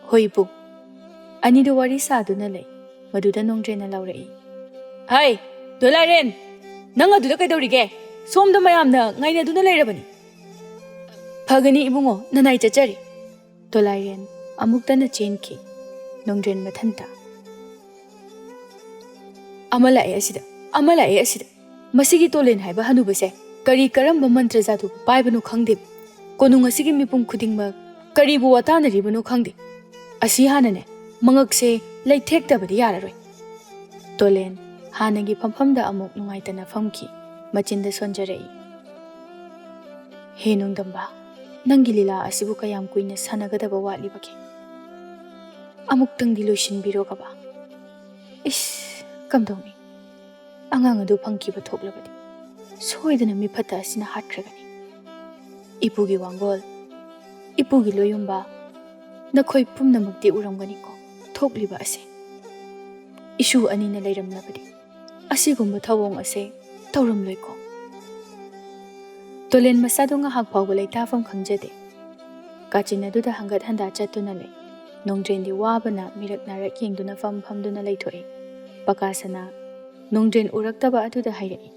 "ꯍꯣꯏ ꯏꯄꯨ, ꯑꯅꯤꯗꯨ ꯋꯥꯔꯤ ꯁꯥꯗꯨꯅ ꯂꯩ꯫ ꯃꯗꯨꯗ ꯅꯣꯡꯗ꯭ꯔꯦꯟꯅ ꯂꯥꯎꯔꯛꯏ, "ꯍꯩ, ꯗꯣꯂꯥꯏꯔꯦꯟ, ꯅꯪ ꯑꯗꯨꯗ ꯀꯩꯗꯧꯔꯤꯒꯦ? ꯁꯣꯝꯗ ꯃꯌꯥꯝꯅ ꯉꯥꯏꯅꯗꯨꯅ ꯂꯩꯔꯕꯅꯤ꯫ ꯐꯒꯅꯤ ꯏꯕꯨꯡꯉꯣ, ꯅꯅꯥꯏ ꯆꯠꯆꯔꯤ꯫" ꯗꯣꯂꯥꯏꯔꯦꯟ ꯑꯃꯨꯛꯇꯅ ꯆꯦꯟꯈꯤ꯫ ꯅꯣꯡꯗ꯭ꯔꯦꯟ ꯃꯊꯟꯇ, "ꯑꯃ ꯂꯥꯛꯑꯦ ꯑꯁꯤꯗ, ꯑꯃ ꯂꯥꯛꯑꯦ ꯑꯁꯤꯗ꯫ ꯃꯁꯤꯒꯤ ꯇꯣꯂꯦꯟ ꯍꯥꯏꯕ ꯍꯅꯨꯕꯁꯦ ꯀꯔꯤ ꯀꯔꯝꯕ ꯃꯟꯇ꯭ꯔ ꯖꯥꯗꯨ ꯄꯥꯏꯕꯅꯣ ꯈꯪꯗꯦ꯫ ꯀꯣꯅꯨꯡ ꯑꯁꯤꯒꯤ ꯃꯤꯄꯨꯝ ꯈꯨꯗꯤꯡꯃꯛ ꯀꯔꯤꯕꯨ ꯋꯥꯇꯥꯅꯔꯤꯕꯅꯣ ꯈꯪꯗꯦ꯫ ꯑꯁꯤ ꯍꯥꯟꯅꯅꯦ, ꯃꯉꯛꯁꯦ ꯂꯩꯊꯦꯛꯇꯕꯗꯤ ꯌꯥꯔꯔꯣꯏ꯫" ꯇꯣꯂꯦꯟ ꯍꯥꯟꯅꯒꯤ ꯐꯝꯐꯝꯗ ꯑꯃꯨꯛ ꯅꯨꯡꯉꯥꯏꯇꯅ ꯐꯝꯈꯤ꯫ ꯃꯆꯤꯟꯗ ꯁꯣꯟꯖꯔꯛꯏ, "ꯍꯦ ꯅꯣꯡꯗꯝꯕ, ꯅꯪꯒꯤ ꯂꯤꯂꯥ ꯑꯁꯤꯕꯨ ꯀꯌꯥꯝ ꯀꯨꯏꯅ ꯁꯥꯟꯅꯒꯗꯕ ꯋꯥꯠꯂꯤꯕꯒꯦ? ꯑꯃꯨꯛꯇꯪꯗꯤ ꯂꯣꯏꯁꯤꯟꯕꯤꯔꯣ ꯀꯕꯥ꯫ ꯏꯁ, ꯀꯝꯗꯧꯅꯤ? ꯑꯉꯥꯡ ꯑꯗꯨ ꯐꯪꯈꯤꯕ ꯊꯣꯛꯂꯕꯗꯤ ꯁꯣꯏꯗꯅ ꯃꯤꯐꯠꯇ ꯑꯁꯤꯅ ꯍꯥꯠꯈ꯭ꯔꯒꯅꯤ꯫ ꯏꯄꯨꯒꯤ ꯋꯥꯡꯒꯣꯜ, ꯏꯄꯨꯒꯤ ꯂꯣꯌꯨꯝꯕ, ꯅꯈꯣꯏ ꯄꯨꯝꯅꯃꯛꯇꯤ ꯎꯔꯝꯒꯅꯤꯀꯣ ꯊꯣꯛꯂꯤꯕ ꯑꯁꯦ꯫ ꯏꯁꯨ ꯑꯅꯤꯅ ꯂꯩꯔꯝꯂꯕꯗꯤ ꯑꯁꯤꯒꯨꯝꯕ ꯊꯧꯑꯣꯡ ꯑꯁꯦ ꯇꯧꯔꯝꯂꯣꯏꯀꯣ꯫" ꯇꯣꯂꯦꯟ ꯃꯁꯥꯗꯣ ꯉꯥꯏꯍꯥꯛ ꯐꯥꯎꯕ ꯂꯩꯇꯥꯐꯝ ꯈꯪꯖꯗꯦ꯫ ꯀꯥꯆꯤꯟ ꯑꯗꯨꯗ ꯍꯪꯒꯠ ꯍꯟꯗꯥ ꯆꯠꯇꯨꯅ ꯂꯩ꯫ ꯅꯣꯡꯗ꯭ꯔꯦꯟꯗꯤ ꯋꯥꯕꯅ ꯃꯤꯔꯛ ꯅꯥꯔꯛ ꯌꯦꯡꯗꯨꯅ ꯐꯝ ꯐꯝꯗꯨꯅ ꯂꯩꯊꯣꯛꯏ꯫ ꯄꯀꯥꯁꯅꯥ ꯅꯣꯡꯗ꯭ꯔꯦꯟ ꯎꯔꯛꯇꯕ ꯑꯗꯨꯗ ꯍꯥꯏꯔꯛꯏ,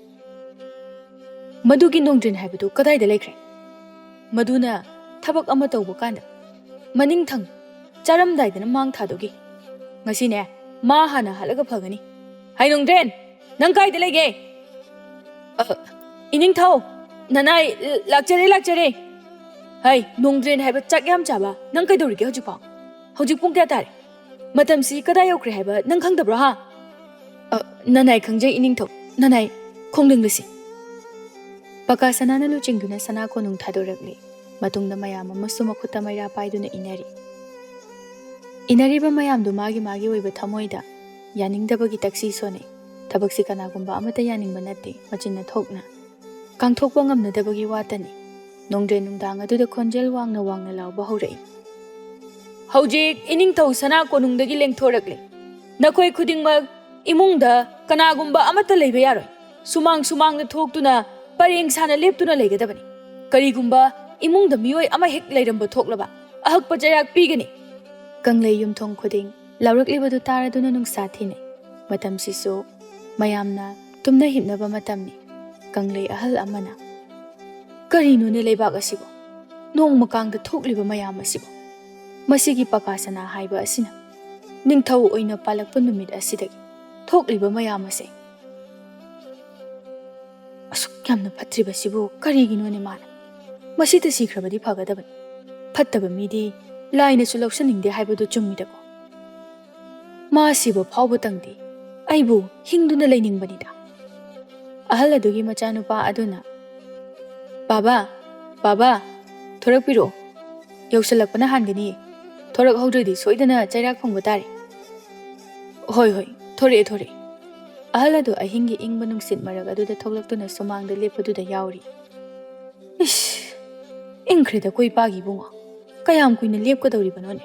"ꯃꯗꯨꯒꯤ ꯅꯣꯡꯗ꯭ꯔꯦꯟ ꯍꯥꯏꯕꯗꯨ ꯀꯗꯥꯏꯗ ꯂꯩꯈ꯭ꯔꯦ? ꯃꯗꯨꯅ ꯊꯕꯛ ꯑꯃ ꯇꯧꯕ ꯀꯥꯟꯗ ꯃꯅꯤꯡꯊꯪ ꯆꯥꯔꯝꯗꯥꯏꯗꯅ ꯃꯥꯡ ꯊꯥꯗꯣꯛꯏ꯫ ꯉꯁꯤꯅꯦ, ꯃꯥ ꯍꯥꯟꯅ ꯍꯜꯂꯒ ꯐꯒꯅꯤ꯫ ꯍꯩ ꯅꯣꯡꯗ꯭ꯔꯦꯟ, ꯅꯪ ꯀꯥꯏꯗ ꯂꯩꯒꯦ?" "ꯑ, ꯏꯅꯤꯡꯊꯧ, ꯅꯅꯥꯏ, ꯂꯥꯛꯆꯔꯦ, ꯂꯥꯛꯆꯔꯦ꯫" "ꯍꯩ, ꯅꯣꯡꯗ꯭ꯔꯦꯟ ꯍꯥꯏꯕ ꯆꯥꯛ ꯌꯥꯝ ꯆꯥꯕ, ꯅꯪ ꯀꯩꯗꯧꯔꯤꯒꯦ ꯍꯧꯖꯤꯛꯐꯥꯎ? ꯍꯧꯖꯤꯛ ꯄꯨꯡ ꯀꯌꯥ ꯇꯥꯔꯦ? ꯃꯇꯝꯁꯤ ꯀꯗꯥꯏ ꯌꯧꯈ꯭ꯔꯦ ꯍꯥꯏꯕ ꯅꯪ ꯈꯪꯗꯕ꯭ꯔꯣ, ꯍꯥ?" "ꯑ, ꯅꯅꯥꯏ ꯈꯪꯖꯩ ꯏꯅꯤꯡꯊꯧ, ꯅꯅꯥꯏ ꯈꯣꯡꯗꯪꯂꯁꯤ꯫" ꯄꯀꯥ ꯁꯅꯥꯅ ꯂꯨꯆꯤꯡꯗꯨꯅ ꯁꯅꯥ ꯀꯣꯅꯨꯡ ꯊꯥꯗꯣꯔꯛꯂꯤ꯫ ꯃꯇꯨꯡꯗ ꯃꯌꯥꯝ ꯑꯃꯁꯨ ꯃꯈꯨꯠꯇ ꯃꯩꯔꯥ ꯄꯥꯏꯗꯨꯅ ꯏꯟꯅꯔꯤ꯫ ꯏꯟꯅꯔꯤꯕ ꯃꯌꯥꯝꯗꯨ ꯃꯥꯒꯤ ꯃꯥꯒꯤ ꯑꯣꯏꯕ ꯊꯃꯣꯏꯗ ꯌꯥꯅꯤꯡꯗꯕꯒꯤ ꯇꯛꯁꯤ ꯁꯣꯟꯅꯩ꯫ ꯊꯕꯛꯁꯤ ꯀꯅꯥꯒꯨꯝꯕ ꯑꯃꯠꯇ ꯌꯥꯅꯤꯡꯕ ꯅꯠꯇꯦ, ꯃꯆꯤꯟꯅ ꯊꯣꯛꯅ꯫ ꯀꯥꯡꯊꯣꯛꯄ ꯉꯝꯅꯗꯕꯒꯤ ꯋꯥꯇꯅꯤ꯫ ꯅꯣꯡꯗ꯭ꯔꯦꯟ ꯅꯨꯡꯗꯥꯡ ꯑꯗꯨꯗ ꯈꯣꯟꯖꯦꯜ ꯋꯥꯡꯅ ꯋꯥꯡꯅ ꯂꯥꯎꯕ ꯍꯧꯔꯛꯏ, "ꯍꯧꯖꯤꯛ ꯏꯅꯤꯡꯊꯧ ꯁꯅꯥ ꯀꯣꯅꯨꯡꯗꯒꯤ ꯂꯦꯡꯊꯣꯔꯛꯂꯦ꯫ ꯅꯈꯣꯏ ꯈꯨꯗꯤꯡꯃꯛ ꯏꯃꯨꯡꯗ ꯀꯅꯥꯒꯨꯝꯕ ꯑꯃꯠꯇ ꯂꯩꯕ ꯌꯥꯔꯣꯏ꯫ ꯁꯨꯃꯥꯡ ꯁꯨꯃꯥꯡꯗ ꯊꯣꯛꯇꯨꯅ ꯄꯔꯦꯡ ꯁꯥꯅ ꯂꯦꯞꯇꯨꯅ ꯂꯩꯒꯗꯕꯅꯤ꯫ ꯀꯔꯤꯒꯨꯝꯕ ꯏꯃꯨꯡꯗ ꯃꯤꯑꯣꯏ ꯑꯃ ꯍꯦꯛ ꯂꯩꯔꯝꯕ ꯊꯣꯛꯂꯕ, ꯑꯍꯛꯄ ꯆꯩꯔꯥꯛ ꯄꯤꯒꯅꯤ꯫" ꯀꯪꯂꯩ ꯌꯨꯝꯊꯣꯡ ꯈꯨꯗꯤꯡ ꯂꯥꯎꯔꯛꯂꯤꯕꯗꯨ ꯇꯥꯔꯗꯨꯅ ꯅꯨꯡꯁꯥ ꯊꯤꯅꯩ꯫ ꯃꯇꯝꯁꯤꯁꯨ ꯃꯌꯥꯝꯅ ꯇꯨꯝꯅ ꯍꯤꯞꯅꯕ ꯃꯇꯝꯅꯤ꯫ ꯀꯪꯂꯩ ꯑꯍꯜ ꯑꯃꯅ, "ꯀꯔꯤꯅꯣꯅꯦ ꯂꯩꯕꯥꯛ ꯑꯁꯤꯕꯨ? ꯅꯣꯡꯃ ꯀꯥꯡꯗ ꯊꯣꯛꯂꯤꯕ ꯃꯌꯥꯝ ꯑꯁꯤꯕꯨ? ꯃꯁꯤꯒꯤ ꯄꯀꯥ ꯁꯅꯥ ꯍꯥꯏꯕ ꯑꯁꯤꯅ ꯅꯤꯡꯊꯧ ꯑꯣꯏꯅ ꯄꯥꯜꯂꯛꯄ ꯅꯨꯃꯤꯠ ꯑꯁꯤꯗꯒꯤ ꯊꯣꯛꯂꯤꯕ ꯃꯌꯥꯝ ꯑꯁꯦ꯫ ꯑꯁꯨꯛ ꯌꯥꯝꯅ ꯐꯠꯇ꯭ꯔꯤꯕꯁꯤꯕꯨ ꯀꯔꯤꯒꯤꯅꯣꯅꯦ ꯃꯥꯅ? ꯃꯁꯤꯗ ꯁꯤꯈ꯭ꯔꯕꯗꯤ ꯐꯒꯗꯕꯅꯤ꯫ ꯐꯠꯇꯕ ꯃꯤꯗꯤ ꯂꯥꯏꯅꯁꯨ ꯂꯧꯁꯟꯅꯤꯡꯗꯦ ꯍꯥꯏꯕꯗꯨ ꯆꯨꯝꯃꯤꯗꯀꯣ꯫ ꯃꯥ ꯁꯤꯕ ꯐꯥꯎꯕꯇꯪꯗꯤ ꯑꯩꯕꯨ ꯍꯤꯡꯗꯨꯅ ꯂꯩꯅꯤꯡꯕꯅꯤꯗ꯫" ꯑꯍꯜ ꯑꯗꯨꯒꯤ ꯃꯆꯥꯅꯨꯄꯥ ꯑꯗꯨꯅ, "ꯕꯥꯕꯥ, ꯕꯥꯕꯥ, ꯊꯣꯔꯛꯄꯤꯔꯛꯑꯣ꯫ ꯌꯧꯁꯜꯂꯛꯄꯅ ꯍꯥꯟꯒꯅꯤꯌꯦ꯫ ꯊꯣꯔꯛꯍꯧꯗ꯭ꯔꯗꯤ ꯁꯣꯏꯗꯅ ꯆꯩꯔꯥꯛ ꯐꯪꯕ ꯇꯥꯔꯦ꯫" "ꯍꯣꯏ, ꯍꯣꯏ, ꯊꯣꯔꯛꯑꯦ, ꯊꯣꯔꯛꯑꯦ꯫" ꯑꯍꯜ ꯑꯗꯨ ꯑꯍꯤꯡꯒꯤ ꯏꯪꯕ ꯅꯨꯡꯁꯤꯠ ꯃꯔꯛ ꯑꯗꯨꯗ ꯊꯣꯛꯂꯛꯇꯨꯅ ꯁꯨꯃꯥꯡꯗ ꯂꯦꯞꯄꯗꯨꯗ ꯌꯥꯎꯔꯤ꯫ "ꯏꯁ, ꯏꯪꯈ꯭ꯔꯦꯗꯀꯣ ꯏꯄꯥꯒꯤ ꯏꯕꯨꯡꯉꯣ꯫ ꯀꯌꯥꯝ ꯀꯨꯏꯅ ꯂꯦꯞꯀꯗꯧꯔꯤꯕꯅꯣꯅꯦ?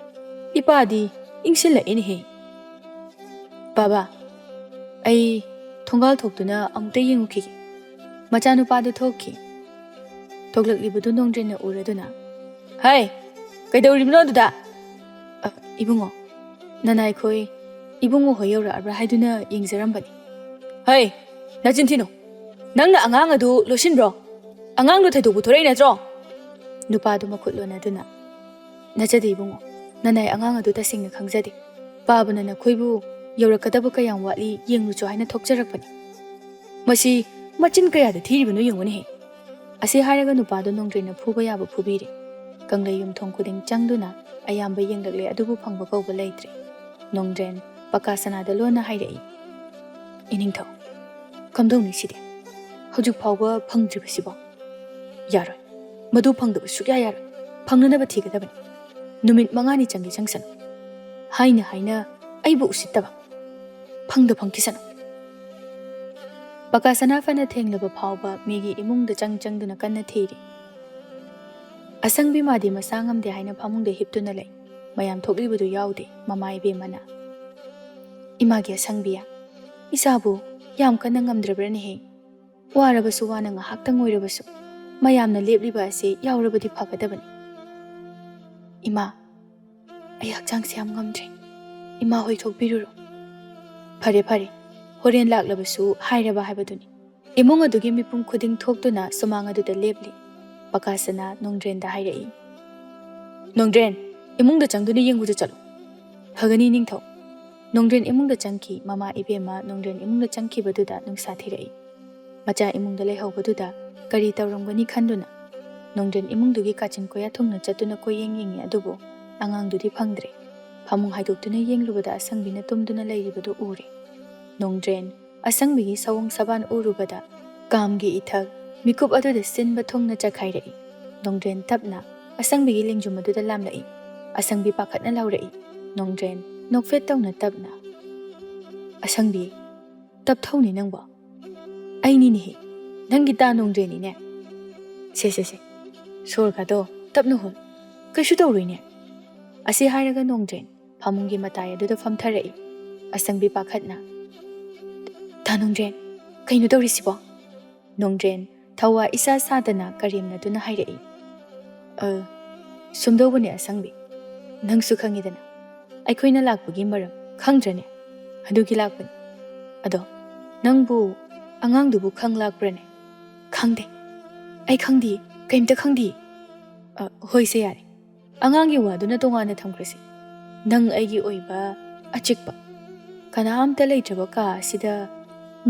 ꯏꯄꯥꯗꯤ ꯏꯪꯁꯤꯜꯂꯛꯑꯦꯅꯦꯍꯦ꯫" "ꯕꯥꯕꯥ, ꯑꯩ ꯊꯣꯡꯒꯥꯜ ꯊꯣꯛꯇꯨꯅ ꯑꯃꯨꯛꯇ ꯌꯦꯡꯉꯨꯈꯤꯒꯦ꯫" ꯃꯆꯥꯅꯨꯄꯥꯗꯨ ꯊꯣꯛꯈꯤ꯫ ꯊꯣꯛꯂꯛꯂꯤꯕꯗꯨ ꯅꯣꯡꯗ꯭ꯔꯦꯟꯅ ꯎꯔꯗꯨꯅ, "ꯍꯩ, ꯀꯩꯗꯧꯔꯤꯕꯅꯣ ꯑꯗꯨꯗ?" "ꯑ, ꯏꯕꯨꯡꯉꯣ, ꯅꯅꯥꯏꯈꯣꯏ ꯏꯕꯨꯡꯉꯣ ꯍꯣꯏ ꯌꯧꯔꯛꯑꯕ꯭ꯔꯥ ꯍꯥꯏꯗꯨꯅ ꯌꯦꯡꯖꯔꯝꯕꯅꯤ꯫" "ꯍꯩ, ꯅꯆꯤꯟ ꯊꯤꯅꯨ꯫ ꯅꯪꯅ ꯑꯉꯥꯡ ꯑꯗꯨ ꯂꯣꯠꯁꯤꯟꯕ꯭ꯔꯣ? ꯑꯉꯥꯡꯗꯨ ꯊꯩꯗꯣꯛꯄ ꯊꯣꯔꯛꯏ ꯅꯠꯇ꯭ꯔꯣ?" ꯅꯨꯄꯥꯗꯨ ꯃꯈꯨꯠ ꯂꯣꯟꯅꯗꯨꯅ, "ꯅꯠꯆꯗꯦ ꯏꯕꯨꯡꯉꯣ, ꯅꯅꯥꯏ ꯑꯉꯥꯡ ꯑꯗꯨ ꯇꯁꯦꯡꯅ ꯈꯪꯖꯗꯦ꯫ ꯄꯥꯕꯅ ꯅꯈꯣꯏꯕꯨ ꯌꯧꯔꯛꯀꯗꯕ ꯀꯌꯥꯝ ꯋꯥꯠꯂꯤ ꯌꯦꯡꯂꯨꯆꯣ ꯍꯥꯏꯅ ꯊꯣꯛꯆꯔꯛꯄꯅꯤ꯫ ꯃꯁꯤ ꯃꯆꯤꯟ ꯀꯌꯥꯗ ꯊꯤꯔꯤꯕꯅꯣ ꯌꯦꯡꯉꯨꯅꯦꯍꯦ꯫" ꯑꯁꯤ ꯍꯥꯏꯔꯒ ꯅꯨꯄꯥꯗꯨ ꯅꯣꯡꯗ꯭ꯔꯦꯟꯅ ꯐꯨꯕ ꯌꯥꯕ ꯐꯨꯕꯤꯔꯦ꯫ ꯀꯪꯂꯩ ꯌꯨꯝꯊꯣꯡ ꯈꯨꯗꯤꯡ ꯆꯪꯗꯨꯅ ꯑꯌꯥꯝꯕ ꯌꯦꯡꯂꯛꯂꯦ, ꯑꯗꯨꯕꯨ ꯐꯪꯕ ꯀꯧꯕ ꯂꯩꯇ꯭ꯔꯦ꯫ ꯅꯣꯡꯗ꯭ꯔꯦꯟ ꯄꯀꯥ ꯁꯅꯥꯗ ꯂꯣꯟꯅ ꯍꯥꯏꯔꯛꯏ, "ꯏꯅꯤꯡꯊꯧ, ꯀꯝꯗꯧꯅꯤ ꯁꯤꯗꯤ? ꯍꯧꯖꯤꯛ ꯐꯥꯎꯕ ꯐꯪꯗ꯭ꯔꯤꯕꯁꯤꯕꯣ? ꯌꯥꯔꯣꯏ, ꯃꯗꯨ ꯐꯪꯗꯕ ꯁꯨꯛꯌꯥ ꯌꯥꯔꯣꯏ꯫ ꯐꯪꯅꯅꯕ ꯊꯤꯒꯗꯕꯅꯤ꯫ ꯅꯨꯃꯤꯠ ꯃꯉꯥꯅꯤ ꯆꯪꯒꯦ ꯆꯪꯁꯅꯨ꯫ ꯍꯥꯏꯅ ꯍꯥꯏꯅ ꯑꯩꯕꯨ ꯎꯁꯤꯠꯇꯕ꯫ ꯐꯪꯗ ꯐꯪꯈꯤꯁꯅꯨ꯫" ꯄꯀꯥ ꯁꯅꯥ ꯐꯅ ꯊꯦꯡꯂꯕ ꯐꯥꯎꯕ ꯃꯤꯒꯤ ꯏꯃꯨꯡꯗ ꯆꯪ ꯆꯪꯗꯨꯅ ꯀꯟꯅ ꯊꯤꯔꯤ꯫ ꯑꯁꯪꯕꯤ ꯃꯥꯗꯤ ꯃꯁꯥ ꯉꯝꯗꯦ ꯍꯥꯏꯅ ꯐꯃꯨꯡꯗ ꯍꯤꯞꯇꯨꯅ ꯂꯩ꯫ ꯃꯌꯥꯝ ꯊꯣꯛꯂꯤꯕꯗꯨ ꯌꯥꯎꯗꯦ꯫ ꯃꯃꯥ ꯏꯕꯦꯝꯃꯅ, "ꯏꯃꯥꯒꯤ ꯑꯁꯪꯕꯤ, ꯏꯆꯥꯕꯨ ꯌꯥꯝ ꯀꯟꯅ ꯉꯝꯗ꯭ꯔꯕ꯭ꯔꯅꯦꯍꯦ? ꯋꯥꯔꯕꯁꯨ ꯋꯥꯅ ꯉꯥꯏꯍꯥꯛꯇꯪ ꯑꯣꯏꯔꯕꯁꯨ ꯃꯌꯥꯝꯅ ꯂꯦꯞꯂꯤꯕ ꯑꯁꯤ ꯌꯥꯎꯔꯕꯗꯤ ꯐꯒꯗꯕꯅꯤ꯫" "ꯏꯃꯥ, ꯑꯩ ꯍꯛꯆꯥꯡꯁꯦ ꯌꯥꯝ ꯉꯝꯗ꯭ꯔꯦ꯫ ꯏꯃꯥ ꯍꯣꯏ ꯊꯣꯛꯄꯤꯔꯨꯔꯣ꯫ ꯐꯔꯦ ꯐꯔꯦ, ꯍꯣꯔꯦꯟ ꯂꯥꯛꯂꯕꯁꯨ ꯍꯥꯏꯔꯕ ꯍꯥꯏꯕꯗꯨꯅꯤ꯫ ꯏꯃꯨꯡ ꯑꯗꯨꯒꯤ ꯃꯤꯄꯨꯝ ꯈꯨꯗꯤꯡ ꯊꯣꯛꯇꯨꯅ ꯁꯨꯃꯥꯡ ꯑꯗꯨꯗ ꯂꯦꯞꯂꯤ꯫ ꯄꯀꯥꯁꯅ ꯅꯣꯡꯗ꯭ꯔꯦꯟꯗ ꯍꯥꯏꯔꯛꯏ꯫ "ꯅꯣꯡꯗ꯭ꯔꯦꯟ, ꯏꯃꯨꯡꯗ ꯆꯪꯗꯨꯅ ꯌꯦꯡꯉꯨꯆꯣ ꯆꯠꯂꯨ꯫" "ꯐꯒꯅꯤ ꯅꯤꯡꯊꯧ꯫" ꯅꯣꯡꯗ꯭ꯔꯦꯟ ꯏꯃꯨꯡꯗ ꯆꯪꯈꯤ꯫ ꯃꯃꯥ ꯏꯕꯦꯝꯃ ꯅꯣꯡꯗ꯭ꯔꯦꯟ ꯏꯃꯨꯡꯗ ꯆꯪꯈꯤꯕꯗꯨꯗ ꯅꯨꯡꯁꯥ ꯊꯤꯔꯛꯏ꯫ ꯃꯆꯥ ꯏꯃꯨꯡꯗ ꯂꯩꯍꯧꯕꯗꯨꯗ ꯀꯔꯤ ꯇꯧꯔꯝꯒꯅꯤ ꯈꯟꯗꯨꯅ ꯅꯣꯡꯗ꯭ꯔꯦꯟ ꯏꯃꯨꯡꯗꯨꯒꯤ ꯀꯥꯆꯤꯟ ꯀꯣꯌꯥ ꯊꯨꯡꯅ ꯆꯠꯇꯨꯅ ꯀꯣꯏꯌꯦꯡ ꯌꯦꯡꯉꯤ, ꯑꯗꯨꯕꯨ ꯑꯉꯥꯡꯗꯨꯗꯤ ꯐꯪꯗ꯭ꯔꯦ꯫ ꯐꯃꯨꯡ ꯍꯥꯏꯗꯣꯛꯇꯨꯅ ꯌꯦꯡꯂꯨꯕꯗ ꯑꯁꯪꯕꯤꯅ ꯇꯨꯝꯗꯨꯅ ꯂꯩꯔꯤꯕꯗꯨ ꯎꯔꯦ꯫ ꯅꯣꯡꯗ꯭ꯔꯦꯟ ꯑꯁꯪꯕꯤꯒꯤ ꯁꯑꯣꯡ ꯁꯕꯥꯟ ꯎꯔꯨꯕꯗ ꯀꯥꯝꯒꯤ ꯏꯊꯛ ꯃꯤꯀꯨꯞ ꯑꯗꯨꯗ ꯁꯤꯟꯕ ꯊꯨꯡꯅ ꯆꯈꯥꯏꯔꯛꯏ꯫ ꯅꯣꯡꯗ꯭ꯔꯦꯟ ꯇꯞꯅ ꯑꯁꯪꯕꯤꯒꯤ ꯂꯦꯡꯖꯨꯝ ꯑꯗꯨꯗ ꯂꯥꯝꯂꯛꯏ꯫ ꯑꯁꯪꯕꯤ ꯄꯥꯈꯠꯅ ꯂꯥꯎꯔꯛꯏ꯫ ꯅꯣꯡꯗ꯭ꯔꯦꯟ ꯅꯣꯛꯐꯦꯠ ꯇꯧꯅ ꯇꯞꯅ, "ꯑꯁꯪꯕꯤ, ꯇꯞꯊꯧꯅꯦ ꯅꯪꯕꯣ꯫" "ꯑꯩꯅꯤꯅꯦꯍꯦ, ꯅꯪꯒꯤ ꯇꯥ ꯅꯣꯡꯗ꯭ꯔꯦꯟꯅꯤꯅꯦ꯫ ꯁꯦ, ꯁꯦ, ꯁꯦ, ꯁꯣꯔ ꯈꯥꯗꯣ, ꯇꯞꯅ ꯍꯣꯟ꯫ ꯀꯩꯁꯨ ꯇꯧꯔꯣꯏꯅꯦ꯫" ꯑꯁꯤ ꯍꯥꯏꯔꯒ ꯅꯣꯡꯗ꯭ꯔꯦꯟ ꯐꯃꯨꯡꯒꯤ ꯃꯇꯥꯏ ꯑꯗꯨꯗ ꯐꯝꯊꯔꯛꯏ꯫ ꯑꯁꯪꯕꯤ ꯄꯥꯈꯠꯅ, "ꯇꯥ ꯅꯣꯡꯗ꯭ꯔꯦꯟ, ꯀꯩꯅꯣ ꯇꯧꯔꯤꯁꯤꯕꯣ?" ꯅꯣꯡꯗ꯭ꯔꯦꯟ ꯊꯋꯥ ꯏꯁꯥ ꯁꯥꯗꯅ ꯀꯔꯦꯝꯅꯗꯨꯅ ꯍꯥꯏꯔꯛꯏ, "ꯑ, ꯁꯨꯝꯗꯧꯕꯅꯦ ꯑꯁꯪꯕꯤ, ꯅꯪꯁꯨ ꯈꯪꯉꯤꯗꯅ꯫ ꯑꯩꯈꯣꯏꯅ ꯂꯥꯛꯄꯒꯤ ꯃꯔꯝ ꯈꯪꯗ꯭ꯔꯅꯦ? ꯑꯗꯨꯒꯤ ꯂꯥꯛꯄꯅꯤ꯫ ꯑꯗꯣ ꯅꯪꯕꯨ ꯑꯉꯥꯡꯗꯨꯕꯨ ꯈꯪ ꯂꯥꯛꯄ꯭ꯔꯅꯦ?" "ꯈꯪꯗꯦ, ꯑꯩ ꯈꯪꯗꯤꯌꯦ, ꯀꯩꯝꯇ ꯈꯪꯗꯤꯌꯦ꯫" "ꯑ, ꯍꯣꯏꯁꯦ ꯌꯥꯔꯦ, ꯑꯉꯥꯡꯒꯤ ꯋꯥꯗꯨꯅ ꯇꯣꯉꯥꯟꯅ ꯊꯝꯈ꯭ꯔꯁꯤ꯫ ꯅꯪ ꯑꯩꯒꯤ ꯑꯣꯏꯕ ꯑꯆꯤꯛꯄ, ꯀꯅꯥꯝꯇ ꯂꯩꯇ꯭ꯔꯕ ꯀꯥ ꯑꯁꯤꯗ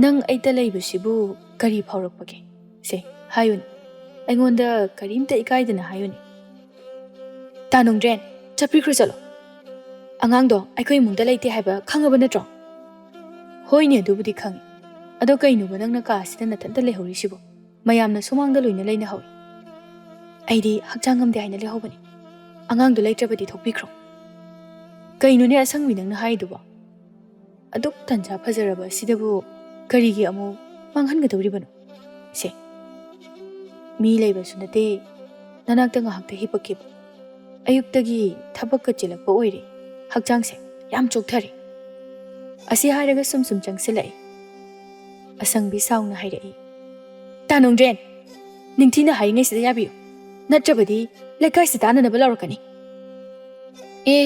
ꯅꯪ ꯑꯩꯇ ꯂꯩꯕꯁꯤꯕꯨ ꯀꯔꯤ ꯐꯥꯎꯔꯛꯄꯒꯦ? ꯁꯦ, ꯍꯥꯏꯌꯨꯅꯦ꯫ ꯑꯩꯉꯣꯟꯗ ꯀꯔꯤꯝꯇ ꯏꯀꯥꯏꯗꯅ ꯍꯥꯏꯌꯨꯅꯦ꯫" "ꯇꯥ ꯅꯣꯡꯗ꯭ꯔꯦꯟ, ꯆꯠꯄꯤꯈ꯭ꯔꯣ ꯆꯠꯂꯣ꯫ ꯑꯉꯥꯡꯗꯣ ꯑꯩꯈꯣꯏ ꯏꯃꯨꯡꯗ ꯂꯩꯇꯦ ꯍꯥꯏꯕ ꯈꯪꯉꯕ ꯅꯠꯇ꯭ꯔꯣ?" "ꯍꯣꯏꯅꯦ, ꯑꯗꯨꯕꯨꯗꯤ ꯈꯪꯉꯤ꯫ ꯑꯗꯣ ꯀꯩꯅꯣꯕ ꯅꯪꯅ ꯀꯥ ꯑꯁꯤꯗ ꯅꯊꯟꯇ ꯂꯩꯍꯧꯔꯤꯁꯤꯕꯣ? ꯃꯌꯥꯝꯅ ꯁꯨꯃꯥꯡꯗ ꯂꯣꯏꯅ ꯂꯩꯅꯍꯧꯏ꯫ ꯑꯩꯗꯤ ꯍꯛꯆꯥꯡ ꯉꯝꯗꯦ ꯍꯥꯏꯅ ꯂꯩꯍꯧꯕꯅꯤ꯫ ꯑꯉꯥꯡꯗꯣ ꯂꯩꯇ꯭ꯔꯕꯗꯤ ꯊꯣꯛꯄꯤꯈ꯭ꯔꯣ꯫" "ꯀꯩꯅꯣꯅꯦ ꯑꯁꯪꯕꯤ ꯅꯪꯅ ꯍꯥꯏꯗꯨꯕꯣ? ꯑꯗꯨꯛ ꯇꯟꯖꯥ ꯐꯖꯔꯕ ꯑꯁꯤꯗꯕꯨ ꯀꯔꯤꯒꯤ ꯑꯃꯨꯛ ꯃꯥꯡꯍꯟꯒꯗꯧꯔꯤꯕꯅꯣ? ꯁꯦ, ꯃꯤ ꯂꯩꯕꯁꯨ ꯅꯠꯇꯦ, ꯅꯅꯥꯛꯇ ꯉꯥꯏꯍꯥꯛꯇ ꯍꯤꯞꯄꯛꯀꯦꯕ꯫ ꯑꯌꯨꯛꯇꯒꯤ ꯊꯕꯛꯀ ꯆꯤꯜꯂꯛꯄ ꯑꯣꯏꯔꯦ, ꯍꯛꯆꯥꯡꯁꯦ ꯌꯥꯝ ꯆꯣꯛꯊꯔꯦ꯫" ꯑꯁꯤ ꯍꯥꯏꯔꯒ ꯁꯨꯝ ꯁꯨꯝ ꯆꯪꯁꯤꯜꯂꯛꯏ꯫ ꯑꯁꯪꯕꯤ ꯁꯥꯎꯅ ꯍꯥꯏꯔꯛꯏ, "ꯇꯥ ꯅꯣꯡꯗ꯭ꯔꯦꯟ, ꯅꯤꯡꯊꯤꯅ ꯍꯥꯏꯔꯤꯉꯩꯁꯤꯗ ꯌꯥꯕꯤꯌꯨ, ꯅꯠꯇ꯭ꯔꯕꯗꯤ ꯂꯩꯀꯥꯏꯁꯤ ꯇꯥꯅꯅꯕ ꯂꯥꯎꯔꯛꯀꯅꯤ꯫" "ꯑꯦ,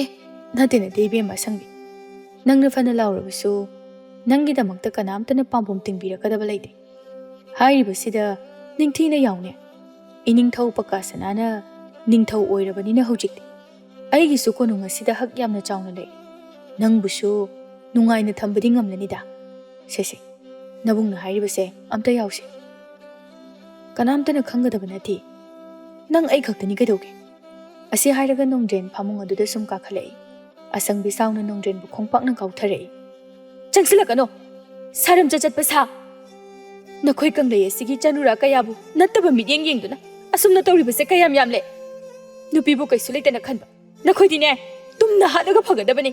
ꯅꯠꯇꯦ ꯅꯠꯇꯦ ꯏꯕꯦꯝꯃ ꯑꯁꯪꯕꯤ, ꯅꯪꯅ ꯐꯅ ꯂꯥꯎꯔꯕꯁꯨ ꯅꯪꯒꯤꯗꯃꯛꯇ ꯀꯅꯥꯝꯇꯅ ꯄꯥꯝꯕꯣꯝ ꯇꯤꯡꯕꯤꯔꯛꯀꯗꯕ ꯂꯩꯇꯦ꯫ ꯍꯥꯏꯔꯤꯕꯁꯤꯗ ꯅꯤꯡꯊꯤꯅ ꯌꯥꯎꯅꯦ꯫ ꯏꯅꯤꯡꯊꯧ ꯄꯀꯥꯁꯅꯥꯅ ꯅꯤꯡꯊꯧ ꯑꯣꯏꯔꯕꯅꯤꯅ ꯍꯧꯖꯤꯛꯇꯤ ꯑꯩꯒꯤꯁꯨ ꯀꯣꯅꯨꯡ ꯑꯁꯤꯗ ꯍꯛ ꯌꯥꯝꯅ ꯆꯥꯎꯅ ꯂꯩ꯫ ꯅꯪꯕꯨꯁꯨ ꯅꯨꯡꯉꯥꯏꯅ ꯊꯝꯕꯗꯤ ꯉꯝꯂꯅꯤꯗ꯫ ꯁꯦꯁꯦ, ꯅꯕꯨꯡꯅ ꯍꯥꯏꯔꯤꯕꯁꯦ ꯑꯝꯇ ꯌꯥꯎꯁꯦ꯫ ꯀꯅꯥꯝꯇꯅ ꯈꯪꯒꯗꯕ ꯅꯠꯇꯦ꯫ ꯅꯪ ꯑꯩ ꯈꯛꯇꯅꯤ ꯀꯩꯗꯧꯒꯦ? ꯑꯁꯤ ꯍꯥꯏꯔꯒ ꯅꯣꯡꯗ꯭ꯔꯦꯟ ꯐꯃꯨꯡ ꯑꯗꯨꯗ ꯁꯨꯝ ꯀꯥꯈꯠꯂꯛꯏ꯫ ꯑꯁꯪꯕꯤ ꯁꯥꯎꯅ ꯅꯣꯡꯗ꯭ꯔꯦꯟꯕꯨ ꯈꯣꯡꯄꯥꯛꯅ ꯀꯥꯎꯊꯔꯛꯏ꯫ "ꯆꯪꯁꯤꯜꯂꯛꯀꯅꯣ! ꯁꯥꯔꯝ ꯆꯠꯆꯠꯄ ꯁꯥ! ꯅꯈꯣꯏ ꯀꯪꯂꯩ ꯑꯁꯤꯒꯤ ꯆꯅꯨꯔꯥ ꯀꯌꯥꯕꯨ ꯅꯠꯇꯕ ꯃꯤꯠꯌꯦꯡ ꯌꯦꯡꯗꯨꯅ ꯑꯁꯨꯝꯅ ꯇꯧꯔꯤꯕꯁꯦ ꯀꯌꯥꯝ ꯌꯥꯝꯂꯦ? ꯅꯨꯄꯤꯕꯨ ꯀꯩꯁꯨ ꯂꯩꯇꯅ ꯈꯟꯕ ꯅꯈꯣꯏꯗꯤꯅꯦ, ꯇꯨꯝꯅ ꯍꯥꯠꯂꯒ ꯐꯒꯗꯕꯅꯤ!"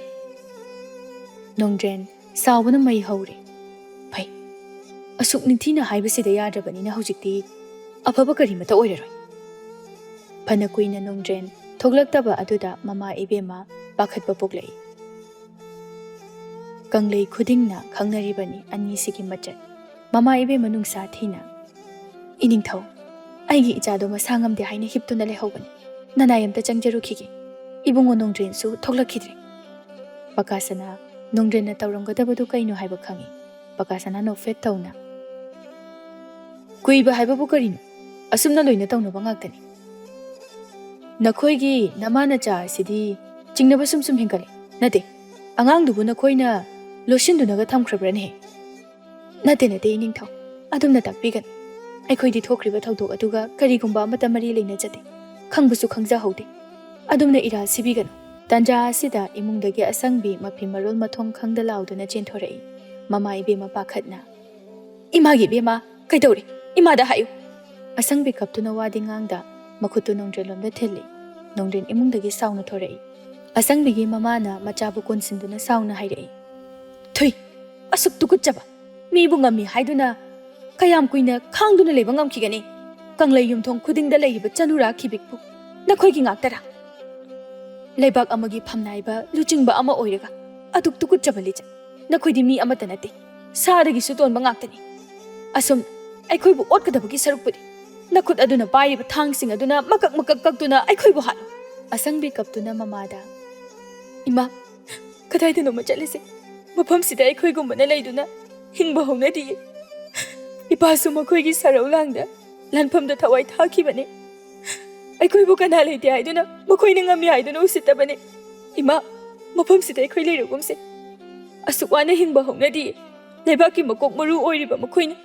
ꯅꯣꯡꯗ꯭ꯔꯦꯟ ꯁꯥꯎꯕꯅ ꯃꯩ ꯍꯧꯔꯦ꯫ "ꯐꯩ, ꯑꯁꯨꯛ ꯅꯤꯡꯊꯤꯅ ꯍꯥꯏꯕꯁꯤꯗ ꯌꯥꯗ꯭ꯔꯕꯅꯤꯅ ꯍꯧꯖꯤꯛꯇꯤ ꯑꯐꯕ ꯀꯔꯤꯃꯇ ꯑꯣꯏꯔꯔꯣꯏ꯫" ꯐꯅ ꯀꯨꯏꯅ ꯅꯣꯡꯗ꯭ꯔꯦꯟ ꯊꯣꯛꯂꯛꯇꯕ ꯑꯗꯨꯗ ꯃꯃꯥ ꯏꯕꯦꯝꯃ ꯄꯥꯈꯠꯄ ꯄꯣꯛꯂꯛꯏ꯫ ꯀꯪꯂꯩ ꯈꯨꯗꯤꯡꯅ ꯈꯪꯅꯔꯤꯕꯅꯤ ꯑꯅꯤꯁꯤꯒꯤ ꯃꯆꯠ꯫ ꯃꯃꯥ ꯏꯕꯦꯝꯃ ꯅꯨꯡꯁꯥ ꯊꯤꯅ, "ꯏꯅꯤꯡꯊꯧ, ꯑꯩꯒꯤ ꯏꯆꯥꯗꯣ ꯃꯁꯥ ꯉꯝꯗꯦ ꯍꯥꯏꯅ ꯍꯤꯞꯇꯨꯅ ꯂꯩꯍꯧꯕꯅꯤ꯫ ꯅꯅꯥꯏ ꯑꯝꯇ ꯆꯪꯖꯔꯨꯈꯤꯒꯦ꯫ ꯏꯕꯨꯡꯉꯣ ꯅꯣꯡꯗ꯭ꯔꯦꯟꯁꯨ ꯊꯣꯛꯂꯛꯈꯤꯗ꯭ꯔꯦ꯫" ꯄꯀꯥꯁꯅꯥ ꯅꯣꯡꯗ꯭ꯔꯦꯟꯅ ꯇꯧꯔꯝꯒꯗꯕꯗꯨ ꯀꯩꯅꯣ ꯍꯥꯏꯕ ꯈꯪꯏ꯫ ꯄꯀꯥꯁꯅꯥ ꯅꯣꯛꯐꯦꯠ ꯇꯧꯅ, "ꯀꯨꯏꯕ ꯍꯥꯏꯕꯕꯨ ꯀꯔꯤꯅꯣ? ꯑꯁꯨꯝꯅ ꯂꯣꯏꯅ ꯇꯧꯅꯕ ꯉꯥꯛꯇꯅꯤ꯫ ꯅꯈꯣꯏꯒꯤ ꯅꯃꯥ ꯅꯆꯥ ꯑꯁꯤꯗꯤ ꯆꯤꯡꯅꯕ ꯁꯨꯝ ꯁꯨꯝ ꯍꯦꯟꯒꯠꯂꯦ꯫ ꯅꯠꯇꯦ, ꯑꯉꯥꯡꯗꯨꯕꯨ ꯅꯈꯣꯏꯅ ꯂꯣꯠꯁꯤꯟꯗꯨꯅꯒ ꯊꯝꯈ꯭ꯔꯕ꯭ꯔꯅꯦ?" "ꯅꯠꯇꯦ, ꯅꯠꯇꯦ, ꯏꯅꯤꯡꯊꯧ, ꯑꯗꯨꯝꯅ ꯇꯥꯛꯄꯤꯒꯅꯨ꯫ ꯑꯩꯈꯣꯏꯗꯤ ꯊꯣꯛꯈ꯭ꯔꯤꯕ ꯊꯧꯗꯣꯛ ꯑꯗꯨꯒ ꯀꯔꯤꯒꯨꯝꯕ ꯑꯃꯠꯇ ꯃꯔꯤ ꯂꯩꯅꯖꯗꯦ꯫ ꯈꯪꯕꯁꯨ ꯈꯪꯖꯍꯧꯗꯦ꯫ ꯑꯗꯨꯝꯅ ꯏꯔꯥꯜ ꯁꯤꯕꯤꯒꯅꯨ꯫" ꯇꯥꯟꯖꯥ ꯑꯁꯤꯗ ꯏꯃꯨꯡꯗꯒꯤ ꯑꯁꯪꯕꯤ ꯃꯐꯤ ꯃꯔꯣꯜ ꯃꯊꯣꯡ ꯈꯪꯗ ꯂꯥꯎꯗꯨꯅ ꯆꯦꯟꯊꯣꯔꯛꯏ꯫ ꯃꯃꯥ ꯏꯕꯦꯝꯃ ꯄꯥꯈꯠꯅ, "ꯏꯃꯥꯒꯤ ꯏꯕꯦꯝꯃ, ꯀꯩꯗꯧꯔꯦ? ꯏꯃꯥꯗ ꯍꯥꯏꯌꯨ꯫" ꯑꯁꯪꯕꯤ ꯀꯞꯇꯨꯅ ꯋꯥꯗꯤ ꯉꯥꯡꯗ ꯃꯈꯨꯠꯇꯨ ꯅꯣꯡꯗ꯭ꯔꯦꯟꯂꯣꯝꯗ ꯊꯤꯜꯂꯤ꯫ ꯅꯣꯡꯗ꯭ꯔꯦꯟ ꯏꯃꯨꯡꯗꯒꯤ ꯁꯥꯎꯅ ꯊꯣꯔꯛꯏ꯫ ꯑꯁꯪꯕꯤꯒꯤ ꯃꯃꯥꯅ ꯃꯆꯥꯕꯨ ꯀꯣꯟꯁꯤꯟꯗꯨꯅ ꯁꯥꯎꯅ ꯍꯥꯏꯔꯛꯏ, "ꯊꯨꯏ, ꯑꯁꯨꯛ ꯇꯨꯀꯠꯆꯕ! ꯃꯤꯕꯨ ꯉꯝꯃꯤ ꯍꯥꯏꯗꯨꯅ ꯀꯌꯥꯝ ꯀꯨꯏꯅ ꯈꯥꯡꯗꯨꯅ ꯂꯩꯕ ꯉꯝꯈꯤꯒꯅꯤ? ꯀꯪꯂꯩ ꯌꯨꯝꯊꯣꯡ ꯈꯨꯗꯤꯡꯗ ꯂꯩꯔꯤꯕ ꯆꯅꯨꯔꯥ ꯈꯤꯕꯤꯛꯄꯨ ꯅꯈꯣꯏꯒꯤ ꯉꯥꯛꯇꯔꯥ? ꯂꯩꯕꯥꯛ ꯑꯃꯒꯤ ꯐꯝꯅꯥꯏꯕ ꯂꯨꯆꯤꯡꯕ ꯑꯃ ꯑꯣꯏꯔꯒ ꯑꯗꯨꯛ ꯇꯨꯀꯠꯆꯕ ꯂꯤꯆꯠ! ꯅꯈꯣꯏꯗꯤ ꯃꯤ ꯑꯃꯠꯇ ꯅꯠꯇꯦ, ꯁꯥꯗꯒꯤꯁꯨ ꯇꯣꯟꯕ ꯉꯥꯛꯇꯅꯤ꯫ ꯑꯁꯨꯝ ꯑꯩꯈꯣꯏꯕꯨ ꯑꯣꯠꯀꯗꯕꯒꯤ ꯁꯔꯨꯛꯄꯨꯗꯤ ꯅꯈꯨꯠ ꯑꯗꯨꯅ ꯄꯥꯏꯔꯤꯕ ꯊꯥꯡꯁꯤꯡ ꯑꯗꯨꯅ ꯃꯀꯛ ꯃꯀꯛ ꯀꯛꯇꯨꯅ ꯑꯩꯈꯣꯏꯕꯨ ꯍꯥꯠꯂꯨ꯫" ꯑꯁꯪꯕꯤ ꯀꯞꯇꯨꯅ ꯃꯃꯥꯗ, "ꯏꯃꯥ, ꯀꯗꯥꯏꯗꯅꯣꯃ ꯆꯠꯂꯁꯦ꯫ ꯃꯐꯝꯁꯤꯗ ꯑꯩꯈꯣꯏꯒꯨꯝꯕꯅ ꯂꯩꯗꯨꯅ ꯍꯤꯡꯕ ꯍꯧꯅꯗꯤꯌꯦ꯫ ꯏꯄꯥꯁꯨ ꯃꯈꯣꯏꯒꯤ ꯁꯔꯧ ꯂꯥꯡꯗ ꯂꯥꯟꯐꯝꯗ ꯊꯋꯥꯏ ꯊꯥꯈꯤꯕꯅꯤ꯫ ꯑꯩꯈꯣꯏꯕꯨ ꯀꯅꯥ ꯂꯩꯇꯦ ꯍꯥꯏꯗꯨꯅ ꯃꯈꯣꯏꯅ ꯉꯝꯃꯤ ꯍꯥꯏꯗꯨꯅ ꯎꯁꯤꯠꯇꯕꯅꯤ꯫ ꯏꯃꯥ, ꯃꯐꯝꯁꯤꯗ ꯑꯩꯈꯣꯏ ꯂꯩꯔꯒꯨꯝꯁꯦ꯫ ꯑꯁꯨꯛ ꯋꯥꯅ ꯍꯤꯡꯕ ꯍꯧꯅꯗꯤꯌꯦ꯫ ꯂꯩꯕꯥꯛꯀꯤ ꯃꯀꯣꯛ ꯃꯔꯨ ꯑꯣꯏꯔꯤꯕ ꯃꯈꯣꯏꯅ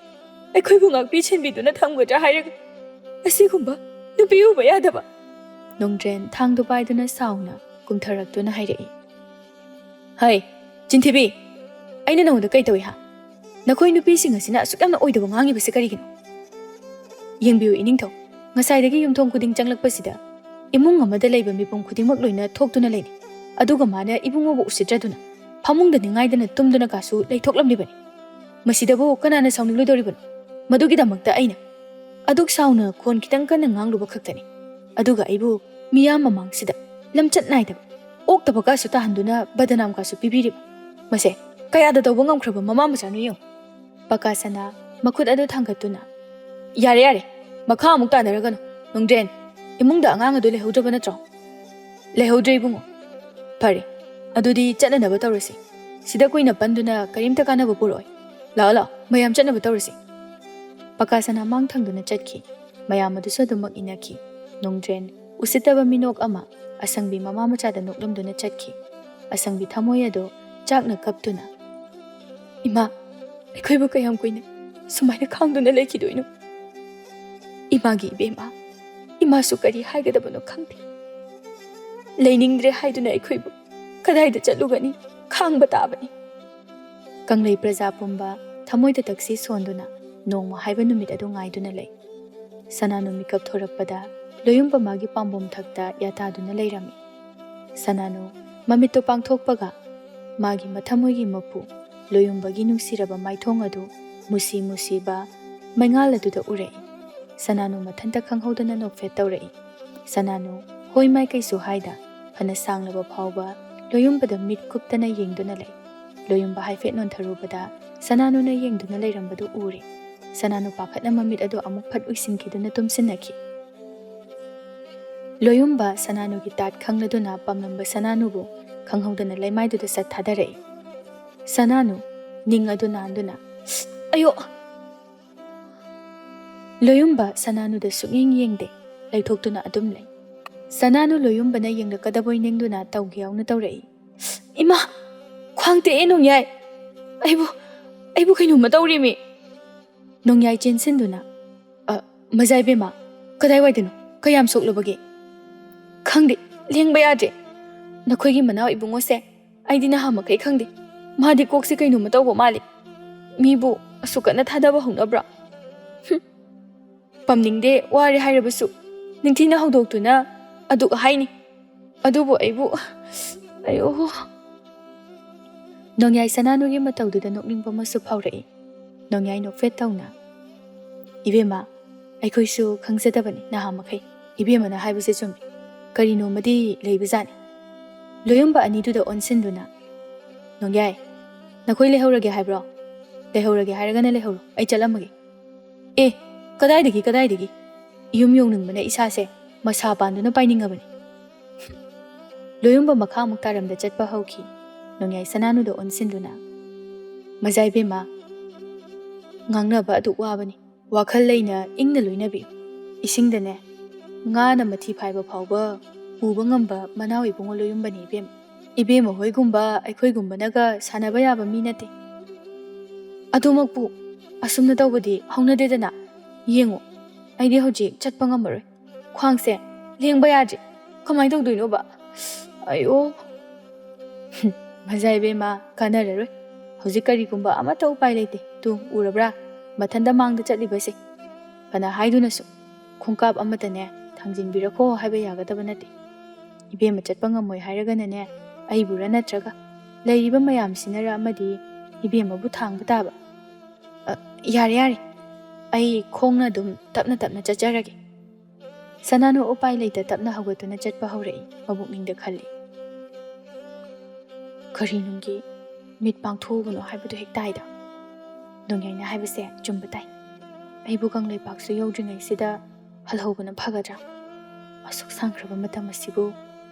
ꯑꯩꯈꯣꯏꯕꯨ ꯉꯥꯛꯄꯤ ꯁꯦꯟꯕꯤꯗꯨꯅ ꯊꯝꯒꯗ꯭ꯔꯥ ꯍꯥꯏꯔꯒ ꯑꯁꯤꯒꯨꯝꯕ ꯅꯨꯄꯤ ꯎꯕ ꯌꯥꯗꯕ꯫ ꯅꯣꯡꯗ꯭ꯔꯦꯟ ꯊꯥꯡꯗꯨ ꯄꯥꯏꯗꯨꯅ ꯁꯥꯎꯅ ꯀꯨꯝꯊꯔꯛꯇꯨꯅ ꯍꯥꯏꯔꯛꯏ, "ꯍꯩ, ꯆꯤꯟꯊꯤꯕꯤ, ꯑꯩꯅ ꯅꯉꯣꯟꯗ ꯀꯩ ꯇꯧꯏ ꯍꯥ? ꯅꯈꯣꯏ ꯅꯨꯄꯤꯁꯤꯡ ꯑꯁꯤꯅ ꯑꯁꯨꯛ ꯌꯥꯝꯅ ꯑꯣꯏꯗꯕ ꯉꯥꯡꯉꯤꯕꯁꯤ ꯀꯔꯤꯒꯤꯅꯣ? ꯌꯦꯡꯕꯤꯌꯨ ꯏꯅꯤꯡꯊꯧ, ꯉꯁꯥꯏꯗꯒꯤ ꯌꯨꯝꯊꯣꯡ ꯈꯨꯗꯤꯡ ꯆꯪꯂꯛꯄꯁꯤꯗ ꯏꯃꯨꯡ ꯑꯃꯗ ꯂꯩꯕ ꯃꯤꯄꯨꯝ ꯈꯨꯗꯤꯡꯃꯛ ꯂꯣꯏꯅ ꯊꯣꯛꯇꯨꯅ ꯂꯩꯔꯤ꯫ ꯑꯗꯨꯒ ꯃꯥꯅ ꯏꯕꯨꯡꯉꯣꯕꯨ ꯎꯁꯤꯠꯇ꯭ꯔꯗꯨꯅ ꯐꯃꯨꯡꯗ ꯅꯤꯡꯉꯥꯏꯗꯅ ꯇꯨꯝꯗꯨꯅ ꯀꯥꯁꯨ ꯂꯩꯊꯣꯛꯂꯝꯂꯤꯕꯅꯤ꯫ ꯃꯁꯤꯗꯕꯨ ꯀꯅꯥꯅ ꯁꯥꯎꯅꯤꯡꯂꯣꯏꯗꯧꯔꯤꯕꯅꯣ? ꯃꯗꯨꯒꯤꯗꯃꯛꯇ ꯑꯩꯅ" ꯑꯗꯨꯛ ꯁꯥꯎꯅ ꯈꯣꯟ ꯈꯤꯇꯪ ꯀꯟꯅ ꯉꯥꯡꯂꯨꯕ ꯈꯛꯇꯅꯤ꯫ ꯑꯗꯨꯒ ꯑꯩꯕꯨ ꯃꯤꯌꯥꯝ ꯃꯃꯥꯡꯁꯤꯗ ꯂꯝꯆꯠ ꯅꯥꯏꯗꯕ, ꯑꯣꯛꯇꯕ ꯀꯥꯁꯨ ꯇꯥꯍꯟꯗꯨꯅ ꯕꯗꯅꯥꯝ ꯀꯥꯁꯨ ꯄꯤꯕꯤꯔꯤꯕ꯫ ꯃꯁꯦ ꯀꯌꯥꯗ ꯇꯧꯕ ꯉꯝꯈ꯭ꯔꯕ ꯃꯃꯥ ꯃꯆꯥꯅꯣ ꯌꯦꯡꯉꯨ꯫ ꯄꯀꯥꯁꯅꯥ ꯃꯈꯨꯠ ꯑꯗꯨ ꯊꯥꯡꯒꯠꯇꯨꯅ, "ꯌꯥꯔꯦ, ꯌꯥꯔꯦ, ꯃꯈꯥ ꯑꯃꯨꯛ ꯇꯥꯅꯔꯒꯅꯨ꯫ ꯅꯣꯡꯗ꯭ꯔꯦꯟ, ꯏꯃꯨꯡꯗ ꯑꯉꯥꯡ ꯑꯗꯨ ꯂꯩꯍꯧꯗ꯭ꯔꯕ ꯅꯠꯇ꯭ꯔꯣ?" "ꯂꯩꯍꯧꯗ꯭ꯔꯦ ꯏꯕꯨꯡꯉꯣ꯫" "ꯐꯔꯦ, ꯑꯗꯨꯗꯤ ꯆꯠꯅꯅꯕ ꯇꯧꯔꯁꯤ꯫ ꯁꯤꯗ ꯀꯨꯏꯅ ꯄꯟꯗꯨꯅ ꯀꯔꯤꯝꯇ ꯀꯥꯟꯅꯕ ꯄꯨꯔꯛꯑꯣꯏ꯫ ꯂꯥꯛꯑꯣ, ꯂꯥꯛꯑꯣ, ꯃꯌꯥꯝ ꯆꯠꯅꯕ ꯇꯧꯔꯁꯤ꯫" ꯄꯀꯥꯁꯅꯥ ꯃꯥꯡ ꯊꯪꯗꯨꯅ ꯆꯠꯈꯤ꯫ ꯃꯌꯥꯝ ꯑꯗꯨꯁꯨ ꯑꯗꯨꯃꯛ ꯏꯟꯅꯈꯤ꯫ ꯅꯣꯡꯗ꯭ꯔꯦꯟ ꯎꯁꯤꯠꯇꯕ ꯃꯤꯅꯣꯛ ꯑꯃ ꯑꯁꯪꯕꯤ ꯃꯃꯥ ꯃꯆꯥꯗ ꯅꯣꯛꯂꯝꯗꯨꯅ ꯆꯠꯈꯤ꯫ ꯑꯁꯪꯕꯤ ꯊꯃꯣꯏ ꯑꯗꯨ ꯆꯥꯛꯅ ꯀꯞꯇꯨꯅ, "ꯏꯃꯥ, ꯑꯩꯈꯣꯏꯕꯨ ꯀꯌꯥꯝ ꯀꯨꯏꯅ ꯁꯨꯃꯥꯏꯅ ꯈꯥꯡꯗꯨꯅ ꯂꯩꯈꯤꯗꯣꯏꯅꯣ? ꯏꯃꯥꯒꯤ ꯏꯕꯦꯝꯃ, ꯏꯃꯥꯁꯨ ꯀꯔꯤ ꯍꯥꯏꯒꯗꯕꯅꯣ ꯈꯪꯗꯦ꯫ ꯂꯩꯅꯤꯡꯗ꯭ꯔꯦ ꯍꯥꯏꯗꯨꯅ ꯑꯩꯈꯣꯏꯕꯨ ꯀꯗꯥꯏꯗ ꯆꯠꯂꯨꯒꯅꯤ? ꯈꯥꯡꯕ ꯇꯥꯕꯅꯤ꯫" ꯀꯪꯂꯩ ꯄ꯭ꯔꯖꯥ ꯄꯨꯝꯕ ꯊꯃꯣꯏꯗ ꯇꯛꯁꯤ ꯁꯣꯟꯗꯨꯅ ꯅꯣꯡꯃ ꯍꯥꯏꯕ ꯅꯨꯃꯤꯠ ꯑꯗꯨ ꯉꯥꯏꯗꯨꯅ ꯂꯩ꯫ ꯁꯅꯥꯅꯨ ꯃꯤꯀꯞ ꯊꯣꯔꯛꯄꯗ ꯂꯣꯌꯨꯝꯕ ꯃꯥꯒꯤ ꯄꯥꯝꯕꯣꯝ ꯊꯛꯇ ꯌꯥꯇꯥꯗꯨꯅ ꯂꯩꯔꯝꯃꯤ꯫ ꯁꯅꯥꯅꯨ ꯃꯃꯤꯠꯇꯨ ꯄꯥꯡꯊꯣꯛꯄꯒ ꯃꯥꯒꯤ ꯃꯊꯃꯣꯏꯒꯤ ꯃꯄꯨ ꯂꯣꯌꯨꯝꯕꯒꯤ ꯅꯨꯡꯁꯤꯔꯕ ꯃꯥꯏꯊꯣꯡ ꯑꯗꯨ ꯃꯨꯁꯤ ꯃꯨꯁꯤꯕ ꯃꯩꯉꯥꯜ ꯑꯗꯨꯗ ꯎꯔꯛꯏ꯫ ꯁꯅꯥꯅꯨ ꯃꯊꯟꯇ ꯈꯪꯍꯧꯗꯅ ꯅꯣꯛꯐꯦꯠ ꯇꯧꯔꯛꯏ꯫ ꯁꯅꯥꯅꯨ ꯍꯣꯏ ꯃꯥꯏꯀꯩꯁꯨ ꯍꯥꯏꯗ ꯐꯅ ꯁꯥꯡꯂꯕ ꯐꯥꯎꯕ ꯂꯣꯌꯨꯝꯕꯗ ꯃꯤꯠ ꯀꯨꯞꯇꯅ ꯌꯦꯡꯗꯨꯅ ꯂꯩ꯫ ꯂꯣꯌꯨꯝꯕ ꯍꯥꯏꯐꯦꯠ ꯅꯣꯟꯊꯔꯨꯕꯗ ꯁꯅꯥꯅꯨꯅ ꯌꯦꯡꯗꯨꯅ ꯂꯩꯔꯝꯕꯗꯨ ꯎꯔꯦ꯫ ꯁꯅꯥꯅꯨ ꯄꯥꯈꯠꯅ ꯃꯃꯤꯠ ꯑꯗꯨ ꯑꯃꯨꯛ ꯐꯠ ꯎꯏꯁꯤꯟꯈꯤꯗꯨꯅ ꯇꯨꯝꯁꯤꯟꯅꯈꯤ꯫ ꯂꯣꯌꯨꯝꯕ ꯁꯅꯥꯅꯨꯒꯤ ꯇꯥꯠ ꯈꯪꯂꯗꯨꯅ ꯄꯥꯝꯂꯝꯕ ꯁꯅꯥꯅꯨꯕꯨ ꯈꯪꯍꯧꯗꯅ ꯂꯩꯃꯥꯏꯗꯨꯗ ꯁꯠ ꯊꯥꯗꯔꯛꯏ꯫ ꯁꯅꯥꯅꯨ ꯅꯤꯡ ꯑꯗꯨ ꯅꯥꯟꯗꯨꯅ, "ꯑꯌꯣ!" ꯂꯣꯌꯨꯝꯕ ꯁꯅꯥꯅꯨꯗ ꯁꯨꯛꯌꯦꯡ ꯌꯦꯡꯗꯦ, ꯂꯩꯊꯣꯛꯇꯨꯅ ꯑꯗꯨꯝ ꯂꯩ꯫ ꯁꯅꯥꯅꯨ ꯂꯣꯌꯨꯝꯕꯅ ꯌꯦꯡꯂꯛꯀꯗꯕꯣꯏ ꯅꯤꯡꯗꯨꯅ ꯇꯧꯒꯦ ꯌꯥꯎꯅ ꯇꯧꯔꯛꯏ꯫ "ꯏꯃꯥ! ꯈ꯭ꯋꯥꯡ ꯇꯦꯛꯑꯦ ꯅꯣꯡꯌꯥꯏ! ꯑꯩꯕꯨ, ꯑꯩꯕꯨ ꯀꯩꯅꯣꯝꯃ ꯇꯧꯔꯦꯃꯤ!" ꯅꯣꯡꯌꯥꯏ ꯆꯦꯟꯁꯤꯟꯗꯨꯅ, "ꯑ, ꯃꯖꯥ ꯏꯕꯦꯝꯃ, ꯀꯗꯥꯏꯋꯥꯏꯗꯅꯣ? ꯀꯌꯥꯝ ꯁꯣꯛꯂꯕꯒꯦ?" "ꯈꯪꯗꯦ, ꯂꯦꯡꯕ ꯌꯥꯗ꯭ꯔꯦ꯫ ꯅꯈꯣꯏꯒꯤ ꯃꯅꯥꯎ ꯏꯕꯨꯡꯉꯣꯁꯦ ꯑꯩꯗꯤ ꯅꯍꯥ ꯃꯈꯩ ꯈꯪꯗꯦ꯫ ꯃꯥꯗꯤ ꯀꯣꯛꯁꯦ ꯀꯩꯅꯣꯝꯃ ꯇꯧꯕ ꯃꯥꯜꯂꯤ꯫ ꯃꯤꯕꯨ ꯑꯁꯨꯛ ꯀꯟꯅ ꯊꯥꯗꯕ ꯍꯧꯅꯕ꯭ꯔꯥ? ꯍꯨꯝ꯫ ꯄꯝꯅꯤꯡꯗꯦ, ꯋꯥꯔꯦ ꯍꯥꯏꯔꯕꯁꯨ ꯅꯤꯡꯊꯤꯅ ꯍꯧꯗꯣꯛꯇꯨꯅ ꯑꯗꯨꯛ ꯍꯥꯏꯅꯤ꯫ ꯑꯗꯨꯕꯨ ꯑꯩꯕꯨ, ꯑꯌꯣ!" ꯅꯣꯡꯌꯥꯏ ꯁꯅꯥꯅꯨꯒꯤ ꯃꯇꯧꯗꯨꯗ ꯅꯣꯛꯅꯤꯡꯕ ꯑꯃꯁꯨ ꯐꯥꯎꯔꯛꯏ꯫ ꯅꯣꯡꯌꯥꯏ ꯅꯣꯛꯐꯦꯠ ꯇꯧꯅ, "ꯏꯕꯦꯝꯃ, ꯑꯩꯈꯣꯏꯁꯨ ꯈꯪꯖꯗꯕꯅꯤ ꯅꯍꯥ ꯃꯈꯩ꯫ ꯏꯕꯦꯝꯃꯅ ꯍꯥꯏꯕꯁꯦ ꯆꯨꯝꯃꯤ꯫ ꯀꯔꯤꯅꯣꯃꯗꯤ ꯂꯩꯕꯖꯥꯠꯅꯤ꯫" ꯂꯣꯌꯨꯝꯕ ꯑꯅꯤꯗꯨꯗ ꯑꯣꯟꯁꯤꯟꯗꯨꯅ, "ꯅꯣꯡꯌꯥꯏ, ꯅꯈꯣꯏ ꯂꯩꯍꯧꯔꯒꯦ ꯍꯥꯏꯕ꯭ꯔꯣ? ꯂꯩꯍꯧꯔꯒꯦ ꯍꯥꯏꯔꯒꯅ ꯂꯩꯍꯧꯔꯣ, ꯑꯩ ꯆꯠꯂꯝꯃꯒꯦ꯫" "ꯑꯦ, ꯀꯗꯥꯏꯗꯒꯤ, ꯀꯗꯥꯏꯗꯒꯤ? ꯌꯨꯝ ꯌꯧꯅꯤꯡꯕꯅ ꯏꯁꯥꯁꯦ ꯃꯁꯥ ꯄꯥꯟꯗꯨꯅ ꯄꯥꯏꯅꯤꯡꯉꯕꯅꯤ꯫" ꯂꯣꯌꯨꯝꯕ ꯃꯈꯥ ꯑꯃꯨꯛ ꯇꯥꯔꯝꯗ ꯆꯠꯄ ꯍꯧꯈꯤ꯫ ꯅꯣꯡꯌꯥꯏ ꯁꯅꯥꯅꯨꯗ ꯑꯣꯟꯁꯤꯟꯗꯨꯅ, "ꯃꯖꯥ ꯏꯕꯦꯝꯃ, ꯉꯥꯡꯅꯕ ꯑꯗꯨꯛ ꯋꯥꯕꯅꯤ꯫ ꯋꯥꯈꯜ ꯂꯩꯅ ꯏꯪꯅ ꯂꯣꯏꯅꯕꯤꯌꯨ꯫ ꯏꯁꯤꯡꯗꯅꯦ ꯉꯥꯅ ꯃꯊꯤ ꯐꯥꯏꯕ ꯐꯥꯎꯕ ꯄꯨꯕ ꯉꯝꯕ ꯃꯅꯥꯎ ꯏꯕꯨꯡꯉꯣ ꯂꯣꯌꯨꯝꯕꯅꯤ ꯏꯕꯦꯝꯃ꯫ ꯏꯕꯦꯝꯃ ꯍꯣꯏꯒꯨꯝꯕ ꯑꯩꯈꯣꯏꯒꯨꯝꯕꯅꯒ ꯁꯥꯟꯅꯕ ꯌꯥꯕ ꯃꯤ ꯅꯠꯇꯦ꯫ ꯑꯗꯨꯃꯛꯄꯨ ꯑꯁꯨꯝꯅ ꯇꯧꯕꯗꯤ ꯍꯧꯅꯗꯦꯗꯅ꯫ ꯌꯦꯡꯉꯨ, ꯑꯩꯗꯤ ꯍꯧꯖꯤꯛ ꯆꯠꯄ ꯉꯝꯃꯔꯣꯏ꯫ ꯈ꯭ꯋꯥꯡꯁꯦ ꯂꯦꯡꯕ ꯌꯥꯗ꯭ꯔꯦ꯫ ꯀꯃꯥꯏꯅ ꯇꯧꯗꯣꯏꯅꯣꯕ? ꯑꯌꯣ!" "ꯃꯖꯥ ꯏꯕꯦꯝꯃ, ꯀꯥꯟꯅꯔꯔꯣꯏ꯫ ꯍꯧꯖꯤꯛ ꯀꯔꯤꯒꯨꯝꯕ ꯑꯃꯠꯇ ꯎꯄꯥꯏ ꯂꯩꯇꯦ꯫ ꯇꯨ, ꯎꯔꯕ꯭ꯔꯥ? ꯃꯊꯟꯇ ꯃꯥꯡꯗ ꯆꯠꯂꯤꯕꯁꯦ꯫" ꯐꯅ ꯍꯥꯏꯗꯨꯅꯁꯨ ꯈꯣꯡꯀꯥꯞ ꯑꯃꯠꯇꯅꯦ ꯊꯥꯡꯖꯤꯟꯕꯤꯔꯛꯈꯣ ꯍꯥꯏꯕ ꯌꯥꯒꯗꯕ ꯅꯠꯇꯦ꯫ ꯏꯕꯦꯝꯃ ꯆꯠꯄ ꯉꯝꯃꯣꯏ ꯍꯥꯏꯔꯒꯅꯅꯦ ꯑꯩꯕꯨꯔ ꯅꯠꯇ꯭ꯔꯒ ꯂꯩꯔꯤꯕ ꯃꯌꯥꯝꯁꯤꯅꯔ ꯑꯃꯗꯤ ꯏꯕꯦꯝꯃꯕꯨ ꯊꯥꯡꯕ ꯇꯥꯕ꯫ "ꯑ, ꯌꯥꯔꯦ, ꯌꯥꯔꯦ꯫ ꯑꯩ ꯈꯣꯡꯅ ꯑꯗꯨꯝ ꯇꯞꯅ ꯇꯞꯅ ꯆꯠꯆꯔꯒꯦ꯫" ꯁꯅꯥꯅꯨ ꯎꯄꯥꯏ ꯂꯩꯇ ꯇꯞꯅ ꯍꯧꯒꯠꯇꯨꯅ ꯆꯠꯄ ꯍꯧꯔꯛꯏ꯫ ꯃꯕꯨꯛꯅꯤꯡꯗ ꯈꯜꯂꯤ, "ꯀꯔꯤ ꯅꯨꯡꯒꯤ ꯃꯤꯠ ꯄꯥꯡꯊꯣꯛꯎꯕꯅꯣ ꯍꯥꯏꯕꯗꯨ ꯍꯦꯛ ꯇꯥꯏꯗ꯫" ꯅꯣꯡꯌꯥꯏꯅ ꯍꯥꯏꯕꯁꯦ ꯆꯨꯝꯕ ꯇꯥꯏ꯫ ꯑꯩꯕꯨ ꯀꯪꯂꯩꯄꯥꯛꯁꯨ ꯌꯧꯗ꯭ꯔꯤꯉꯩꯁꯤꯗ ꯍꯜꯍꯧꯕꯅ ꯐꯒꯗ꯭ꯔꯥ? ꯑꯁꯨꯛ ꯁꯥꯡꯈ꯭ꯔꯕ ꯃꯇꯝ ꯑꯁꯤꯕꯨ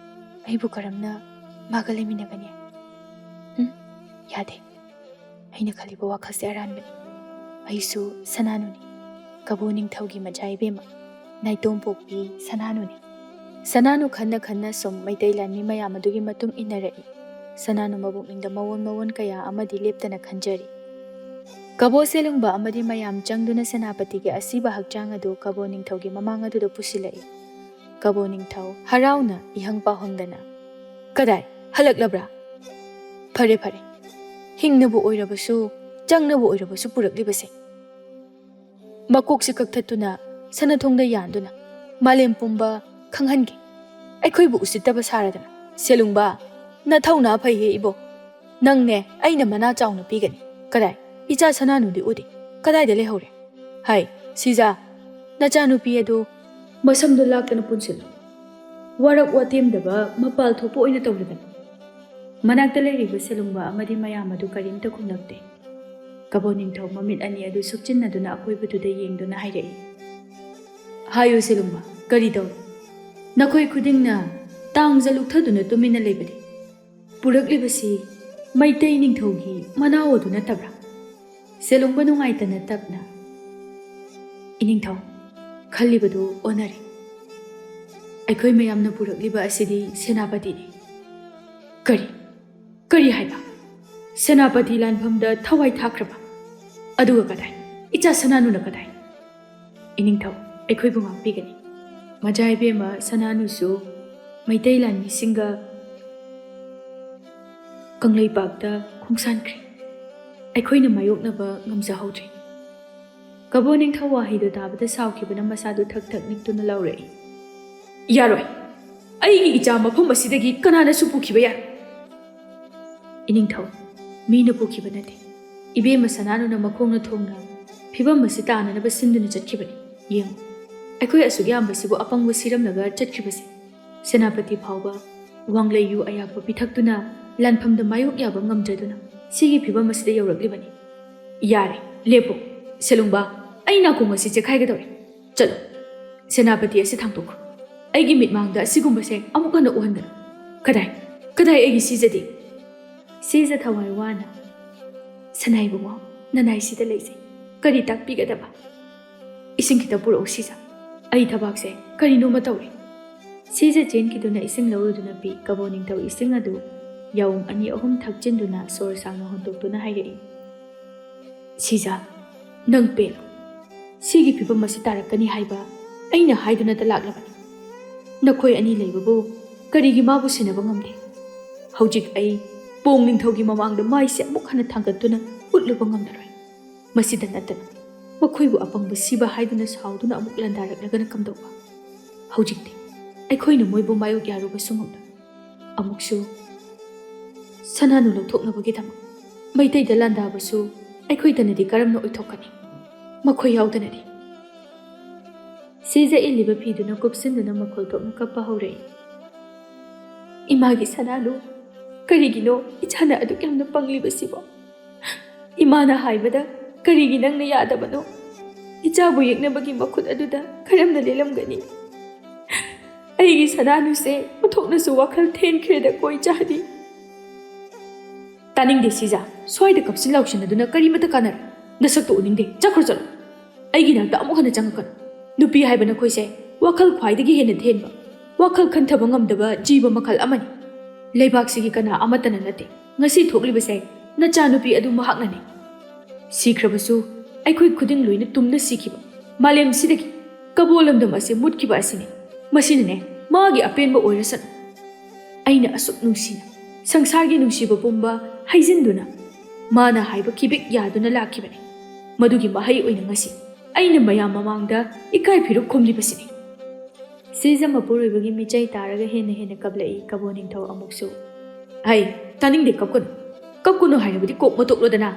ꯑꯩꯕꯨ ꯀꯔꯝꯅ ꯃꯥꯒ ꯂꯩꯃꯤꯟꯅꯒꯅꯤ꯫ ꯎꯝ, ꯌꯥꯗꯦ꯫ ꯑꯩꯅ ꯈꯜꯂꯤꯕ ꯋꯥꯈꯜꯁꯦ ꯑꯔꯥꯟꯕꯅꯤ꯫ ꯑꯩꯁꯨ ꯁꯅꯥꯅꯨꯅꯤ, ꯀꯕꯣ ꯅꯤꯡꯊꯧꯒꯤ ꯃꯆꯥ ꯏꯕꯦꯝꯃ, ꯅꯥꯏꯇꯣꯝ ꯄꯣꯛꯄꯤ ꯁꯅꯥꯅꯨꯅꯤ꯫ ꯁꯅꯥꯅꯨ ꯈꯟꯅ ꯈꯟꯅ ꯁꯨꯝ ꯃꯩꯇꯩ ꯂꯥꯟꯃꯤ ꯃꯌꯥꯝ ꯑꯗꯨꯒꯤ ꯃꯇꯨꯡ ꯏꯟꯅꯔꯛꯏ꯫ ꯁꯅꯥꯅꯨ ꯃꯕꯨꯛꯅꯤꯡꯗ ꯃꯑꯣꯟ ꯃꯑꯣꯟ ꯀꯌꯥ ꯑꯃꯗꯤ ꯂꯦꯞꯇꯅ ꯈꯟꯖꯔꯤ꯫ ꯀꯕꯣ ꯁꯦꯂꯨꯡꯕ ꯑꯃꯗꯤ ꯃꯌꯥꯝ ꯆꯪꯗꯨꯅ ꯁꯦꯅꯥꯄꯇꯤꯒꯤ ꯑꯁꯤꯕ ꯍꯛꯆꯥꯡ ꯑꯗꯨ ꯀꯕꯣ ꯅꯤꯡꯊꯧꯒꯤ ꯃꯃꯥꯡ ꯑꯗꯨꯗ ꯄꯨꯁꯤꯜꯂꯛꯏ꯫ ꯀꯕꯣ ꯅꯤꯡꯊꯧ ꯍꯔꯥꯎꯅ ꯏꯍꯪ ꯄꯥꯎꯍꯪꯗꯅ, "ꯀꯗꯥꯏ? ꯍꯜꯂꯛꯂꯕ꯭ꯔꯥ? ꯐꯔꯦ, ꯐꯔꯦ꯫ ꯍꯤꯡꯅꯕꯨ ꯑꯣꯏꯔꯕꯁꯨ, ꯆꯪꯅꯕꯨ ꯑꯣꯏꯔꯕꯁꯨ ꯄꯨꯔꯛꯂꯤꯕꯁꯦ꯫ ꯃꯀꯣꯛꯁꯤ ꯀꯛꯊꯠꯇꯨꯅ, ꯁꯅꯥꯊꯣꯡꯗ ꯌꯥꯟꯗꯨꯅ, ꯃꯥꯂꯦꯝ ꯄꯨꯝꯕ ꯈꯪꯍꯟꯒꯦ꯫ ꯑꯩꯈꯣꯏꯕꯨ ꯎꯁꯤꯠꯇꯕ ꯁꯥꯔꯗꯅ꯫ ꯁꯦꯂꯨꯡꯕ, ꯅꯊꯧꯅꯥ ꯐꯩꯍꯦ ꯏꯕꯣ꯫ ꯅꯪꯅꯦ ꯑꯩꯅ ꯃꯅꯥ ꯆꯥꯎꯅ ꯄꯤꯒꯅꯤ꯫ ꯀꯗꯥꯏ? ꯏꯆꯥ ꯁꯅꯥꯅꯨꯗꯤ ꯎꯗꯦ꯫ ꯀꯗꯥꯏꯗ ꯂꯩꯍꯧꯔꯦ? ꯍꯥꯏ, ꯁꯤꯖꯥ, ꯅꯆꯥꯅꯨꯄꯤ ꯑꯗꯨ ꯃꯁꯝꯗꯨ ꯂꯥꯛꯇꯅ ꯄꯨꯟꯁꯤꯜꯂꯨ꯫ ꯋꯥꯔꯛ ꯋꯥꯇꯦꯝꯗꯕ ꯃꯄꯥꯜ ꯊꯣꯛꯄ ꯑꯣꯏꯅ ꯇꯧꯔꯗꯅ꯫" ꯃꯅꯥꯛꯇ ꯂꯩꯔꯤꯕ ꯁꯦꯂꯨꯡꯕ ꯑꯃꯗꯤ ꯃꯌꯥꯝ ꯑꯗꯨ ꯀꯔꯤꯝꯇ ꯈꯨꯝꯂꯛꯇꯦ꯫ ꯀꯕꯣ ꯅꯤꯡꯊꯧ ꯃꯃꯤꯠ ꯑꯅꯤ ꯑꯗꯨ ꯁꯨꯞꯆꯤꯟꯅꯗꯨꯅ ꯑꯀꯣꯏꯕꯗꯨꯗ ꯌꯦꯡꯗꯨꯅ ꯍꯥꯏꯔꯛꯏ, "ꯍꯥꯏꯌꯨ ꯁꯦꯂꯨꯡꯕ, ꯀꯔꯤ ꯇꯧꯔꯦ? ꯅꯈꯣꯏ ꯈꯨꯗꯤꯡꯅ ꯇꯥꯡꯖ ꯂꯨꯛꯊꯗꯨꯅ ꯇꯨꯃꯤꯟꯅ ꯂꯩꯕꯗꯤ? ꯄꯨꯔꯛꯂꯤꯕꯁꯤ ꯃꯩꯇꯩ ꯅꯤꯡꯊꯧꯒꯤ ꯃꯅꯥꯎ ꯑꯗꯨ ꯅꯠꯇꯕ꯭ꯔꯥ?" ꯁꯦꯂꯨꯡꯕ ꯅꯨꯡꯉꯥꯏꯇꯅ ꯇꯞꯅ, "ꯏꯅꯤꯡꯊꯧ, ꯈꯜꯂꯤꯕꯗꯨ ꯑꯣꯟꯅꯔꯦ꯫ ꯑꯩꯈꯣꯏ ꯃꯌꯥꯝꯅ ꯄꯨꯔꯛꯂꯤꯕ ꯑꯁꯤꯗꯤ ꯁꯦꯅꯥꯄꯇꯤꯅꯤ꯫" "ꯀꯔꯤ? ꯀꯔꯤ ꯍꯥꯏꯕ? ꯁꯦꯅꯥꯄꯇꯤ ꯂꯥꯟꯐꯝꯗ ꯊꯋꯥꯏ ꯊꯥꯈ꯭ꯔꯕ? ꯑꯗꯨꯒ ꯀꯗꯥꯏ? ꯏꯆꯥ ꯁꯅꯥꯅꯨꯅ ꯀꯗꯥꯏ?" "ꯏꯅꯤꯡꯊꯧ, ꯑꯩꯈꯣꯏꯕꯨ ꯉꯥꯛꯄꯤꯒꯅꯤ꯫ ꯃꯆꯥ ꯏꯕꯦꯝꯃ ꯁꯅꯥꯅꯨꯁꯨ ꯃꯩꯇꯩ ꯂꯥꯟꯃꯤꯁꯤꯡꯒ ꯀꯪꯂꯩꯄꯥꯛꯇ ꯈꯣꯡꯁꯥꯟꯈ꯭ꯔꯦ꯫ ꯑꯩꯈꯣꯏꯅ ꯃꯥꯌꯣꯛꯅꯕ ꯉꯝꯖꯍꯧꯗ꯭ꯔꯦ꯫" ꯀꯕꯣ ꯅꯤꯡꯊꯧ ꯋꯥꯍꯩꯗꯨ ꯇꯥꯕꯗ ꯁꯥꯎꯈꯤꯕꯅ ꯃꯁꯥꯗꯨ ꯊꯛ ꯊꯛ ꯅꯤꯛꯇꯨꯅ ꯂꯥꯎꯔꯛꯏ, "ꯌꯥꯔꯣꯏ! ꯑꯩꯒꯤ ꯏꯆꯥ ꯃꯐꯝ ꯑꯁꯤꯗꯒꯤ ꯀꯅꯥꯅꯁꯨ ꯄꯨꯈꯤꯕ ꯌꯥꯔꯣꯏ꯫" "ꯏꯅꯤꯡꯊꯧ, ꯃꯤꯅ ꯄꯨꯈꯤꯕ ꯅꯠꯇꯦ꯫ ꯏꯕꯦꯝꯃ ꯁꯅꯥꯅꯨꯅ ꯃꯈꯣꯡꯅ ꯊꯣꯡꯅ ꯐꯤꯕꯝ ꯑꯁꯤ ꯇꯥꯅꯅꯕ ꯁꯤꯟꯗꯨꯅ ꯆꯠꯈꯤꯕꯅꯤ꯫ ꯌꯦꯡꯉꯨ, ꯑꯩꯈꯣꯏ ꯑꯁꯨꯛ ꯌꯥꯝꯕꯁꯤꯕꯨ ꯑꯄꯪꯕ ꯁꯤꯔꯝꯂꯒ ꯆꯠꯈꯤꯕꯁꯦ꯫ ꯁꯦꯅꯥꯄꯇꯤ ꯐꯥꯎꯕ ꯋꯥꯡꯂꯩ ꯌꯨ ꯑꯌꯥꯛꯄ ꯄꯤꯊꯛꯇꯨꯅ ꯂꯥꯟꯐꯝꯗ ꯃꯥꯌꯣꯛ ꯌꯥꯕ ꯉꯝꯗ꯭ꯔꯗꯨꯅ ꯁꯤꯒꯤ ꯐꯤꯕꯝ ꯑꯁꯤꯗ ꯌꯧꯔꯛꯂꯤꯕꯅꯤ꯫" "ꯌꯥꯔꯦ, ꯂꯦꯞꯄꯣ꯫ ꯁꯦꯂꯨꯡꯕ, ꯑꯩ ꯅꯥꯀꯣꯡ ꯑꯁꯤ ꯆꯦꯈꯥꯏꯒꯗꯧꯔꯦ꯫ ꯆꯠꯂꯣ, ꯁꯦꯅꯥꯄꯇꯤ ꯑꯁꯤ ꯊꯥꯡꯇꯣꯛꯈ꯭ꯔꯣ꯫ ꯑꯩꯒꯤ ꯃꯤꯠꯃꯥꯡꯗ ꯑꯁꯤꯒꯨꯝꯕꯁꯦ ꯑꯃꯨꯛ ꯍꯟꯅ ꯎꯍꯟꯒꯅꯨ꯫ ꯀꯗꯥꯏ? ꯀꯗꯥꯏ ꯑꯩꯒꯤ ꯁꯤꯖꯗꯤ? ꯁꯤꯖ ꯊꯋꯥꯏ ꯋꯥꯅ, "ꯁꯅꯥ ꯏꯕꯨꯡꯉꯣ, ꯅꯅꯥꯏꯁꯤꯗ ꯂꯩꯖꯩ꯫ ꯀꯔꯤ ꯇꯥꯛꯄꯤꯒꯗꯕ?" "ꯏꯁꯤꯡ ꯈꯤꯇ ꯄꯨꯔꯛꯎ ꯁꯤꯖ꯫ ꯑꯩ ꯊꯕꯥꯛꯁꯦ ꯀꯔꯤꯅꯣꯃ ꯇꯧꯔꯦ꯫" ꯁꯤꯖ ꯆꯦꯟꯈꯤꯗꯨꯅ ꯏꯁꯤꯡ ꯂꯧꯔꯨꯗꯨꯅ ꯄꯤ꯫ ꯀꯕꯣ ꯅꯤꯡꯊꯧ ꯏꯁꯤꯡ ꯑꯗꯨ ꯌꯥꯎꯝ ꯑꯅꯤ ꯑꯍꯨꯝ ꯊꯛꯆꯤꯟꯗꯨꯅ ꯁꯣꯔ ꯁꯥꯡꯅ ꯍꯣꯟꯗꯣꯛꯇꯨꯅ ꯍꯥꯏꯔꯛꯏ, "ꯁꯤꯖ, ꯅꯪ ꯄꯦꯜꯂꯣ꯫ ꯁꯤꯒꯤ ꯐꯤꯕꯝ ꯑꯁꯤ ꯇꯥꯔꯛꯀꯅꯤ ꯍꯥꯏꯕ ꯑꯩꯅ ꯍꯥꯏꯗꯨꯅꯇ ꯂꯥꯛꯂꯕꯅꯤ꯫ ꯅꯈꯣꯏ ꯑꯅꯤ ꯂꯩꯕꯕꯨ ꯀꯔꯤꯒꯤ ꯃꯥꯕꯨ ꯁꯦꯟꯅꯕ ꯉꯝꯗꯦ? ꯍꯧꯖꯤꯛ ꯑꯩ ꯄꯣꯡ ꯅꯤꯡꯊꯧꯒꯤ ꯃꯃꯥꯡꯗ ꯃꯥꯏꯁꯦ ꯑꯃꯨꯛ ꯍꯟꯅ ꯊꯥꯡꯒꯠꯇꯨꯅ ꯎꯠꯂꯨꯕ ꯉꯝꯂꯔꯣꯏ꯫ ꯃꯁꯤꯗ ꯅꯠꯇꯅ ꯃꯈꯣꯏꯕꯨ ꯑꯄꯪꯕ ꯁꯤꯕ ꯍꯥꯏꯗꯨꯅ ꯁꯥꯎꯗꯨꯅ ꯑꯃꯨꯛ ꯂꯥꯟꯗꯥꯔꯛꯂꯒꯅ ꯀꯝꯗꯧꯕ? ꯍꯧꯖꯤꯛꯇꯤ ꯑꯩꯈꯣꯏꯅ ꯃꯣꯏꯕꯨ ꯃꯥꯌꯣꯛ ꯌꯥꯔꯨꯕꯁꯨ ꯉꯝꯂꯣꯏ꯫ ꯑꯃꯨꯛꯁꯨ ꯁꯅꯥꯅꯨ ꯂꯧꯊꯣꯛꯅꯕꯒꯤꯗꯃꯛ ꯃꯩꯇꯩꯗ ꯂꯥꯟꯗꯥꯕꯁꯨ ꯑꯩꯈꯣꯏꯗꯅꯗꯤ ꯀꯔꯝꯅ ꯑꯣꯏꯊꯣꯛꯀꯅꯤ? ꯃꯈꯣꯏ ꯌꯥꯎꯗꯅꯗꯤ?" ꯁꯤꯖ ꯏꯜꯂꯤꯕ ꯐꯤꯗꯨꯅ ꯀꯨꯞꯁꯤꯟꯗꯨꯅ ꯃꯈꯣꯜ ꯊꯣꯛꯅ ꯀꯞꯄ ꯍꯧꯔꯛꯏ꯫ "ꯏꯃꯥꯒꯤ ꯁꯅꯥꯅꯨ, ꯀꯔꯤꯒꯤꯅꯣ ꯏꯆꯥꯅ ꯑꯗꯨꯛ ꯌꯥꯝꯅ ꯄꯪꯂꯤꯕꯁꯤꯕꯣ? ꯏꯃꯥꯅ ꯍꯥꯏꯕꯗ ꯀꯔꯤꯒꯤ ꯅꯪꯅ ꯌꯥꯗꯕꯅꯣ? ꯏꯆꯥꯕꯨ ꯌꯦꯛꯅꯕꯒꯤ ꯃꯈꯨꯠ ꯑꯗꯨꯗ ꯀꯔꯝꯅ ꯂꯦꯜꯂꯝꯒꯅꯤ? ꯑꯩꯒꯤ ꯁꯅꯥꯅꯨꯁꯦ ꯑꯣꯟꯊꯣꯛꯅꯁꯨ ꯋꯥꯈꯜ ꯊꯦꯟꯈ꯭ꯔꯦꯗꯀꯣ ꯏꯆꯥꯗꯤ꯫" "ꯇꯥꯅꯤꯡꯗꯦ ꯁꯤꯖ, ꯁ꯭ꯋꯥꯏꯗ ꯀꯞꯁꯤꯟ ꯂꯥꯎꯁꯤꯟꯅꯗꯨꯅ ꯀꯔꯤꯃꯠꯇ ꯀꯥꯟꯅꯔꯣꯏ꯫ ꯅꯁꯛꯇꯨ ꯎꯅꯤꯡꯗꯦ, ꯆꯠꯈ꯭ꯔꯣ ꯆꯠꯂꯣ꯫ ꯑꯩꯒꯤ ꯅꯥꯛꯇ ꯑꯃꯨꯛ ꯍꯟꯅ ꯆꯪꯉꯛꯀꯅꯨ꯫ ꯅꯨꯄꯤ ꯍꯥꯏꯕ ꯅꯈꯣꯏꯁꯦ ꯋꯥꯈꯜ ꯈ꯭ꯋꯥꯏꯗꯒꯤ ꯍꯦꯟꯅ ꯊꯦꯟꯕ, ꯋꯥꯈꯜ ꯈꯟꯊꯕ ꯉꯝꯗꯕ ꯖꯤꯕ ꯃꯈꯜ ꯑꯃꯅꯤ꯫ ꯂꯩꯕꯥꯛꯁꯤꯒꯤ ꯀꯅꯥ ꯑꯃꯠꯇꯅ ꯅꯠꯇꯦ ꯉꯁꯤ ꯊꯣꯛꯂꯤꯕꯁꯦ, ꯅꯆꯥꯅꯨꯄꯤ ꯑꯗꯨ ꯃꯍꯥꯛꯅꯅꯤ꯫ ꯁꯤꯈ꯭ꯔꯕꯁꯨ ꯑꯩꯈꯣꯏ ꯈꯨꯗꯤꯡ ꯂꯣꯏꯅ ꯇꯨꯝꯅ ꯁꯤꯈꯤꯕ, ꯃꯥꯂꯦꯝꯁꯤꯗꯒꯤ ꯀꯕꯣ ꯂꯝꯗꯝ ꯑꯁꯤ ꯃꯨꯠꯈꯤꯕ ꯑꯁꯤꯅꯤ꯫ ꯃꯁꯤꯅꯅꯦ ꯃꯥꯒꯤ ꯑꯄꯦꯟꯕ ꯑꯣꯏꯔꯁꯅꯨ꯫ ꯑꯩꯅ ꯑꯁꯨꯛ ꯅꯨꯡꯁꯤꯅ ꯁꯪꯁꯥꯔꯒꯤ ꯅꯨꯡꯁꯤꯕ ꯄꯨꯝꯕ ꯍꯩꯖꯤꯟꯗꯨꯅ ꯃꯥꯅ ꯍꯥꯏꯕ ꯀꯤꯕꯤꯛ ꯌꯥꯗꯨꯅ ꯂꯥꯛꯈꯤꯕꯅꯤ꯫ ꯃꯗꯨꯒꯤ ꯃꯍꯩ ꯑꯣꯏꯅ ꯉꯁꯤ ꯑꯩꯅ ꯃꯌꯥꯝ ꯃꯃꯥꯡꯗ ꯏꯀꯥꯏ ꯐꯤꯔꯨꯛ ꯈꯨꯝꯂꯤꯕꯁꯤꯅꯤ꯫" ꯁꯤꯖ ꯃꯄꯨꯔꯣꯏꯕꯒꯤ ꯃꯤꯆꯩ ꯇꯥꯔꯒ ꯍꯦꯟꯅ ꯍꯦꯟꯅ ꯀꯞꯂꯛꯏ꯫ ꯀꯕꯣ ꯅꯤꯡꯊꯧ ꯑꯃꯨꯛꯁꯨ, "ꯍꯩ, ꯇꯥꯅꯤꯡꯗꯦ, ꯀꯞꯀꯅꯨ꯫ ꯀꯞꯀꯅꯨ ꯍꯥꯏꯔꯕꯗꯤ ꯀꯣꯛ ꯃꯇꯣꯛꯂꯣꯗꯅ꯫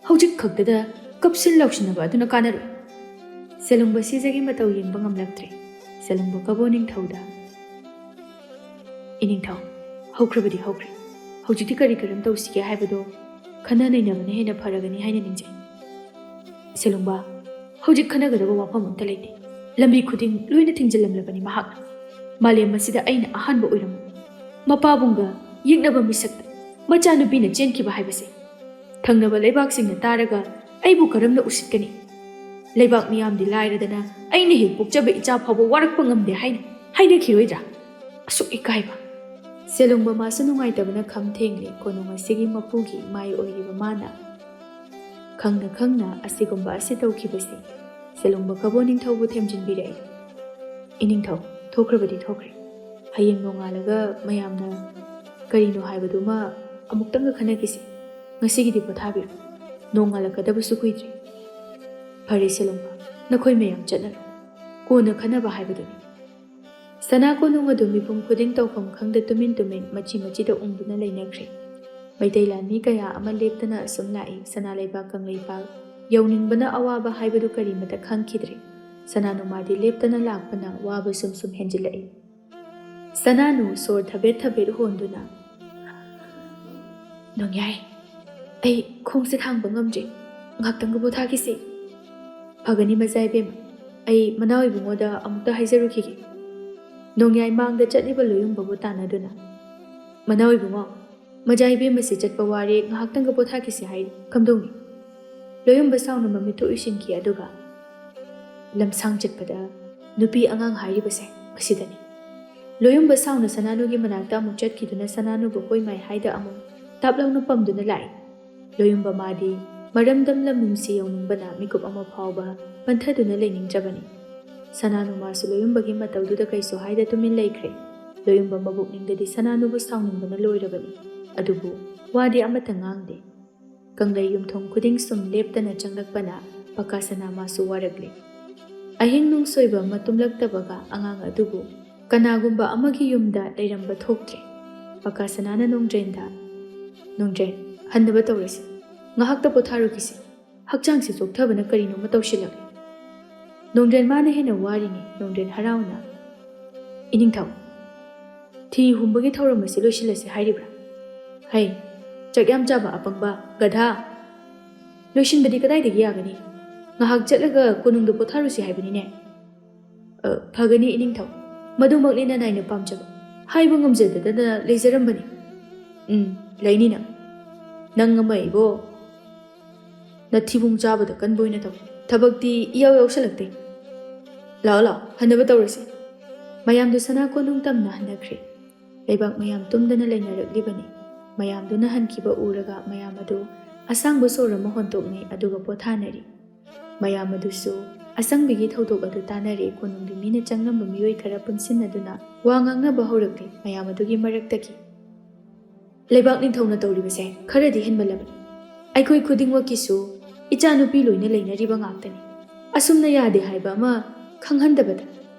ꯍꯧꯖꯤꯛ ꯈꯛꯇꯗ ꯀꯞꯁꯤꯟ ꯂꯥꯎꯁꯤꯟꯅꯕ ꯑꯗꯨꯅ ꯀꯥꯟꯅꯔꯣꯏ꯫" ꯁꯦꯂꯨꯡꯕ ꯁꯤꯖꯒꯤ ꯃꯇꯧ ꯌꯦꯡꯕ ꯉꯝꯂꯛꯇ꯭ꯔꯦ꯫ ꯁꯦꯂꯨꯡꯕ ꯀꯕꯣ ꯅꯤꯡꯊꯧꯗ, "ꯏꯅꯤꯡꯊꯧ, ꯍꯧꯈ꯭ꯔꯕꯗꯤ ꯍꯧꯈ꯭ꯔꯦ꯫ ꯍꯧꯖꯤꯛꯇꯤ ꯀꯔꯤ ꯀꯔꯝ ꯇꯧꯁꯤꯒꯦ ꯍꯥꯏꯕꯗꯣ ꯈꯟꯅ ꯅꯩꯅꯕꯅ ꯍꯦꯟꯅ ꯐꯔꯒꯅꯤ ꯍꯥꯏꯅ ꯅꯤꯡꯖꯩ꯫" ꯁꯦꯂꯨꯡꯕ, "ꯍꯧꯖꯤꯛ ꯈꯟꯅꯒꯗꯕ ꯋꯥꯐꯝ ꯑꯝꯇ ꯂꯩꯇꯦ꯫ ꯂꯝꯕꯤ ꯈꯨꯗꯤꯡ ꯂꯣꯏꯅ ꯊꯤꯡꯖꯤꯜꯂꯝꯂꯕꯅꯤ ꯃꯍꯥꯛꯅ꯫ ꯃꯥꯂꯦꯝ ꯑꯁꯤꯗ ꯑꯩꯅ ꯑꯍꯥꯟꯕ ꯑꯣꯏꯔꯝꯃꯤ꯫ ꯃꯄꯥꯕꯨꯡꯒ ꯌꯦꯛꯅꯕ ꯃꯤꯁꯛꯇ ꯃꯆꯥꯅꯨꯄꯤꯅ ꯆꯦꯟꯈꯤꯕ ꯍꯥꯏꯕꯁꯦ ꯊꯪꯅꯕ ꯂꯩꯕꯥꯛꯁꯤꯡꯅ ꯇꯥꯔꯒ ꯑꯩꯕꯨ ꯀꯔꯝꯅ ꯎꯁꯤꯠꯀꯅꯤ? ꯂꯩꯕꯥꯛ ꯃꯤꯌꯥꯝꯗꯤ ꯂꯥꯏꯔꯗꯅ ꯑꯩꯅ ꯍꯦꯛ ꯄꯣꯛꯆꯕ ꯏꯆꯥ ꯐꯥꯎꯕ ꯋꯥꯔꯛꯄ ꯉꯝꯗꯦ ꯍꯥꯏꯅ ꯍꯥꯏꯅꯈꯤꯔꯣꯏꯗ꯭ꯔꯥ? ꯑꯁꯨꯛ ꯏꯀꯥꯏꯕ꯫ ꯁꯦꯂꯨꯡꯕ ꯃꯥꯁꯨ ꯅꯨꯡꯉꯥꯏꯇꯕꯅ ꯈꯝ ꯊꯦꯡꯂꯦ꯫ ꯀꯣꯅꯨꯡ ꯑꯁꯤꯒꯤ ꯃꯄꯨꯒꯤ ꯃꯥꯏ ꯑꯣꯏꯔꯤꯕ ꯃꯥꯅ ꯈꯪꯅ ꯈꯪꯅ ꯑꯁꯤꯒꯨꯝꯕ ꯑꯁꯤ ꯇꯧꯈꯤꯕꯁꯦ ꯁꯦꯂꯨꯡꯕ ꯈꯕꯣ ꯅꯤꯡꯊꯧꯕꯨ ꯊꯦꯝꯖꯤꯟꯕꯤꯔꯛꯏ꯫ "ꯏꯅꯤꯡꯊꯧ, ꯊꯣꯛꯈ꯭ꯔꯕꯗꯤ ꯊꯣꯛꯈ꯭ꯔꯦ꯫ ꯍꯌꯦꯡ ꯅꯣꯡꯉꯥꯜꯂꯒ ꯃꯌꯥꯝꯅ ꯀꯔꯤꯅꯣ ꯍꯥꯏꯕꯗꯨꯃ ꯑꯃꯨꯛꯇꯪꯒ ꯈꯟꯅꯈꯤꯁꯤ꯫ ꯉꯁꯤꯒꯤꯗꯤ ꯄꯣꯊꯥꯕꯤꯔꯣ꯫ ꯅꯣꯡꯉꯥꯜꯂꯛꯀꯗꯕꯁꯨ ꯀꯨꯏꯗ꯭ꯔꯦ꯫ ꯐꯔꯦ ꯁꯦꯂꯨꯡꯕ, ꯅꯈꯣꯏ ꯃꯌꯥꯝ ꯆꯠꯅꯔꯣ꯫ ꯀꯣꯟꯅ ꯈꯟꯅꯕ ꯍꯥꯏꯕꯗꯨꯅꯤ"꯫ ꯁꯅꯥ ꯀꯣꯅꯨꯡ ꯑꯗꯨ ꯃꯤꯄꯨꯝ ꯈꯨꯗꯤꯡ ꯇꯧꯐꯝ ꯈꯪꯗ ꯇꯨꯃꯤꯟ ꯇꯨꯃꯤꯟ ꯃꯆꯤ ꯃꯆꯤꯗ ꯎꯪꯗꯨꯅ ꯂꯩꯅꯈ꯭ꯔꯦ꯫ ꯃꯩꯇꯩ ꯂꯥꯟꯃꯤ ꯀꯌꯥ ꯑꯃ ꯂꯦꯞꯇꯅ ꯑꯁꯨꯝ ꯂꯥꯛꯏ꯫ ꯁꯅꯥ ꯂꯩꯕꯥꯛ ꯀꯪꯂꯩꯄꯥꯛ ꯌꯧꯅꯤꯡꯕꯅ ꯑꯋꯥꯕ ꯍꯥꯏꯕꯗꯨ ꯀꯔꯤꯃꯇ ꯈꯪꯈꯤꯗ꯭ꯔꯦ꯫ ꯁꯅꯥꯅꯨ ꯃꯥꯗꯤ ꯂꯦꯞꯇꯅ ꯂꯥꯛꯄꯅ ꯋꯥꯕ ꯁꯨꯝ ꯁꯨꯝ ꯍꯦꯟꯖꯤꯜꯂꯛꯏ꯫ ꯁꯅꯥꯅꯨ ꯁꯣꯔ ꯊꯕꯦꯠ ꯊꯕꯦꯠ ꯍꯣꯟꯗꯨꯅ, "ꯅꯣꯡꯌꯥꯏ, ꯑꯩ ꯈꯣꯡꯁꯦ ꯊꯥꯡꯕ ꯉꯝꯗ꯭ꯔꯦ, ꯉꯥꯛꯇꯪꯒ ꯄꯣꯊꯥꯈꯤꯁꯤ"꯫ "ꯐꯒꯅꯤ ꯃꯆꯥ ꯏꯕꯦꯝꯃ, ꯑꯩ ꯃꯅꯥꯎ ꯏꯕꯨꯡꯉꯣꯗ ꯑꯃꯨꯛꯇ ꯍꯥꯏꯖꯔꯨꯈꯤꯒꯦ"꯫ ꯅꯣꯡꯌꯥꯏ ꯃꯥꯡꯗ ꯆꯠꯂꯤꯕ ꯂꯣꯌꯨꯝꯕꯕꯨ ꯇꯥꯟꯅꯗꯨꯅ, "ꯃꯅꯥꯎ ꯏꯕꯨꯡꯉꯣ, ꯃꯆꯥ ꯏꯕꯦꯝꯃꯁꯤ ꯆꯠꯄ ꯋꯥꯔꯦ, ꯉꯥꯏꯍꯥꯛꯇꯪꯒ ꯄꯣꯊꯥꯈꯤꯁꯤ ꯍꯥꯏꯔꯤ, ꯀꯝꯗꯧꯅꯤ?" ꯂꯣꯌꯨꯝꯕ ꯁꯥꯎꯅ ꯃꯃꯤꯠꯇꯨ ꯎꯏꯁꯤꯟꯈꯤ, ꯑꯗꯨꯒ, "ꯂꯝꯁꯥꯡ ꯆꯠꯄꯗ ꯅꯨꯄꯤ ꯑꯉꯥꯡ ꯍꯥꯏꯔꯤꯕꯁꯦ ꯃꯁꯤꯗꯅꯤ"꯫ ꯂꯣꯌꯨꯝꯕ ꯁꯥꯎꯅ ꯁꯅꯥꯅꯨꯒꯤ ꯃꯅꯥꯛꯇ ꯑꯃꯨꯛ ꯆꯠꯈꯤꯗꯨꯅ ꯁꯅꯥꯅꯨꯕꯨ ꯍꯣꯏ ꯃꯥꯏ ꯍꯥꯏꯗ ꯑꯃꯨꯛ ꯇꯥꯞ ꯂꯥꯎꯅ ꯄꯝꯗꯨꯅ ꯂꯥꯛꯏ꯫ ꯂꯣꯌꯨꯝꯕ ꯃꯥꯗꯤ ꯃꯔꯝꯗꯝ ꯂꯝ ꯅꯨꯡꯁꯤ ꯌꯧꯅꯤꯡꯕꯅ ꯃꯤꯀꯨꯞ ꯑꯃ ꯐꯥꯎꯕ ꯄꯟꯊꯗꯨꯅ ꯂꯩꯅꯤꯡꯗ꯭ꯔꯕꯅꯤ꯫ ꯁꯅꯥꯅꯨ ꯃꯥꯁꯨ ꯂꯣꯌꯨꯝꯕꯒꯤ ꯃꯇꯧꯗꯨꯗ ꯀꯩꯁꯨ ꯍꯥꯏꯗ ꯇꯨꯃꯤꯟ ꯂꯩꯈ꯭ꯔꯦ꯫ ꯂꯣꯌꯨꯝꯕ ꯃꯕꯨꯛꯅꯤꯡꯗꯗꯤ ꯁꯅꯥꯅꯨꯕꯨ ꯁꯥꯎꯅꯤꯡꯕꯅ ꯂꯣꯏꯔꯕꯅꯤ꯫ ꯑꯗꯨꯕꯨ ꯋꯥꯗꯤ ꯑꯃꯠꯇ ꯉꯥꯡꯗꯦ꯫ ꯀꯪꯂꯩ ꯌꯨꯝꯊꯣꯡ ꯈꯨꯗꯤꯡ ꯁꯨꯝ ꯂꯦꯞꯇꯅ ꯆꯪꯂꯛꯄꯅ ꯄꯀꯥ ꯁꯅꯥ ꯃꯥꯁꯨ ꯋꯥꯔꯛꯂꯦ꯫ ꯑꯍꯤꯡ ꯅꯨꯡꯁꯣꯏꯕ ꯑꯃ ꯇꯨꯝꯂꯛꯇꯕꯒ ꯑꯉꯥꯡ ꯑꯗꯨꯕꯨ ꯀꯅꯥꯒꯨꯝꯕ ꯑꯃꯒꯤ ꯌꯨꯝꯗ ꯂꯩꯔꯝꯕ ꯊꯣꯛꯇ꯭ꯔꯦ꯫ ꯄꯀꯥ ꯁꯅꯥꯅ ꯅꯣꯡꯗ꯭ꯔꯦꯟꯗ, "ꯅꯣꯡꯗ꯭ꯔꯦꯟ, ꯍꯟꯅꯕ ꯇꯧꯔꯁꯤ꯫ ꯉꯥꯏꯍꯥꯛꯇ ꯄꯣꯊꯥꯔꯨꯈꯤꯁꯤ꯫ ꯍꯛꯆꯥꯡꯁꯦ ꯆꯣꯛꯊꯕꯅ ꯀꯔꯤꯅꯣꯝꯃ ꯇꯧꯁꯤꯜꯂꯛꯂꯦ"꯫ ꯅꯣꯡꯗ꯭ꯔꯦꯟ ꯃꯥꯅ ꯍꯦꯟꯅ ꯋꯥꯔꯤꯅꯤ꯫ ꯅꯣꯡꯗ꯭ꯔꯦꯟ ꯍꯔꯥꯎꯅ, "ꯏꯅꯤꯡꯊꯧ, ꯊꯤ ꯍꯨꯝꯕꯒꯤ ꯊꯧꯔꯝ ꯑꯁꯤ ꯂꯣꯏꯁꯤꯜꯂꯁꯤ ꯍꯥꯏꯔꯤꯕ꯭ꯔꯥ? ꯍꯩ, ꯆꯥꯛ ꯌꯥꯝ ꯆꯥꯕ ꯑꯄꯪꯕ, ꯒꯙꯥ! ꯂꯣꯏꯁꯤꯟꯕꯗꯤ ꯀꯗꯥꯏꯗꯒꯤ ꯌꯥꯒꯅꯤ? ꯉꯥꯏꯍꯥꯛ ꯆꯠꯂꯒ ꯀꯣꯅꯨꯡꯗ ꯄꯣꯊꯥꯔꯨꯁꯤ ꯍꯥꯏꯕꯅꯤꯅꯦ"꯫ "ꯑ, ꯐꯒꯅꯤ ꯏꯅꯤꯡꯊꯧ꯫ ꯃꯗꯨꯃꯛꯅꯤ ꯅꯅꯥꯏꯅ ꯄꯥꯝꯖꯕ꯫ ꯍꯥꯏꯕ ꯉꯝꯖꯗꯗꯅ ꯂꯩꯖꯔꯝꯕꯅꯤ"꯫ ꯎꯝ, ꯂꯩꯅꯤꯅ꯫ ꯅꯪ ꯑꯃ ꯏꯕꯣ, ꯅꯊꯤꯕꯣꯡ ꯆꯥꯕꯗ ꯀꯟꯕ ꯑꯣꯏꯅ ꯇꯧ꯫ ꯊꯕꯛꯇꯤ ꯏꯌꯥꯎ ꯌꯥꯎꯁꯜꯂꯛꯇꯦ꯫ ꯂꯥꯛꯑꯣ, ꯂꯥꯛꯑꯣ, ꯍꯟꯅꯕ ꯇꯧꯔꯁꯤ꯫ ꯃꯌꯥꯝꯗꯨ ꯁꯅꯥ ꯀꯣꯅꯨꯡ ꯇꯝꯅ ꯍꯟꯅꯈ꯭ꯔꯦ꯫ ꯂꯩꯕꯥꯛ ꯃꯌꯥꯝ ꯇꯨꯝꯗꯅ ꯂꯩꯅꯔꯛꯂꯤꯕꯅꯤ꯫ ꯃꯌꯥꯝꯗꯨꯅ ꯍꯟꯈꯤꯕ ꯎꯔꯒ ꯃꯌꯥꯝ ꯑꯗꯨ ꯑꯁꯥꯡꯕ ꯁꯣꯔ ꯑꯃ ꯍꯣꯟꯇꯣꯛꯅꯩ, ꯑꯗꯨꯒ ꯄꯣꯊꯥꯅꯔꯤ꯫ ꯃꯌꯥꯝ ꯑꯗꯨꯁꯨ ꯑꯁꯪꯕꯒꯤ ꯊꯧꯗꯣꯛ ꯑꯗꯨ ꯇꯥꯅꯔꯦ꯫ ꯀꯣꯅꯨꯡꯒꯤ ꯃꯤꯅ ꯆꯪꯂꯝꯕ ꯃꯤꯑꯣꯏ ꯈꯔ ꯄꯨꯟꯁꯤꯟꯅꯗꯨꯅ ꯋꯥ ꯉꯥꯡꯅꯕ ꯍꯧꯔꯛꯂꯦ꯫ ꯃꯌꯥꯝ ꯑꯗꯨꯒꯤ ꯃꯔꯛꯇꯒꯤ, "ꯂꯩꯕꯥꯛ ꯅꯤꯡꯊꯧꯅ ꯇꯧꯔꯤꯕꯁꯦ ꯈꯔꯗꯤ ꯍꯦꯟꯃꯜꯂꯕꯅꯤ꯫ ꯑꯩꯈꯣꯏ ꯈꯨꯗꯤꯡꯃꯛꯀꯤꯁꯨ ꯏꯆꯥꯅꯨꯄꯤ ꯂꯣꯏꯅ ꯂꯩꯅꯔꯤꯕ ꯉꯥꯛꯇꯅꯤ꯫ ꯑꯁꯨꯝꯅ ꯌꯥꯗꯦ ꯍꯥꯏꯕ ꯑꯃ ꯈꯪꯍꯟꯗꯕꯗ,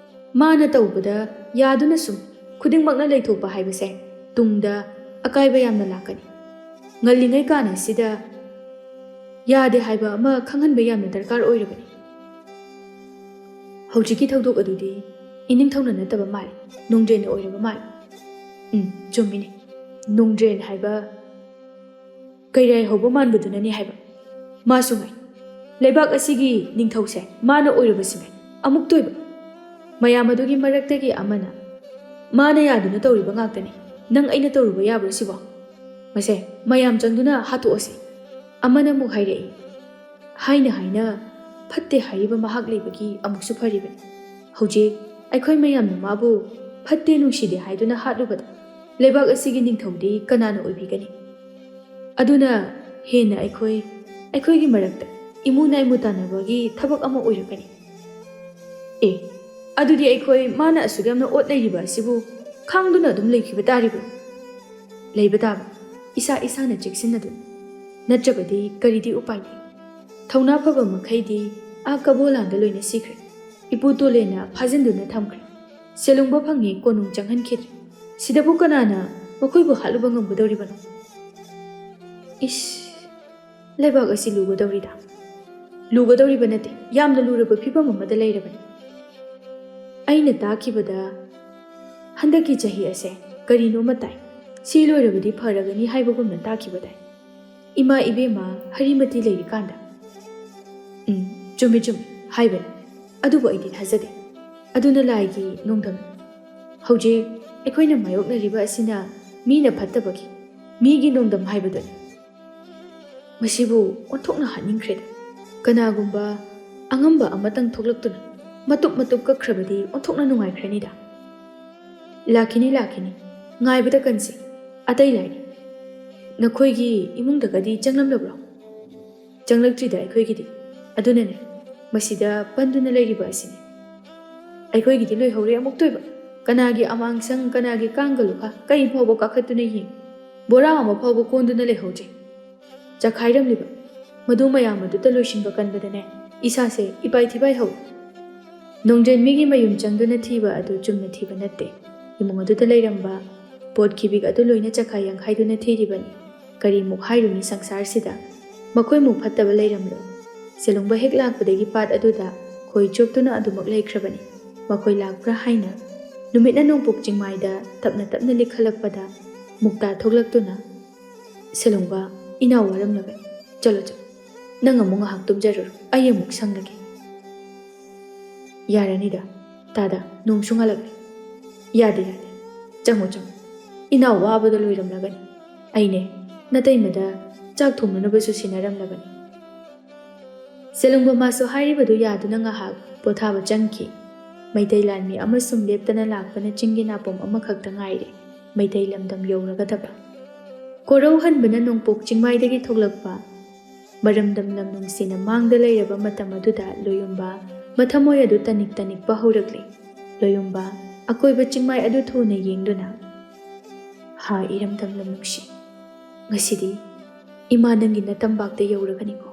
ꯃꯥꯅ ꯇꯧꯕꯗ ꯌꯥꯗꯨꯅ ꯁꯨꯝ ꯈꯨꯗꯤꯡꯃꯛꯅ ꯂꯩꯊꯣꯛꯄ ꯍꯥꯏꯕꯁꯦ ꯇꯨꯡꯗ ꯑꯀꯥꯏꯕ ꯌꯥꯝꯅ ꯂꯥꯛꯀꯅꯤ꯫ ꯉꯜꯂꯤꯉꯩ ꯀꯥꯟ ꯑꯁꯤꯗ ꯌꯥꯗꯦ ꯍꯥꯏꯕ ꯑꯃ ꯈꯪꯍꯟꯕ ꯌꯥꯝꯅ ꯗꯔꯀꯥꯔ ꯑꯣꯏꯔꯕꯅꯤ꯫ ꯍꯧꯖꯤꯛꯀꯤ ꯊꯧꯗꯣꯛ ꯑꯗꯨꯗꯤ ꯏꯅꯤꯡꯊꯧꯅ ꯅꯠꯇꯕ ꯃꯥꯜꯂꯤ, ꯅꯣꯡꯗ꯭ꯔꯦꯟꯅ ꯑꯣꯏꯔꯕ ꯃꯥꯜꯂꯤ꯫" "ꯎꯝ, ꯆꯨꯝꯃꯤꯅꯦ꯫ ꯅꯣꯡꯗ꯭ꯔꯦꯟ ꯍꯥꯏꯕ ꯀꯩꯔꯥꯏ ꯍꯧꯕ ꯃꯥꯟꯕꯗꯨꯅꯅꯤ ꯍꯥꯏꯕ꯫ ꯃꯥꯁꯨ ꯉꯥꯏ꯫ ꯂꯩꯕꯥꯛ ꯑꯁꯤꯒꯤ ꯅꯤꯡꯊꯧꯁꯦ ꯃꯥꯅ ꯑꯣꯏꯔꯕꯁꯤꯅꯦ꯫ ꯑꯃꯨꯛꯇꯣꯏꯕ꯫ ꯃꯌꯥꯝ ꯑꯗꯨꯒꯤ ꯃꯔꯛꯇꯒꯤ ꯑꯃꯅ, 'ꯃꯥꯅ ꯌꯥꯗꯨꯅ ꯇꯧꯔꯤꯕ ꯉꯥꯛꯇꯅꯤ꯫ ꯅꯪ ꯑꯩꯅ ꯇꯧꯔꯨꯕ ꯌꯥꯕ꯭ꯔꯣ ꯁꯤꯕꯣ? ꯃꯁꯦ ꯃꯌꯥꯝ ꯆꯪꯗꯨꯅ ꯍꯥꯠꯇꯣꯛꯑꯁꯤ꯫' ꯑꯃꯅ ꯑꯃꯨꯛ ꯍꯥꯏꯔꯛꯏ꯫ ꯍꯥꯏꯅ ꯍꯥꯏꯅ ꯐꯠꯇꯦ ꯍꯥꯏꯔꯤꯕ ꯃꯍꯥꯛ ꯂꯩꯕꯒꯤ ꯑꯃꯨꯛꯁꯨ ꯐꯔꯤꯕꯅꯤ꯫ ꯍꯧꯖꯤꯛ ꯑꯩꯈꯣꯏ ꯃꯌꯥꯝꯅ ꯃꯥꯕꯨ ꯐꯠꯇꯦ ꯅꯨꯡꯁꯤꯗꯦ ꯍꯥꯏꯗꯨꯅ ꯍꯥꯠꯂꯨꯕꯗ ꯂꯩꯕꯥꯛ ꯑꯁꯤꯒꯤ ꯅꯤꯡꯊꯧꯗꯤ ꯀꯅꯥꯅ ꯑꯣꯏꯕꯤꯒꯅꯤ? ꯑꯗꯨꯅ ꯍꯦꯟꯅ ꯑꯩꯈꯣꯏ, ꯑꯩꯈꯣꯏꯒꯤ ꯃꯔꯛꯇ ꯏꯃꯨ ꯅꯥꯏꯃꯨ ꯇꯥꯟꯅꯕꯒꯤ ꯊꯕꯛ ꯑꯃ ꯑꯣꯏꯔꯛꯀꯅꯤ꯫ ꯑꯦ, ꯑꯗꯨꯗꯤ ꯑꯩꯈꯣꯏ ꯃꯥꯅ ꯑꯁꯨꯛ ꯌꯥꯝꯅ ꯑꯣꯠ ꯅꯩꯔꯤꯕ ꯑꯁꯤꯕꯨ ꯈꯥꯡꯗꯨꯅ ꯑꯗꯨꯝ ꯂꯩꯈꯤꯕ ꯇꯥꯔꯤꯕ꯭ꯔꯣ? ꯂꯩꯕ ꯇꯥꯕ, ꯏꯁꯥ ꯏꯁꯥꯅ ꯆꯦꯛꯁꯤꯟꯅꯗꯨꯅ꯫ ꯅꯠꯇ꯭ꯔꯕꯗꯤ ꯀꯔꯤꯗꯤ ꯎꯄꯥꯏ ꯂꯩ? ꯊꯧꯅꯥ ꯐꯕ ꯃꯈꯩꯗꯤ ꯑꯥ ꯀꯕꯣꯂꯥꯟꯗ ꯂꯣꯏꯅ ꯁꯤꯈ꯭ꯔꯦ꯫ ꯏꯄꯨ ꯇꯣꯂꯦꯟꯅ ꯐꯥꯖꯤꯟꯗꯨꯅ ꯊꯝꯈ꯭ꯔꯦ꯫ ꯁꯦꯂꯨꯡꯕ ꯐꯪꯉꯤ, ꯀꯣꯅꯨꯡ ꯆꯪꯍꯟꯈꯤꯗ꯭ꯔꯦ꯫ ꯁꯤꯗꯕꯨ ꯀꯅꯥꯅ ꯃꯈꯣꯏꯕꯨ ꯍꯥꯠꯂꯨꯕ ꯉꯝꯒꯗꯧꯔꯤꯕꯅꯣ? ꯏꯁ, ꯂꯩꯕꯥꯛ ꯑꯁꯤ ꯂꯨꯒꯗꯧꯔꯤꯗ꯫ ꯂꯨꯒꯗꯧꯔꯤꯕ ꯅꯠꯇꯦ, ꯌꯥꯝꯅ ꯂꯨꯔꯕ ꯐꯤꯕꯝ ꯑꯃꯗ ꯂꯩꯔꯕꯅꯤ꯫ ꯑꯩꯅ ꯇꯥꯈꯤꯕꯗ ꯍꯟꯗꯛꯀꯤ ꯆꯍꯤ ꯑꯁꯦ ꯀꯔꯤꯅꯣꯃ ꯇꯥꯏ꯫ ꯁꯤ ꯂꯣꯏꯔꯕꯗꯤ ꯐꯔꯒꯅꯤ ꯍꯥꯏꯕꯒꯨꯝꯅ ꯇꯥꯈꯤꯕ ꯇꯥꯏ꯫ ꯏꯃꯥ ꯏꯕꯦꯝꯃ ꯍꯔꯤꯃꯇꯤ ꯂꯩꯔꯤꯀꯥꯟꯗ꯫ ꯎꯝ, ꯆꯨꯝꯃꯤ, ꯆꯨꯝꯃꯤ ꯍꯥꯏꯕꯅꯤ꯫ ꯑꯗꯨꯕꯨ ꯑꯩꯗꯤ ꯊꯥꯖꯗꯦ꯫ ꯑꯗꯨꯅ ꯂꯥꯏꯒꯤ ꯅꯣꯡꯗꯝ꯫ ꯍꯧꯖꯤꯛ ꯑꯩꯈꯣꯏꯅ ꯃꯥꯌꯣꯛꯅꯔꯤꯕ ꯑꯁꯤꯅ ꯃꯤꯅ ꯐꯠꯇꯕꯒꯤ, ꯃꯤꯒꯤ ꯅꯣꯡꯗꯝ ꯍꯥꯏꯕꯗꯨꯅꯤ꯫ ꯃꯁꯤꯕꯨ ꯑꯣꯟꯊꯣꯛꯅ ꯍꯥꯠꯅꯤꯡꯈ꯭ꯔꯦꯗ꯫ ꯀꯅꯥꯒꯨꯝꯕ ꯑꯉꯝꯕ ꯑꯃꯇꯪ ꯊꯣꯛꯂꯛꯇꯨꯅ ꯃꯇꯨꯞ ꯃꯇꯨꯞ ꯀꯛꯈ꯭ꯔꯕꯗꯤ ꯑꯣꯟꯊꯣꯛꯅ ꯅꯨꯡꯉꯥꯏꯈ꯭ꯔꯅꯤꯗ꯫ ꯂꯥꯛꯈꯤꯅꯤ, ꯂꯥꯛꯈꯤꯅꯤ, ꯉꯥꯏꯕꯗ ꯀꯟꯁꯤ꯫ ꯑꯇꯩ ꯂꯥꯏꯔꯤ, ꯅꯈꯣꯏꯒꯤ ꯏꯃꯨꯡꯗꯒꯗꯤ ꯆꯪꯂꯝꯂꯕ꯭ꯔꯣ? ꯆꯪꯂꯛꯇ꯭ꯔꯤꯗ ꯑꯩꯈꯣꯏꯒꯤꯗꯤ꯫ ꯑꯗꯨꯅꯅꯦ, ꯃꯁꯤꯗ ꯄꯟꯗꯨꯅ ꯂꯩꯔꯤꯕ ꯑꯁꯤꯅꯤ꯫ ꯑꯩꯈꯣꯏꯒꯤꯗꯤ ꯂꯣꯏꯍꯧꯔꯦ ꯑꯃꯨꯛꯇꯣꯏꯕ꯫ ꯀꯅꯥꯒꯤ ꯑꯃꯥꯡꯁꯪ, ꯀꯅꯥꯒꯤ ꯀꯥꯡꯒ ꯂꯨꯈꯥ, ꯀꯩ ꯐꯥꯎꯕ ꯀꯥꯈꯠꯇꯨꯅ ꯌꯦꯡ꯫ ꯕꯣꯔꯥ ꯑꯃ ꯐꯥꯎꯕ ꯀꯣꯟꯗꯨꯅ ꯂꯩꯍꯧꯗ꯭ꯔꯦ꯫ ꯆꯈꯥꯏꯔꯝꯂꯤꯕ ꯃꯗꯨ ꯃꯌꯥꯝ ꯑꯗꯨꯇ ꯂꯣꯏꯁꯤꯟꯕ ꯀꯟꯕꯗꯅꯦ, ꯏꯁꯥꯁꯦ ꯏꯄꯥꯏ ꯊꯤꯄꯥꯏ ꯍꯧꯏ꯫ ꯅꯣꯡꯗ꯭ꯔꯦꯟꯕꯤꯒꯤ ꯃꯌꯨꯝ ꯆꯪꯗꯨꯅ ꯊꯤꯕ ꯑꯗꯨ ꯆꯨꯝꯅ ꯊꯤꯕ ꯅꯠꯇꯦ꯫ ꯏꯃꯨꯡ ꯑꯗꯨꯗ ꯂꯩꯔꯝꯕ ꯄꯣꯠ ꯈꯤꯕꯤꯛ ꯑꯗꯨ ꯂꯣꯏꯅ ꯆꯈꯥꯏ ꯌꯥꯡꯈꯥꯏꯗꯨꯅ ꯊꯤꯔꯤꯕꯅꯤ꯫ ꯀꯔꯤꯃꯨꯛ ꯍꯥꯏꯔꯨꯅꯤ ꯁꯪꯁꯥꯔꯁꯤꯗ? ꯃꯈꯣꯏꯃꯨꯛ ꯐꯠꯇꯕ ꯂꯩꯔꯝꯂꯣꯏ꯫ ꯁꯦꯂꯨꯡꯕ ꯍꯦꯛ ꯂꯥꯛꯄꯗꯒꯤ ꯄꯥꯠ ꯑꯗꯨꯗ ꯈꯣꯏ ꯆꯣꯞꯇꯨꯅ ꯑꯗꯨꯃꯛ ꯂꯩꯈ꯭ꯔꯕꯅꯤ꯫ ꯃꯈꯣꯏ ꯂꯥꯛꯄ꯭ꯔꯥ ꯍꯥꯏꯅ ꯅꯨꯃꯤꯠꯅ ꯅꯣꯡꯄꯣꯛ ꯆꯤꯡꯃꯥꯏꯗ ꯇꯞꯅ ꯇꯞꯅ ꯂꯤꯈꯠꯂꯛꯄꯗ ꯃꯨꯛꯇꯥ ꯊꯣꯛꯂꯛꯇꯨꯅ, "ꯁꯦꯂꯨꯡꯕ, ꯏꯅꯥꯎ ꯋꯥꯔꯝꯂꯕꯅꯤ꯫ ꯆꯠꯂꯣ, ꯆꯠꯂꯣ꯫ ꯅꯪ ꯑꯃꯨꯛ ꯉꯥꯏꯍꯥꯛ ꯇꯨꯝꯖꯔꯨꯔꯣ꯫ ꯑꯩ ꯑꯃꯨꯛ ꯁꯪꯂꯒꯦ꯫" "ꯌꯥꯔꯅꯤꯗ, ꯇꯥꯗ, ꯅꯣꯡꯁꯨ ꯉꯥꯜꯂꯛꯂꯦ꯫" "ꯌꯥꯗꯦ, ꯌꯥꯗꯦ꯫ ꯆꯪꯉꯣ, ꯆꯪꯉꯣ꯫ ꯏꯅꯥꯎ ꯋꯥꯕꯗ ꯂꯣꯏꯔꯝꯂꯒꯅꯤ꯫ ꯑꯩꯅꯦ, ꯅꯇꯩꯃꯗ ꯆꯥꯛ ꯊꯣꯡꯅꯅꯕꯁꯨ ꯁꯤꯟꯅꯔꯝꯂꯕꯅꯤ꯫" ꯁꯦꯂꯨꯡꯕ ꯃꯥꯁꯨ ꯍꯥꯏꯔꯤꯕꯗꯨ ꯌꯥꯗꯨꯅ ꯉꯥꯏꯍꯥꯛ ꯄꯣꯊꯥꯕ ꯆꯪꯈꯤ꯫ ꯃꯩꯇꯩ ꯂꯥꯟꯃꯤ ꯑꯃꯁꯨꯡ ꯂꯦꯞꯇꯅ ꯂꯥꯛꯄꯅ ꯆꯤꯡꯒꯤ ꯅꯥꯄꯣꯝ ꯑꯃꯈꯛꯇ ꯉꯥꯏꯔꯦ꯫ ꯃꯩꯇꯩ ꯂꯝꯗꯝ ꯌꯧꯔꯒꯗꯕ꯫ ꯀꯣꯔꯧ ꯍꯟꯕꯅ ꯅꯣꯡꯄꯣꯛ ꯆꯤꯡꯃꯥꯏꯗꯒꯤ ꯊꯣꯛꯂꯛꯄ ꯃꯔꯝꯗꯝ ꯂꯝ ꯅꯨꯡꯁꯤꯅ ꯃꯥꯡꯗ ꯂꯩꯔꯕ ꯃꯇꯝ ꯑꯗꯨꯗ ꯂꯣꯌꯨꯝꯕ ꯃꯊꯃꯣꯏ ꯑꯗꯨ ꯇꯅꯤꯛ ꯇꯅꯤꯛꯄ ꯍꯧꯔꯛꯂꯦ꯫ ꯂꯣꯌꯨꯝꯕ ꯑꯀꯣꯏꯕ ꯆꯤꯡꯃꯥꯏ ꯑꯗꯨ ꯊꯨꯅ ꯌꯦꯡꯗꯨꯅ, "ꯍꯥ, ꯏꯔꯝꯗꯝ ꯂꯝ ꯅꯨꯡꯁꯤ, ꯉꯁꯤꯗꯤ ꯏꯃꯥ ꯅꯪꯒꯤ ꯅꯇꯝꯕꯥꯛꯇ ꯌꯧꯔꯒꯅꯤꯀꯣ꯫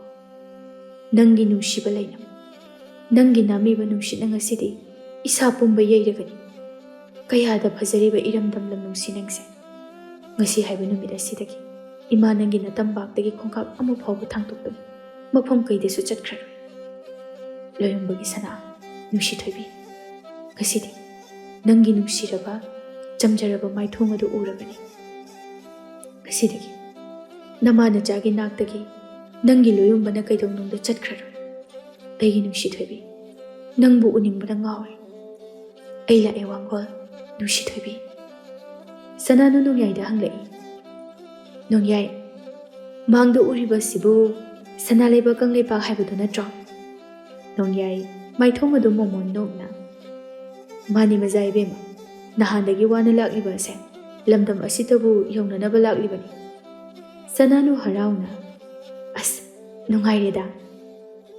ꯅꯪꯒꯤ ꯅꯨꯡꯁꯤꯕ ꯂꯩꯅꯝ, ꯅꯪꯒꯤ ꯅꯥꯃꯤꯕ ꯅꯨꯡꯁꯤꯠꯅ ꯉꯁꯤꯗꯤ ꯏꯁꯥ ꯄꯨꯝꯕ ꯌꯩꯔꯒꯅꯤ꯫ ꯀꯌꯥꯗ ꯐꯖꯔꯤꯕ ꯏꯔꯝꯗꯝ ꯂꯝ ꯅꯨꯡꯁꯤ ꯅꯪꯁꯦ꯫ ꯉꯁꯤ ꯍꯥꯏꯕ ꯅꯨꯃꯤꯠ ꯑꯁꯤꯗꯒꯤ ꯏꯃꯥ ꯅꯪꯒꯤ ꯅꯇꯝꯕꯥꯛꯇꯒꯤ ꯈꯣꯡꯀꯥꯞ ꯑꯃ ꯐꯥꯎꯕ ꯊꯥꯡꯗꯣꯛꯇꯨꯅ ꯃꯐꯝ ꯀꯩꯗꯁꯨ ꯆꯠꯈ꯭ꯔꯔꯣꯏ꯫ ꯂꯣꯌꯨꯝꯕꯒꯤ ꯁꯅꯥ, ꯅꯨꯡꯁꯤ ꯊꯣꯏꯕꯤ, ꯉꯁꯤꯗꯤ ꯅꯪꯒꯤ ꯅꯨꯡꯁꯤꯔꯕ, ꯆꯝꯖꯔꯕ ꯃꯥꯏꯊꯣꯡ ꯑꯗꯨ ꯎꯔꯕꯅꯤ꯫ ꯉꯁꯤꯗꯒꯤ ꯅꯃꯥ ꯅꯆꯥꯒꯤ ꯅꯥꯛꯇꯒꯤ ꯅꯪꯒꯤ ꯂꯣꯌꯨꯝꯕꯅ ꯀꯩꯗꯧꯅꯨꯡꯗ ꯆꯠꯈ꯭ꯔꯔꯣꯏ꯫ ꯑꯩꯒꯤ ꯅꯨꯡꯁꯤ ꯊꯣꯏꯕꯤ, ꯅꯪꯕꯨ ꯎꯅꯤꯡꯕꯅ ꯉꯥꯎꯔꯦ꯫ ꯑꯩ ꯂꯥꯛꯑꯦ ꯋꯥꯡꯒꯣꯜ, ꯅꯨꯡꯁꯤ ꯊꯣꯏꯕꯤ꯫" ꯁꯅꯥꯅꯨ ꯅꯣꯡꯌꯥꯏꯗ ꯍꯪꯂꯛꯏ, ꯅꯣꯡꯌꯥꯏ, ꯃꯥꯡꯗ ꯎꯔꯤꯕꯁꯤꯕꯨ ꯁꯅꯥ ꯂꯩꯕꯥꯛ ꯀꯪꯂꯩꯄꯥꯛ ꯍꯥꯏꯕꯗꯨ ꯅꯠꯇ꯭ꯔꯣ? ꯅꯣꯡꯌꯥꯏ, ꯃꯥꯏꯊꯣꯡ ꯑꯗꯨ ꯃꯣꯃꯣꯟ ꯅꯣꯛꯅ, "ꯃꯥꯅꯤ ꯃꯖꯥ ꯏꯕꯦꯝꯃ, ꯅꯍꯥꯟꯗꯒꯤ ꯋꯥꯅ ꯂꯥꯛꯂꯤꯕ ꯑꯁꯦ ꯂꯝꯗꯝ ꯑꯁꯤꯗꯕꯨ ꯌꯧꯅꯅꯕ ꯂꯥꯛꯂꯤꯕꯅꯤ꯫" ꯁꯅꯥꯅꯨ ꯍꯔꯥꯎꯅ, "ꯑꯁ, ꯅꯨꯡꯉꯥꯏꯔꯦꯗ꯫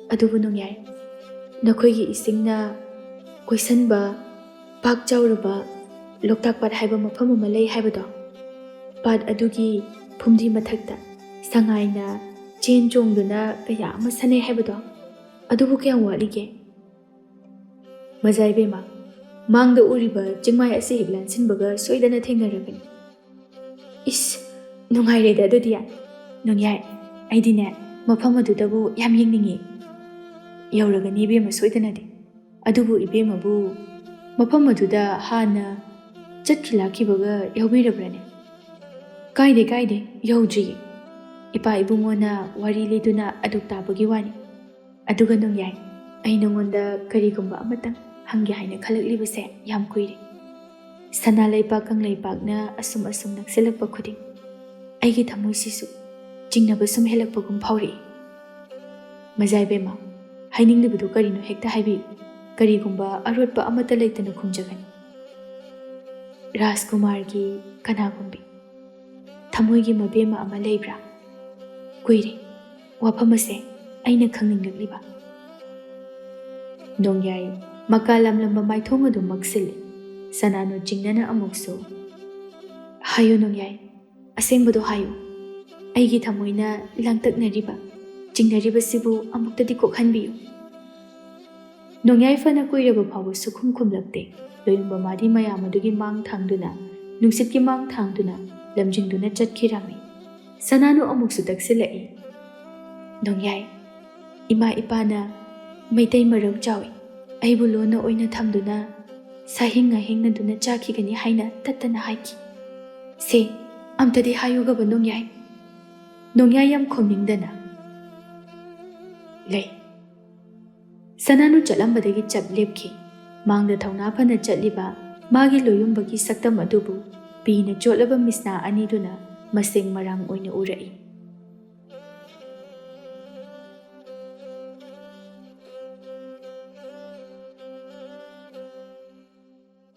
ꯑꯗꯨꯕꯨ ꯅꯣꯡꯌꯥꯏ, ꯅꯈꯣꯏꯒꯤ ꯏꯁꯤꯡꯅ ꯀꯣꯏꯁꯟꯕ ꯄꯥꯛ ꯆꯥꯎꯔꯕ ꯂꯣꯛꯇꯥꯛ ꯄꯥꯠ ꯍꯥꯏꯕ ꯃꯐꯝ ꯑꯃ ꯂꯩ ꯍꯥꯏꯕꯗꯣ, ꯄꯥꯠ ꯑꯗꯨꯒꯤ ꯐꯨꯝꯗꯤ ꯃꯊꯛꯇ ꯁꯉꯥꯏꯅ ꯆꯦꯟ ꯆꯣꯡꯗꯨꯅ ꯀꯌꯥ ꯑꯃ ꯁꯥꯟꯅꯩ ꯍꯥꯏꯕꯗꯣ, ꯑꯗꯨꯕꯨ ꯀꯌꯥꯝ ꯋꯥꯠꯂꯤꯒꯦ?" "ꯃꯖꯥ ꯏꯕꯦꯝꯃ, ꯃꯥꯡꯗ ꯎꯔꯤꯕ ꯆꯤꯡꯃꯥꯏ ꯑꯁꯤ ꯍꯦꯛ ꯂꯥꯟꯁꯤꯟꯕꯒ ꯁꯣꯏꯗꯅ ꯊꯦꯡꯅꯔꯒꯅꯤ꯫" "ꯏꯁ, ꯅꯨꯡꯉꯥꯏꯔꯦꯗ ꯑꯗꯨꯗꯤ꯫ ꯅꯣꯡꯌꯥꯏ, ꯑꯩꯗꯤꯅꯦ, ꯃꯐꯝ ꯑꯗꯨꯗꯕꯨ ꯌꯥꯝ ꯌꯦꯡꯅꯤꯡꯉꯤ꯫ ꯌꯧꯔꯒꯅꯤ ꯏꯕꯦꯝꯃ ꯁꯣꯏꯗꯅꯗꯤ꯫ ꯑꯗꯨꯕꯨ ꯏꯕꯦꯝꯃꯕꯨ ꯃꯐꯝ ꯑꯗꯨꯗ ꯍꯥꯟꯅ ꯆꯠꯈꯤ ꯂꯥꯛꯈꯤꯕꯒ ꯌꯥꯎꯕꯤꯔꯕ꯭ꯔꯅꯦ?" "ꯀꯥꯏꯗꯦ, ꯀꯥꯏꯗꯦ, ꯌꯧꯗ꯭ꯔꯤꯌꯦ꯫ ꯏꯄꯥ ꯏꯕꯨꯡꯉꯣꯅ ꯋꯥꯔꯤ ꯂꯤꯗꯨꯅ ꯑꯗꯨꯛ ꯇꯥꯕꯒꯤ ꯋꯥꯅꯤ꯫ ꯑꯗꯨꯒ ꯅꯣꯡꯌꯥꯏ, ꯑꯩ ꯅꯉꯣꯟꯗ ꯀꯔꯤꯒꯨꯝꯕ ꯑꯃꯇꯪ ꯍꯪꯒꯦ ꯍꯥꯏꯅ ꯈꯜꯂꯛꯂꯤꯕꯁꯦ ꯌꯥꯝ ꯀꯨꯏꯔꯦ꯫ ꯁꯅꯥ ꯂꯩꯄꯥꯛ ꯀꯪꯂꯩꯄꯥꯛꯅ ꯑꯁꯨꯝ ꯑꯁꯨꯝ ꯅꯛꯁꯤꯜꯂꯛꯄ ꯈꯨꯗꯤꯡ ꯑꯩꯒꯤ ꯊꯃꯣꯏꯁꯤꯁꯨ ꯆꯤꯡꯅꯕ ꯁꯨꯝ ꯍꯦꯜꯂꯛꯄꯒꯨꯝ ꯐꯥꯎꯔꯛꯏ꯫" "ꯃꯖꯥ ꯏꯕꯦꯝꯃ, ꯍꯥꯏꯅꯤꯡꯂꯤꯕꯗꯨ ꯀꯔꯤꯅꯣ ꯍꯦꯛꯇ ꯍꯥꯏꯕꯤꯌꯨ꯫ ꯀꯔꯤꯒꯨꯝꯕ ꯑꯔꯣꯠꯄ ꯑꯃꯠꯇ ꯂꯩꯇꯅ ꯈꯨꯝꯖꯒꯅꯤ꯫" "ꯔꯥꯖꯀꯨꯃꯥꯔꯒꯤ ꯀꯅꯥꯒꯨꯝꯕꯤ, ꯊꯃꯣꯏꯒꯤ ꯃꯕꯦꯝꯃ ꯑꯃ ꯂꯩꯕ꯭ꯔꯥ? ꯀꯨꯏꯔꯦ ꯋꯥꯐꯝ ꯑꯁꯦ ꯑꯩꯅ ꯈꯪꯅꯤꯡꯂꯛꯂꯤꯕ꯫" ꯅꯣꯡꯌꯥꯏ ꯃꯀꯥ ꯂꯝꯂꯝꯕ ꯃꯥꯏꯊꯣꯡ ꯑꯗꯨ ꯃꯛꯁꯤꯜꯂꯤ꯫ ꯁꯅꯥꯅꯨ ꯆꯤꯡꯅꯅ ꯑꯃꯨꯛꯁꯨ, "ꯍꯥꯏꯌꯨ ꯅꯣꯡꯌꯥꯏ, ꯑꯁꯦꯡꯕꯗꯣ ꯍꯥꯏꯌꯨ꯫ ꯑꯩꯒꯤ ꯊꯃꯣꯏꯅ ꯂꯥꯡꯇꯛꯅꯔꯤꯕ, ꯆꯤꯡꯅꯔꯤꯕꯁꯤꯕꯨ ꯑꯃꯨꯛꯇꯗꯤ ꯀꯣꯛꯍꯟꯕꯤꯌꯨ꯫" ꯅꯣꯡꯌꯥꯏ ꯐꯅ ꯀꯨꯏꯔꯕ ꯐꯥꯎꯕ ꯁꯨꯈꯨꯝ ꯈꯨꯝꯂꯛꯇꯦ꯫ ꯂꯣꯌꯨꯝꯕ ꯃꯥꯗꯤ ꯃꯌꯥꯝ ꯑꯗꯨꯒꯤ ꯃꯥꯡ ꯊꯥꯡꯗꯨꯅ, ꯅꯨꯡꯁꯤꯠꯀꯤ ꯃꯥꯡ ꯊꯥꯡꯗꯨꯅ ꯂꯝꯖꯤꯡꯗꯨꯅ ꯆꯠꯈꯤꯔꯝꯃꯤ꯫ ꯁꯅꯥꯅꯨ ꯑꯃꯨꯛꯁꯨ ꯇꯛꯁꯤꯜꯂꯛꯏ꯫ "ꯅꯣꯡꯌꯥꯏ, ꯏꯃꯥ ꯏꯄꯥꯅ ꯃꯩꯇꯩ ꯃꯔꯧ ꯆꯥꯎꯏ, ꯑꯩꯕꯨ ꯂꯣꯟꯅ ꯑꯣꯏꯅ ꯊꯝꯗꯨꯅ ꯁꯥꯍꯤꯡ ꯉꯥꯍꯤꯡꯅꯗꯨꯅ ꯆꯥꯈꯤꯒꯅꯤ ꯍꯥꯏꯅ ꯇꯠꯇꯅ ꯍꯥꯏꯈꯤ꯫ ꯁꯦ, ꯑꯝꯇꯗꯤ ꯍꯥꯏꯌꯨꯒꯕ ꯅꯣꯡꯌꯥꯏ꯫" ꯅꯣꯡꯌꯥꯏ ꯌꯥꯝ ꯈꯨꯝꯅꯤꯡꯗꯅ ꯂꯩ꯫ ꯁꯅꯥꯅꯨ ꯆꯠꯂꯝꯕꯗꯒꯤ ꯆꯞ ꯂꯦꯞꯈꯤ꯫ ꯃꯥꯡꯗ ꯊꯧꯅꯥ ꯐꯅ ꯆꯠꯂꯤꯕ ꯃꯥꯒꯤ ꯂꯣꯌꯨꯝꯕꯒꯤ ꯁꯛꯇꯝ ꯑꯗꯨꯕꯨ ꯄꯤꯅ ꯆꯣꯠꯂꯕ ꯃꯤꯠꯁꯅꯥ ꯑꯅꯤꯗꯨꯅ ꯃꯁꯤꯡ ꯃꯔꯥꯡ ꯑꯣꯏꯅ ꯎꯔꯛꯏ꯫